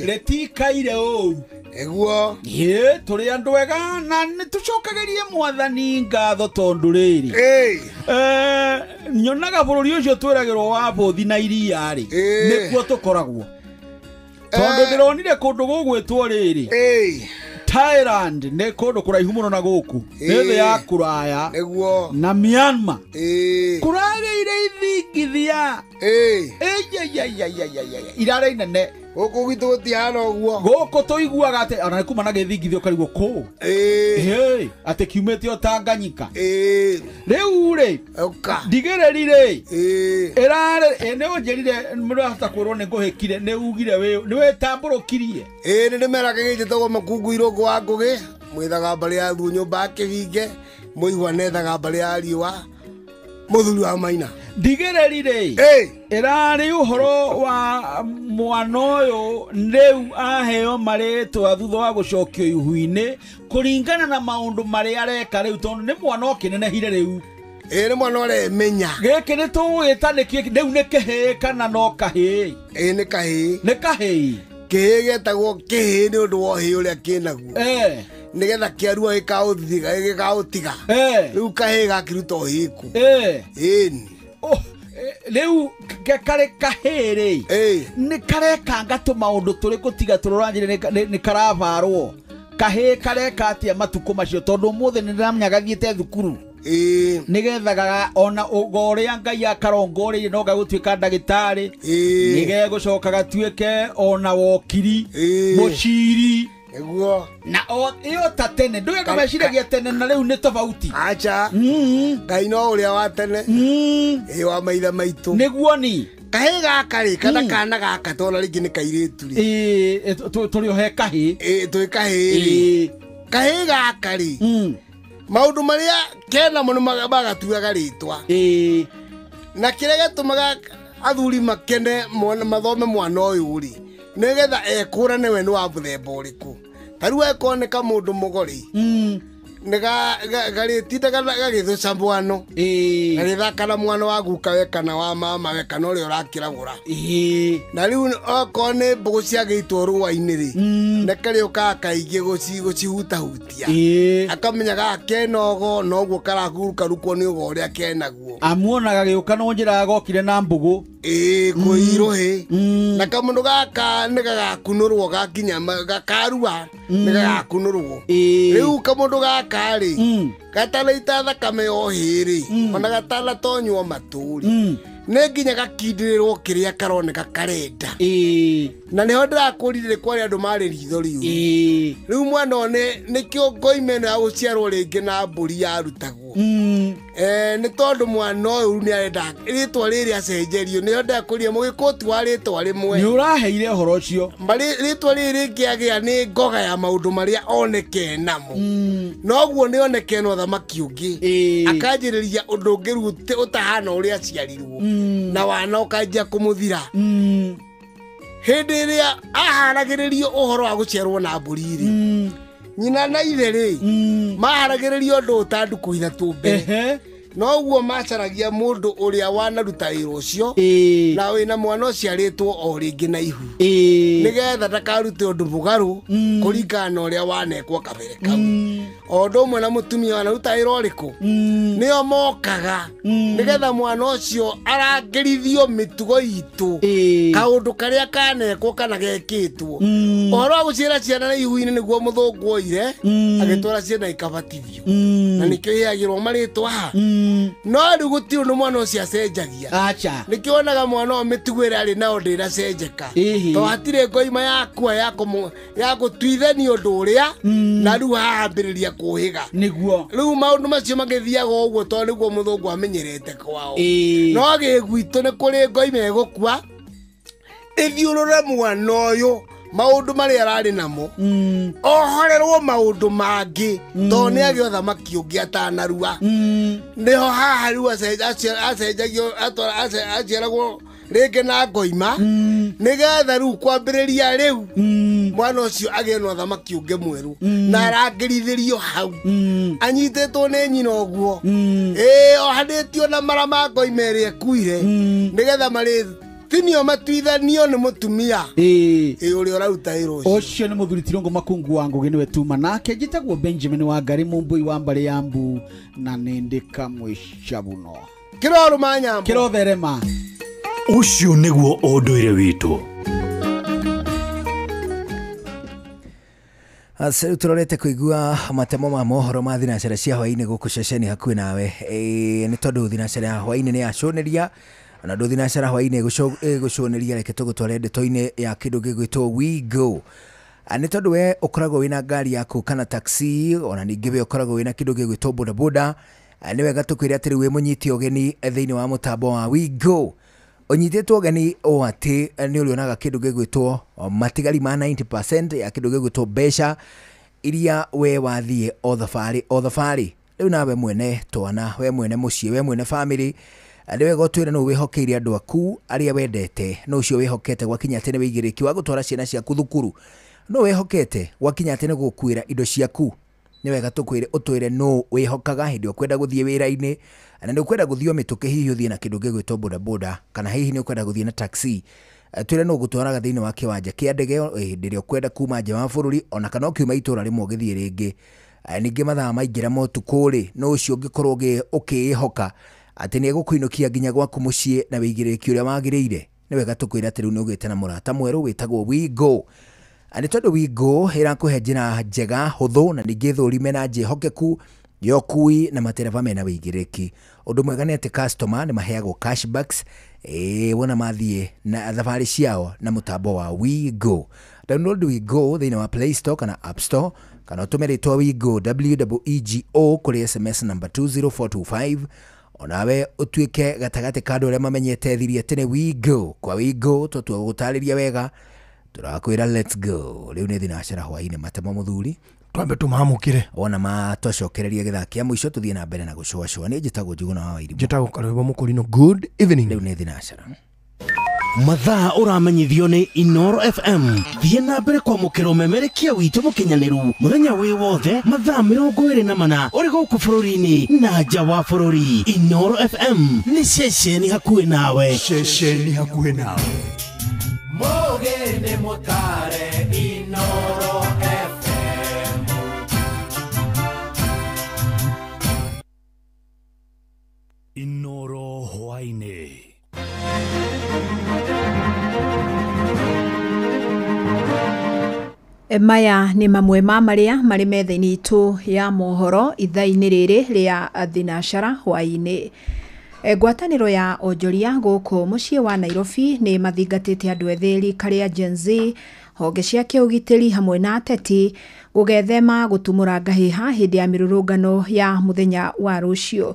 rĩtikaire ũũ ĩguo. Ĩ tũrĩ andũ ega na nĩ tũcokagĩrie mwathani ngatho tondũ rĩrĩ nyonaga bũrũri ũcio twĩragĩrwo wa bũthi na iria rĩ, nĩkuo tũkoragwo. Tondũ ndĩronire kũndũ gũgwĩtwo rĩrĩ Thailand nĩ kũndũ kũraihu mũno na gũkũ, nĩ thĩ ya kũraya na Myanmar kũragĩire ithingithia irarĩ inene. Gũkũ gwitũ gũtihana ũguo. Gũkũ tũiguaga atĩ ona nĩ kuma na gĩthingithia ũkarigwo kũ atĩ kiumĩte o Tanganyika. Rĩu rĩ ndigĩrĩri rĩ ĩrarĩ nĩ ũnjĩrire mũrahota kwĩrwo nĩ ngũhĩkire, nĩ ugire nĩ wĩtambũrũkirie. Nĩ ndĩmeraga gĩgĩtagwo Makungu Irũngũ wa Ngũgĩ, mwĩthaga mbarĩ ya Thuo nyũmba ya Kĩhinge, mũigua nethaga mbarĩ ya Riũa, mũthuri wa Maina. Ndigĩrĩri rĩ ĩrarĩ ũhoro wa mwana ũyũ rĩu aheo marĩtwa thutha wa gũcokio ihu-inĩ kũringana na maũndũ marĩa areka rĩu, tondũ nĩ mwana ũkĩnenehire rĩu. Nĩ mwana ũremenya. Gĩkĩ nĩ tũgwĩta nĩkĩ rĩu nĩ kĩhĩĩ kana no kahĩĩ? Nĩ kahĩĩ. Nĩ kahĩĩ. Kĩhĩĩ gĩetagwo kĩhĩĩ nĩ ũndũ wa ũhĩĩ ũrĩa kĩnaguo. Nĩgetha kĩarua gĩkaũtiga. Rĩu kahĩĩ gakĩruta ũhĩĩ kũ. Ĩni. Rĩu karĩ kahĩĩ rĩ nĩ karekanga tũmaũndũ tũrĩkũ tiga tũrũranjĩre nĩ karabarwo. Kahĩĩ kareka atĩa matukũ macio tondũ ũmũthĩ nĩ ndĩramenya gathiĩte thukuru nĩgetha ona ũrĩa Ngai akarongoreirie no gagũtuĩka ndagĩtarĩ, nĩgegũcoka gatuĩke ona wokiri, mũciri. Nĩguo. Na ĩyo ta tene ndũgeka meciragia tene na rĩu nĩ tofauti. Acha Ngai no ũrĩa wa tene ĩ wa maithe maitũ. Nĩguo ni kahĩĩ gaka rĩ kana kana gaka tona rĩngĩ nĩ kairĩtu rĩ tũrĩ o he kahĩĩ twĩ kahĩĩ rĩ kahĩĩ gaka rĩ maũndũ marĩa kenamo nĩ magatuaga rĩtwa na kĩrĩa gĩtũmaga athuri makene mathome mwana ũyũ rĩ nĩgetha ekũrane we nĩ wa mũthemba ũrĩkũ. Ta rĩu ekoneka mũndũ mũgo rĩ garĩtindaga gagĩthũca mwano gagĩthaka na mwana wa guka we kana wa mama we kana ũrĩa ũrakĩragũra. Na rĩu okorwo nĩ mbũgũ ciagĩitwo rũa-inĩ rĩ nĩ karĩũkaga kaingĩ gũcihutahutia, akamenya gaka kena ũgo noguo kararukarukwo nĩ ũgo ũrĩa kenaguo. Amuonaga gĩũka no njĩra gokire na mbũgũ kwĩirũhĩ na kamũndũ gaka nĩ gagakunũrwo gakinya gakarua nĩ gagakunũrwo. Rĩu kamũndũ gaka rĩ gatanaita thakame yohĩ rĩ ona gatanatonywo matũ rĩ nĩ nginya gakindĩrĩrwo kĩrĩa karoneka karenda. Na nĩho ndĩrakũrire kwarĩ andũ marĩ ritho riu. Rĩu mwana ũyũ nĩkĩo ngoima ĩno ya gũciarwo rĩngĩ na mbũri yarutagwo. Nĩ tondũ mwana ũyũ nĩ arenda rĩtwa rĩrĩ acenjerio. Nĩho ndĩrakũrire mũgĩkũ ti wa rĩtwa rĩmwe. Nĩ ũraheire ũhoro ũcio. Rĩtwa rĩrĩ rĩngĩagĩa nĩ ngoga ya maũndũ marĩa oneke namo. Noguo nĩ oneke na ũthamaki ũngĩ. Akanjĩrĩria ũndũ ũngĩ rĩu ũtahana ũrĩa aciarirwo. Na wana ũkanjia kũmũthira. Hĩndĩ ĩrĩa aharagĩrĩrio ũhoro wa gũciarwo na mbũri rĩ nyina na ithe rĩ maharagĩrĩrio ũndũ ta ndukũ ithatũ mbere. Noguo macaragia mũndũ ũrĩa wanaruta wĩra ũcio na wĩna mwana ũciarĩtwo o rĩngĩ na ihu nĩgetha ndakarute ũndũ mũgarũ kũringana na ũrĩa wanekwo kabere kau. O ũndũ ũmwe na mũtumia wanaruta wĩra ũrĩkũ nĩo mokaga nĩgetha mwana ũcio arangĩrithio mĩtugo itũ kaũndũ karĩa kanekwo kana gekĩtwo. Ũhoro wa gũciara ciana na ihu-inĩ nĩguo mũthũngũ oire agĩtwara ciana ikabatithio na nĩkĩo iheagĩrwo marĩtwa haha. No rĩu gũtirĩ ũndũ mwana ũcio acenjagia. Acha. Nĩkĩo wonaga mwana ũyũ mĩtugo ĩrĩa arĩ nayo ndĩracenjeka. Tondũ hatirĩ ngoima yakua ya gũtuithania ũndũ ũrĩa na rĩu hahambĩrĩria kũhĩga. Nĩguo. Rĩu maũndũ macio magĩthiaga ũguo tondũ nĩguo mũthũngũ amenyerete kwao. No gĩgwitũ nĩ kũrĩ ngoima ĩgũkua ĩthiũrũre mwana ũyũ maũndũ marĩa ararĩ namo ohorerwo maũndũ mangĩ tondũ nĩ agĩa ũthamaki ũngĩ atanarua. Nĩho haha rĩu acenjagio aciaragwo Rĩngĩ na ngoima nĩgetha rĩu kwambĩrĩria rĩu mwana ũcio agĩe na ũthamaki ũngĩ mwerũ na arangĩrithĩrio hau anyitĩtwo nĩ nyina ũguo ĩĩ ohanĩtio na mara ma ngoima ĩrĩa ĩkuire nĩgetha marĩtinio matuithanio nĩ mũtumia ĩĩ ũrĩa ũraruta wĩra ũcio. Ũcio nĩ mũthuri Tirũngũ Makungu wa Ngũgĩ nĩwe tuma nake njĩtagwo Benjamin wa Ngari Mũmbũi wa mbarĩ ya Mbu na nĩ ndĩ kamwĩcabuno kĩrorũma nyambo kĩrotherema. Ũcio nĩguo ũndũire witũ. Rĩu tũrorete kũigua matemo ma mohoro ma thinacara cia hwaĩ-inĩ gũkũ ceceni hakuhĩ nawe nĩ tondũ thinacara ya hwaĩ-inĩ nĩ yacũnĩria na ndũ thinacara hwaĩ-inĩ ĩgũcũnĩria reke tũgũtware ndeto-inĩ ya kĩndũ gĩgwĩtwo WeGo. Nĩ tondũ we ũkoragwo wĩna ngari yaku kana taxi ona ningĩ we ũkoragwo wĩna kĩndũ gĩgwĩtwo bodaboda nĩ wega tũkwĩre atĩ rĩu wĩ mũnyite ũgeni thĩinĩ wa mũtambo wa WeGo. Ũnyitĩtwo ũgeni o atĩ nĩ ũrĩonaga kĩndũ gĩgwĩtwo matigari ma 90% ya kĩndũ gĩgwĩtwo mbeca iria we wathiĩ o thabarĩ o thabarĩ. Rĩu nawe mwene twana, we mwene mũciĩ, we mwene family nĩ wega ũtwĩre nũ wĩhokeire andũ aku arĩa wendete, nũ ũcio wĩhokete gwakinya atĩ nĩ wĩigĩrĩki wa gũtwara ciana ciaku thukuru, nũ wĩhokete gwakinya atĩ nĩ gũkuĩra indo ciaku. Nĩ wega tũkwĩre ũtwĩre nũ wĩhokaga hĩndĩ ĩrĩa ũkwenda gũthiĩ wĩra-inĩ na nĩ ũkwenda gũthiĩ o mĩtũkĩ hihi ũthiĩ na kĩndũ gĩgwĩtwo bodaboda kana hihi nĩ ũkwenda gũthiĩ na taxi. Twĩre nũ ũgũtwaraga thĩinĩ wa kĩwanja kĩa ndege hĩndĩ ĩrĩa ũkwenda kuma nja wa bũrũri ona kana ũkiuma itũra rĩmwe ũgĩthiĩ rĩngĩ. Ningĩ mathaa maingĩra ma ũtukũ rĩ nũ ũcio ũngĩkorwo ũkĩĩhoka atĩ nĩ egũkũinũkia nginya gwaku mũciĩ na wĩigĩrĩrĩki ũrĩa wagĩrĩire. Nĩ wega tũkwĩre atĩ rĩu nĩ ũgĩte na mũrata mwerũ wĩtagwo WeGo. Nĩ tondũ WeGo ĩrakũhe njĩra njega hũthũ na ningĩ thũrime na njĩhokeku ya ũkui na matereba mena wĩigĩrĩrĩki. Ũndũ mwega nĩ atĩ customer nĩ maheagwo cashbacks wona mathiĩ na thabarĩ ciao na mũtambo wa WeGo. Download WeGo thĩinĩ wa Play Store kana App Store kana ũtũme rĩtwa WeGo WEGO kũrĩ SMS number 20425 onawe ũtuĩke gatagatĩ ka andũ arĩa mamenyete thiri atĩ nĩ WeGo. Kwa WeGo tũtua gũgũtarĩria wega tũrakwĩra let's go. Rĩu nĩ thinacara hwaĩ-inĩ matemo mũthuri twambe tũmamũkĩre wona matwacokereria gĩthaa kĩa mũico tũthiĩ na mbere na gũcũacũa. Nĩ njĩtagwo Njuguna wa Wairimu, njĩtagwo Karwĩmbo Mũkũrinũ. Good evening. Rĩu nĩ thinacara. Mathaa ũramenyithio nĩ Inoro FM. Thiĩ na mbere kwamũkĩra ũmemerekia witũ mũkinyanĩru mũthenya wĩ wothe mathaa 24 ũrĩ gũkũ bũrũri-inĩ na nja wa bũrũri. Inoro FM nĩ ceceni hakuhĩ nawe. Ceceni hakuhĩ nawe. Mũgĩ nĩ mũtare Inoro FM. Inoro hwaĩ-inĩ. Maya nĩ mamwe ma marĩa marĩ metha-inĩ itũ ya mohoro ithaa-inĩ rĩrĩ rĩa thinacara hwaĩ-inĩ. Ngwatanĩro ya onjoria gũkũ mũciĩ wa Nairobi nĩ mathingatĩte andũ ethĩ rika rĩa Gen Z, honge cia kĩũgitĩri hamwe na ateti gũgethema gũtumũra ngahĩha hĩndĩ ya mĩrũrũngano ya mũthenya wa rũciũ.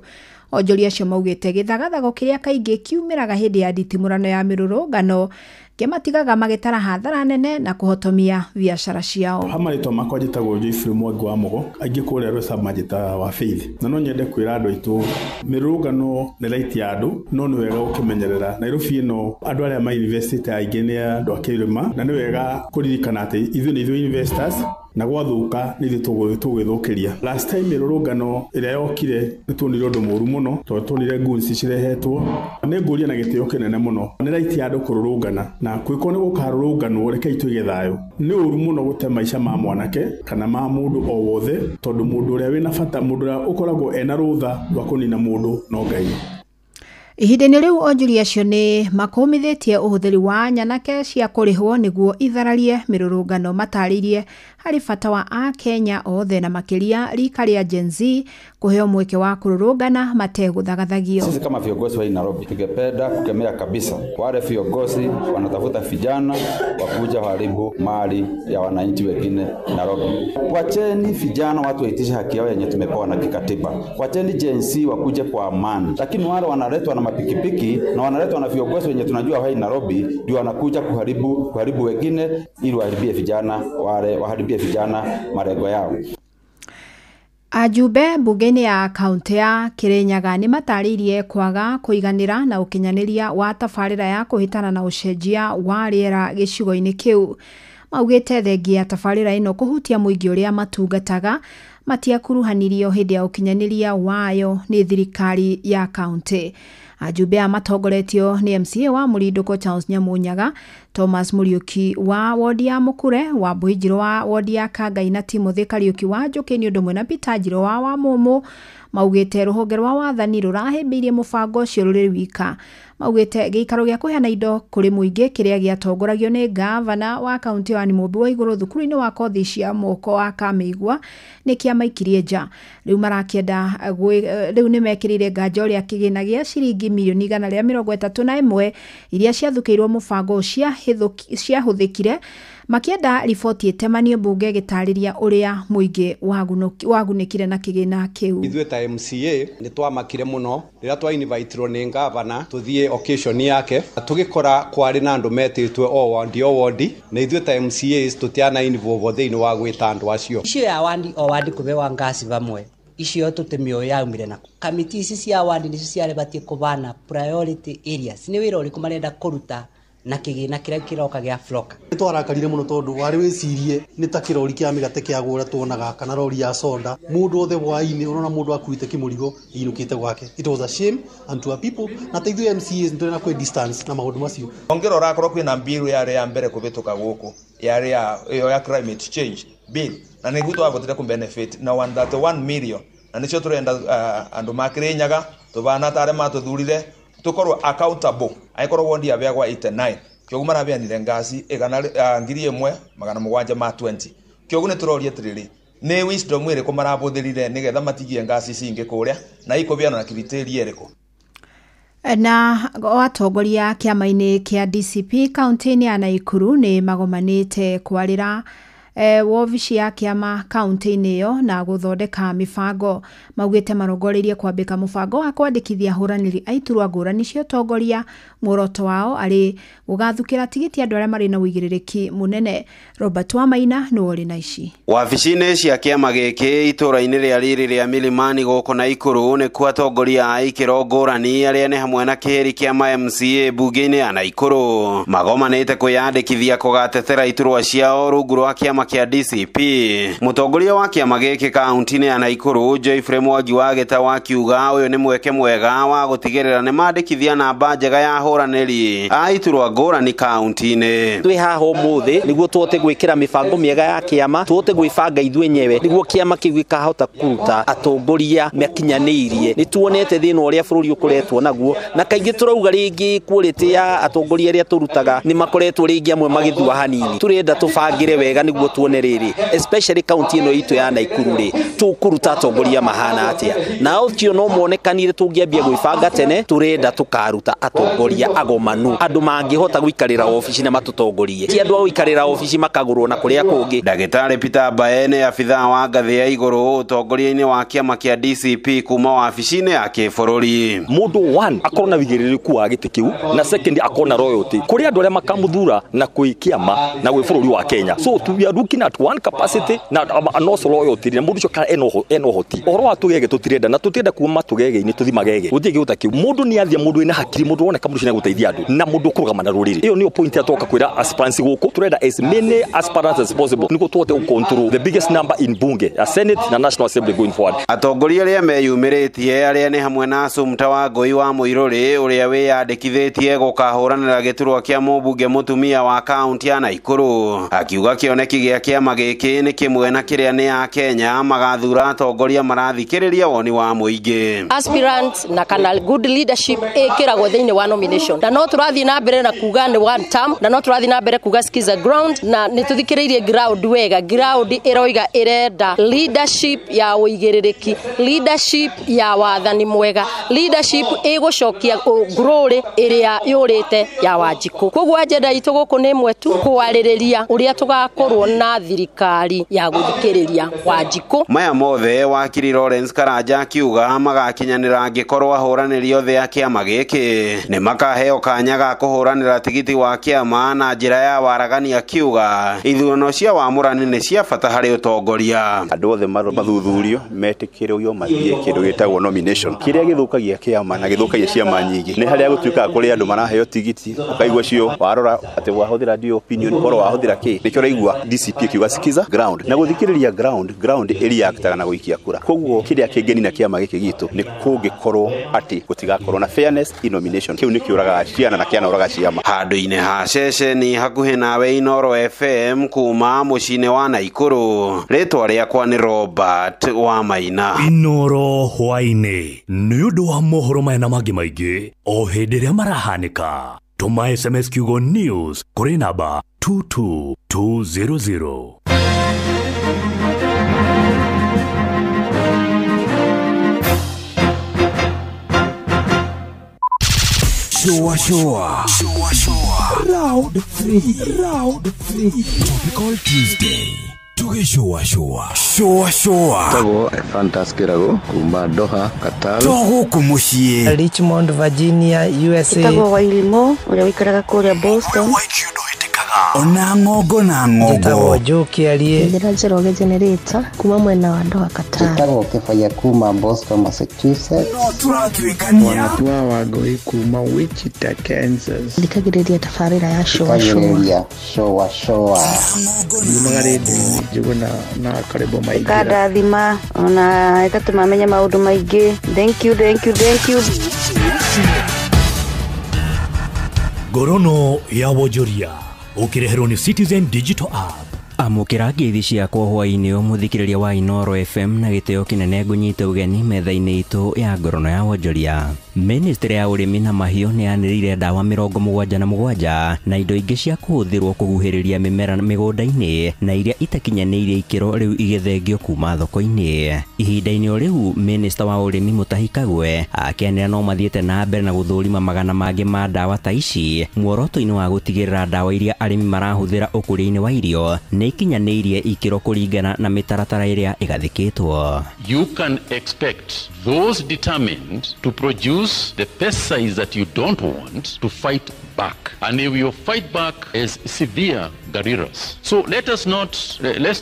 Onjoria acio maugĩte gĩthagathago kĩrĩa kaingĩ kiumĩraga hĩndĩ ya nditimũrano ya mĩrũrũngano kĩmatigaga magĩtara hathara nene na kũhotomia biacara ciao. Ha marĩtwa makwa njĩtagwo Joyfrey Mwangi wa Mũgo, aingĩ kũrĩa Roysambu manjĩtaga wa Faith. Na no nyende kwĩra andũ aitũ mĩrũrũngano nĩ right ya andũ, no nĩ wega gũkĩmenyerera. Nairobi ĩno andũ arĩa ma-investite aingĩ nĩ andũ a kĩrĩma, na nĩ wega kũririkana atĩ ithuĩ nĩ ithuĩ investors na gwathuka nĩ ithuĩ tũgwĩthũkĩria. Last time mĩrũrũngano ĩrĩa yokire nĩ tuonire ũndũ mũru mũno tondũ tuonire goons cirehetwo. Nĩ ngũria na gĩtĩo kĩnene mũno, nĩ right ya andũ kũrũrũngana na kwĩko nĩ gũkarũrũnganwo rekei tũige thayũ. Nĩ ũru mũno gũte maica ma mwanake kana ma mũndũ o wothe tondũ mũndũ ũrĩa wĩna bata, mũndũ ũrĩa ũkoragwo ena rũtha rwa kũnina mũndũ no Ngai. Ihinda-inĩ rĩu onjoria acio nĩ makũmithĩtie ũhũthĩri wa nyanake cia kũrĩhwo nĩguo ithararie mĩrũrũngano matarĩirie harĩ bata wa akenya othe na makĩria rika rĩa Gen Z kũheo mweke wa kũrũrũngana mategũthagathagio. Sisi kama viongozi wa Nairobi tungependa kukemea kabisa wale viongozi wanatafuta vijana wakuja haribu mali ya wananchi wengine Nairobi. Wacheni vijana watu waitishe haki yao yenye tumepewa na kikatiba. Wacheni Gen Z wakuje kwa amani. Lakini wale wanaletwa na mapikipiki na wanaletwa na viongozi wenye tunajua hai Nairobi ndio wanakuja kuharibu wengine ili waharibie vijana wale waharibie vijana malengo yao. Ajumbe mbunge-inĩ ya kaunti ya Kirinyaga nĩ matarĩirie kwaga kũiganĩra na ũkinyanĩria wa tabarĩra ya kũhĩtana na ũcenjia wa rĩera gĩcigo-inĩ kĩu. Maugĩte thengia ya tabarĩra ĩno kũhutia mũingĩ ũrĩa matungataga matiakuruhanirio hĩndĩ ya ũkinyanĩria wayo nĩ thirikari ya kaunti. Ajumbe aya matongoretio nĩ MCA wa Mũrindũko Charles Nyamunyaga, Thomas Muriuki wa wodi ya Mukure, wa Njirũ wa wodi ya Kangai na Timothy Kariuki wa Njũkĩ nĩ ũndũ ũmwe na Peter Njirũ wa Wamũmũ. Maugĩte rũhonge rwa wathani rũrahĩmbĩirie mũbango ũcio rũrĩ wika. Maugĩte gĩikaro gĩa kũheana indo kũrĩ mũingĩ kĩrĩa gĩatongoragio nĩ ngavana wa kaunti wa Mũmbi wa Igũrũ thukuru-inĩ wa kothi cia moko wa Kamĩigua nĩ kĩamaikirie nja. Rĩu marakĩenda rĩu nĩmekĩrĩire nganja ũrĩa kĩgĩna gĩa ciringi mirioni 131 iria ciathukĩirwo mũbango ciahũthĩkire, makĩenda riboti ĩtemanio mbunge ĩgĩtarĩria ũrĩa mũingĩ wagunĩkire na kĩgĩna kĩu. Ithuĩ ta MCA nĩ twamakire mũno rĩrĩa twa invitirwo nĩ ngavana tũthiĩ occasion yake, tũgĩkora kwarĩ na andũ metĩtwe o wandi o wandi, na ithuĩ ta MCAs tũtiana involve thĩinĩ wa gwĩta andũ acio. Icio ya wandi o wandi kũbewa ngasi vamwe icio tũtimĩũĩ yaumire nako. Kamiti ici cia wandi nĩcio ciarĩ kũbana priority areas, nĩ wĩra ũrĩkũ marenda kũruta na kĩgĩna kĩrĩa kĩroka gĩa floka. Nĩ twarakarire mũno tondũ warĩ wĩcirie nĩ ta kĩrori kĩa mĩgate kĩagũra tuonaga kana rori ya soda, mũndũ othe hwaĩ-inĩ ũrona mũndũ akuĩte kĩmũrigo ainũkĩte gwake. It was a shame and to our people, na ta ithuĩ MCAs nĩ tũrĩ na kwĩ distance na maũndũ macio. Ongĩrora akorwo kwĩna mbiru yarĩ ya mbere kũhĩtũka gũkũ yarĩ ya ĩyo ya climate change bill, na nĩguo twahotire kũ benefit na 131 million, na nĩcio tũrenda andũ ma Kirinyaga tũbana ta arĩa matũthurire tukorwo accountable. Aikorwo wondi abeagwa 89 kĩogu marabeanire ngasi 1720 kĩogu nĩ tũroria atĩrĩrĩ, nĩ wisdom ĩrĩkũ marabũthĩrire nĩgetha matigie ngasi ici ingĩ kũrĩa na ikũbeanwo na criteria ĩrĩkũ? Na atongoria kĩama-inĩ kĩa DCP kaunti-inĩ ya Naikuru nĩ magomanĩte kwarĩra wobici ya kĩama kaunti-inĩ ĩyo na gũthondeka mĩbango. Maugĩte marongoreirie kwambĩka mũbango wa kwandĩkithia ahũranĩri a iturwa ngũrani cia ũtongoria, muoroto wao arĩ gũgathukĩra tigiti andũ arĩa marĩ na ũigĩrĩrĩki mũnene. Robert Wamaina nĩwe ũrĩ na ici. Wabici-inĩ cia kĩama gĩkĩ itũũra-inĩ rĩa riri rĩa Milimani gũkũ Naikuru nĩkuo atongoria a ikĩro ngũrani arĩa nĩ hamwe na kĩhĩri kĩa MCA mbunge-inĩ ya Naikuru magomanĩte kwĩyandĩkithia kũgatetera iturwa ciao rungu rwa kĩama kĩa DCP. Mũtongoria wa kĩama gĩkĩ kaunti-inĩ ya Naikuru Geoffrey Mwangi wa Gĩtaũ akiuga ũyũ nĩ mweke mwega wa gũtigĩrĩra nĩ mandĩkithia namba njega ya ahũranĩri a iturwa ngũrani kaunti-inĩ. Twĩ haha ũmũthĩ nĩguo tũhote gwĩkĩra mĩbango mĩega ya kĩama, tũhote gwĩbanga ithuĩ enyewe nĩguo kĩama kĩu gĩkahota kũruta atongoria makinyanĩirie. Nĩ tuonete thĩna ũrĩa bũrũri ũkoretwo naguo, na kaingĩ tũrauga rĩngĩ quality ya atongoria arĩa tũrutaga nĩ makoretwo rĩngĩ amwe magĩthua hanini. Tũrenda tũbangĩre wega nĩguo tuone rĩrĩ, especially kaunti ĩno itũ ya Naikuru rĩ, tũkũruta atongoria mahana atĩa, na ũcio no monekanire tũngĩambia gwĩbanga tene. Tũrenda tũkaruta atongoria agomanu, andũ mangĩhota gũikarĩra obici na matũtongorie, ti andũ a gũikarĩra obici makagũrwo na kũrĩa kũngĩ. Ndagĩtarĩ Peter Mbae nĩ abithaa wa ngathĩ ya igũrũ ũtongoria-inĩ wa kĩama kĩa DCP kuma wabici-inĩ ya kĩbũrũri. Mũndũ one akorwo na wĩigĩrĩrĩku wa gĩtĩ kĩu, na second akorwo na royalty kũrĩ andũ arĩa makamũthura na kwĩ kĩama na gwĩ bũrũri wa Kenya. So we are looking at one capacity na and also loyalty, na mũndũ ũcio kana ena ũhoti. Ũhoro wa tũgege tũtirenda, na tũtirenda kuma tũgege-inĩ tũthi magege. Gũtirĩ gĩũta kĩu. Mũndũ nĩ athia, mũndũ wĩna hakiri, mũndũ woneka mũndũ ũcio nĩegũteithia andũ, na mũndũ ũkũrũgama na rũrĩrĩ. Ĩyo nĩyo point ya twoka kwĩra aspirants gũkũ. Tũrenda as many aspirants as possible nĩguo tũhote gũ control the biggest number in bunge ya Senate na National Assembly going forward. Atongoria arĩa meyumĩrĩtie arĩa nĩ hamwe na Sumta wa Ngũi wa Mũirũrĩ ũrĩa wĩyandĩkithĩtie gũkahũranĩra gĩturwa kĩa mũmbunge mũtumia wa kaunti ya Naikuru, akiuga kĩoneki gĩa kĩama gĩkĩ nĩ kĩmwe na kĩrĩa nĩ ya Kenya magathura atongoria marathikĩrĩria woni wa mũingĩ. Aspirant na kana good leadership ĩkĩragwo thĩinĩ wa nomination, na no tũrathiĩ na mbere na kuga nĩ one term, na no tũrathiĩ na mbere kuga skiza ground, na nĩ tũthikĩrĩirie ground wega. Ground ĩroiga ĩrenda leadership ya ũigĩrĩrĩki, leadership ya wathani mwega, leadership ĩgũcokia glory ĩrĩa yũrĩte ya Wanjikũ. Koguo agenda itũ gũkũ nĩ ĩmwe tu, kwarĩrĩria ũrĩa tũgakorwo na na thirikari ya guthikiriria Wanjikũ. Maya mothe wakiri Lawrence Karanja akiuga magakinyanĩra angĩkorwo ahũranĩri othe a kĩama gĩkĩ nĩ makaheo kanya ga kũhũranĩra tigiti wa kĩama na njĩra ya waragania, akiuga ithurano cia wamũrani nĩ cia bata harĩ ũtongoria. Andũ othe mathuthurio metĩkĩrĩrio mathiĩ kĩndũ gĩtagwo nomination kĩrĩa gĩthũkagia kĩama na gĩthũkagia ciama nyingĩ nĩ harĩa gũtuĩkaga kũrĩ andũ maraheo tigiti ũkaigua cio warora atĩ wahũthĩra ndio opinion korwo wahũthĩra kĩ nĩkĩo ũraigua DCP ĩkiuga sikiza ground na gũthikĩrĩria ground ĩreactaga na gũikia kura. Koguo kĩrĩa kĩngĩnina kĩama gĩkĩ gitũ nĩ kũngĩkorwo atĩ gũtigakorwo na fairness in nomination kĩu nĩkĩũragaga ciana na kĩanaũraga ciama. Handũ-inĩ ha ceceni hakuhĩ nawe Inooro FM kuma mũciĩ-inĩ wa Naikuru, rĩtwa rĩakwa nĩ Robert wa Maina. Inooro hwaĩ-inĩ nĩ ũndũ wa mohoro maya na mangĩ maingĩ o hĩndĩ ĩrĩa marahanĩka. Tũma SMS kiugo news kũrĩ namba 22200. Shua shua. Shua shua. Round 3. Round 3. Topical Tuesday. Tugishua shua. Shua shua. Tago Fantas Kirago kuma Doha Qatar. Togo kumushie. Richmond Virginia USA. Tago Wailimo uria wikaraga kuria Boston. Ona ngogo na ngogo. Tago Joki arie. Ndira Njoroge generator kuma mwena wa Doha Qatar. Tago Kefaya kuma Boston Massachusetts. No turatuikania. Wanatua Wangui kuma Wichita Kansas. Thikagiriria tabarĩra ya shua shua. Shua shua. Yumaga rĩndiũ-inĩ Njuguna na Karĩbo Maingĩra. Ĩkandathima ona ĩgatũma menye maũndũ maingĩ. Thank you, thank you, thank you. Ngorono ya wonjoria ũkĩreherwo nĩ Citizen Digital App. Amũkĩra ngeithi ciakwa hwaĩ-inĩ mũthikĩrĩria wa Inooro FM na gĩtĩo kĩnene ngũnyite ũgeni metha-inĩ itũ ya ngorono ya wonjoria. Ministry ya ũrĩmi na mahiũ nĩ yanĩrĩire ndawa 77 na indo ingĩ cia kũhũthĩrwo kũhuhĩrĩria mĩmera mĩgũnda-inĩ na iria itakinyanĩirie ikĩro rĩu igĩthengio kuma thoko-inĩ. Ihinda-inĩ o rĩu Minister wa ũrĩmi Mutahi Kagwe akĩanĩrĩra no mathiĩte na mbere na gũthũrima magana mangĩ ma ndawa ta ici muoroto-inĩ wa gũtigĩrĩra ndawa iria arĩmi marahũthĩra ũkũria-inĩ wa irio nĩ ikinyanĩirie ikĩro kũringana na mĩtaratara ĩrĩa ĩgathĩkĩtwo. You can expect those determined to produce the pesticides that you don't want to fight back, and they will fight back as severe guerrillas. So let's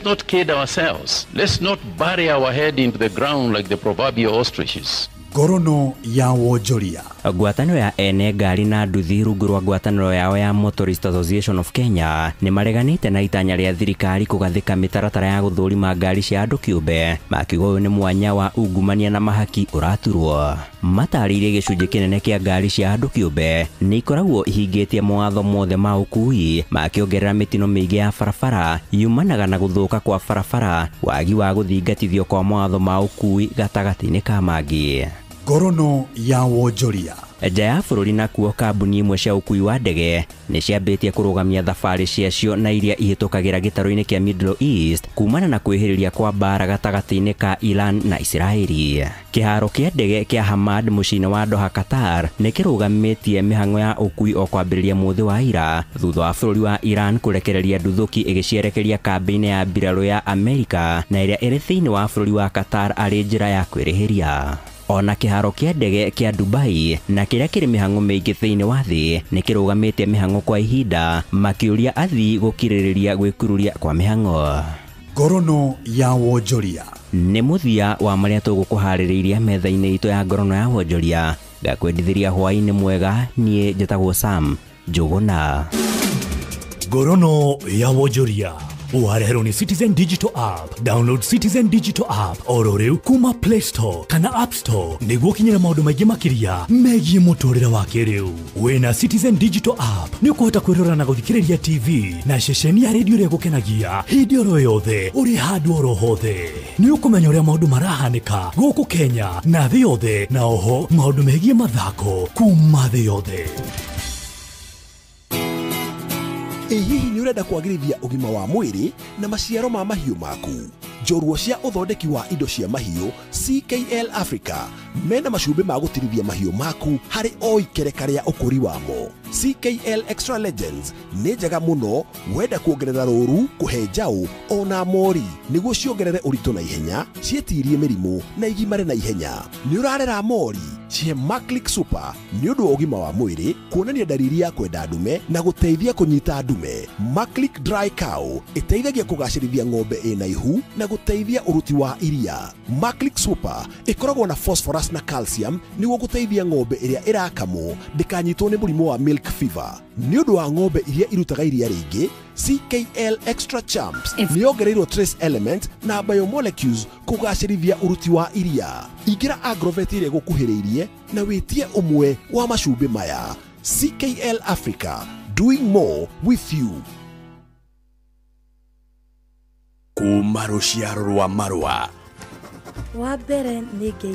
not kid ourselves. Let's not bury our head into the ground like the proverbial ostriches. Ngorono ya wonjoria. Ngwatanĩro ya ene ngari na nduthi rungu rwa ngwatanĩro yao ya Motorist Association of Kenya nĩ mareganĩte na itanya rĩa thirikari kũgathĩka mĩtaratara ya gũthũrima ngari cia andũ kĩũmbe, makiuga ũyũ nĩ mwanya wa ungumania na mahaki ũraturwo. Matarĩirie gĩcunjĩ kĩnene kĩa ngari cia andũ kĩũmbe nĩ ikoragwo ihingĩtie mawatho mothe ma ũkui, makĩongerera mĩtino mĩingĩ ya barabara yumanaga na gũthũka kwa barabara, wagi wa gũthingatithio kwa mawatho ma ũkui gatagatĩ-inĩ ka mangĩ. Ngorono ya wonjoria. Nja ya bũrũri nakuo kambuni imwe cia ũkui wa ndege nĩ ciambĩtie kũrũgamia thabarĩ ciacio na iria ihĩtũkagĩra gĩtarũ-inĩ kĩa Middle East kumana na kwĩhĩrĩria kwa mbara gatagatĩ-inĩ ka Iran na Isiraeli. Kĩharo kĩa ndege kĩa Hamad mũciĩ-inĩ wa Doha Qatar nĩ kĩrũgamĩtie mĩhang'o ya ũkui o kwambĩrĩria mũthĩ wa ira thutha wa bũrũri wa Iran kũrekereria nduthũki ĩgĩcierekeria kambĩ-inĩ ya mbirarũ ya Amerika na ĩrĩa ĩrĩ thĩinĩ wa bũrũri wa Qatar arĩ njĩra ya kwĩrĩhĩria. Ona kĩharo kĩa ndege kĩa Dubai na kĩrĩa kĩrĩ mĩhang'o mĩingĩ thĩinĩ wa thĩ nĩ kĩrũgamĩtie mĩhang'o kwa ihinda, makĩũria athii gũkirĩrĩria gwĩkururia kwa mĩhang'o. Ngorono ya wonjoria. Nĩ mũthia wa marĩa tũgũkũharĩrĩirie metha-inĩ itũ ya ngorono ya wonjoria. Ngakwendithĩria hwaĩ-inĩ mwega, niĩ njĩtagwo Sam Njũgũna. Ngorono ya wonjoria wareherwo nĩ Citizen Digital App. Download Citizen Digital App oro rĩu kuma Play Store kana App Store nĩguo ũkinyĩre maũndũ maingĩ makĩria megiĩ mũtũrĩre wa kĩrĩu. Wĩna Citizen Digital App nĩ ũkũhota kwĩrora na gũthikĩrĩria TV na ceceni ya redio ĩrĩa ĩgũkenagia hĩndĩ oro yothe ũrĩ handũ oro hothe. Nĩ ũkũmenya ũrĩa maũndũ marahanĩka gũkũ Kenya na thĩ yothe, na oho maũndũ megiĩ mathako kuma thĩ yothe. Ĩ hihi nĩ ũrenda kwagĩrithia ũgima wa mwĩrĩ na maciaro ma mahiũ maku? Njorua cia ũthondeki wa indo cia mahiũ CKL Africa mena macumbĩ ma gũtirithia mahiũ maku harĩ o ikereka rĩa ũkũri wamo. CKL Extra Legends nĩ njega mũno wenda kuongerera rũru, kũhe njaũ ona mori nĩguo ciongerere ũritũ na ihenya, ciĩtirie mĩrimũ na igimare na ihenya. Nĩ ũrarera mori, cihe Maclick Super nĩ ũndũ wa ũgima wa mwĩrĩ, kuonania ndariri ya kwenda ndume na gũteithia kũnyita ndume. Maclick Dry Cow ĩteithagia kũgacĩrithia ng'ombe ĩna ihu na gũteithia ũruti wa iria. Maclick Super ĩkoragwo na phosphorus na calcium nĩguo gũteithia ng'ombe ĩrĩa ĩrakamwo ndĩkanyitwo nĩ mũrimũ wa milk fever. Nĩ ũndũ wa ng'ombe iria irutaga iria rĩingĩ, CKL Extra Champs nĩ yongereirwo trace element na biomolecules kũgacĩrithia ũruti wa iria. Ingĩra Agrovet ĩrĩa ĩgũkuhĩrĩirie na wĩtie ũmwe wa macumbĩ maya. CKL Africa, doing more with you. Kuma rũciaro rwa marũa Wa mbere nĩ ngeithi.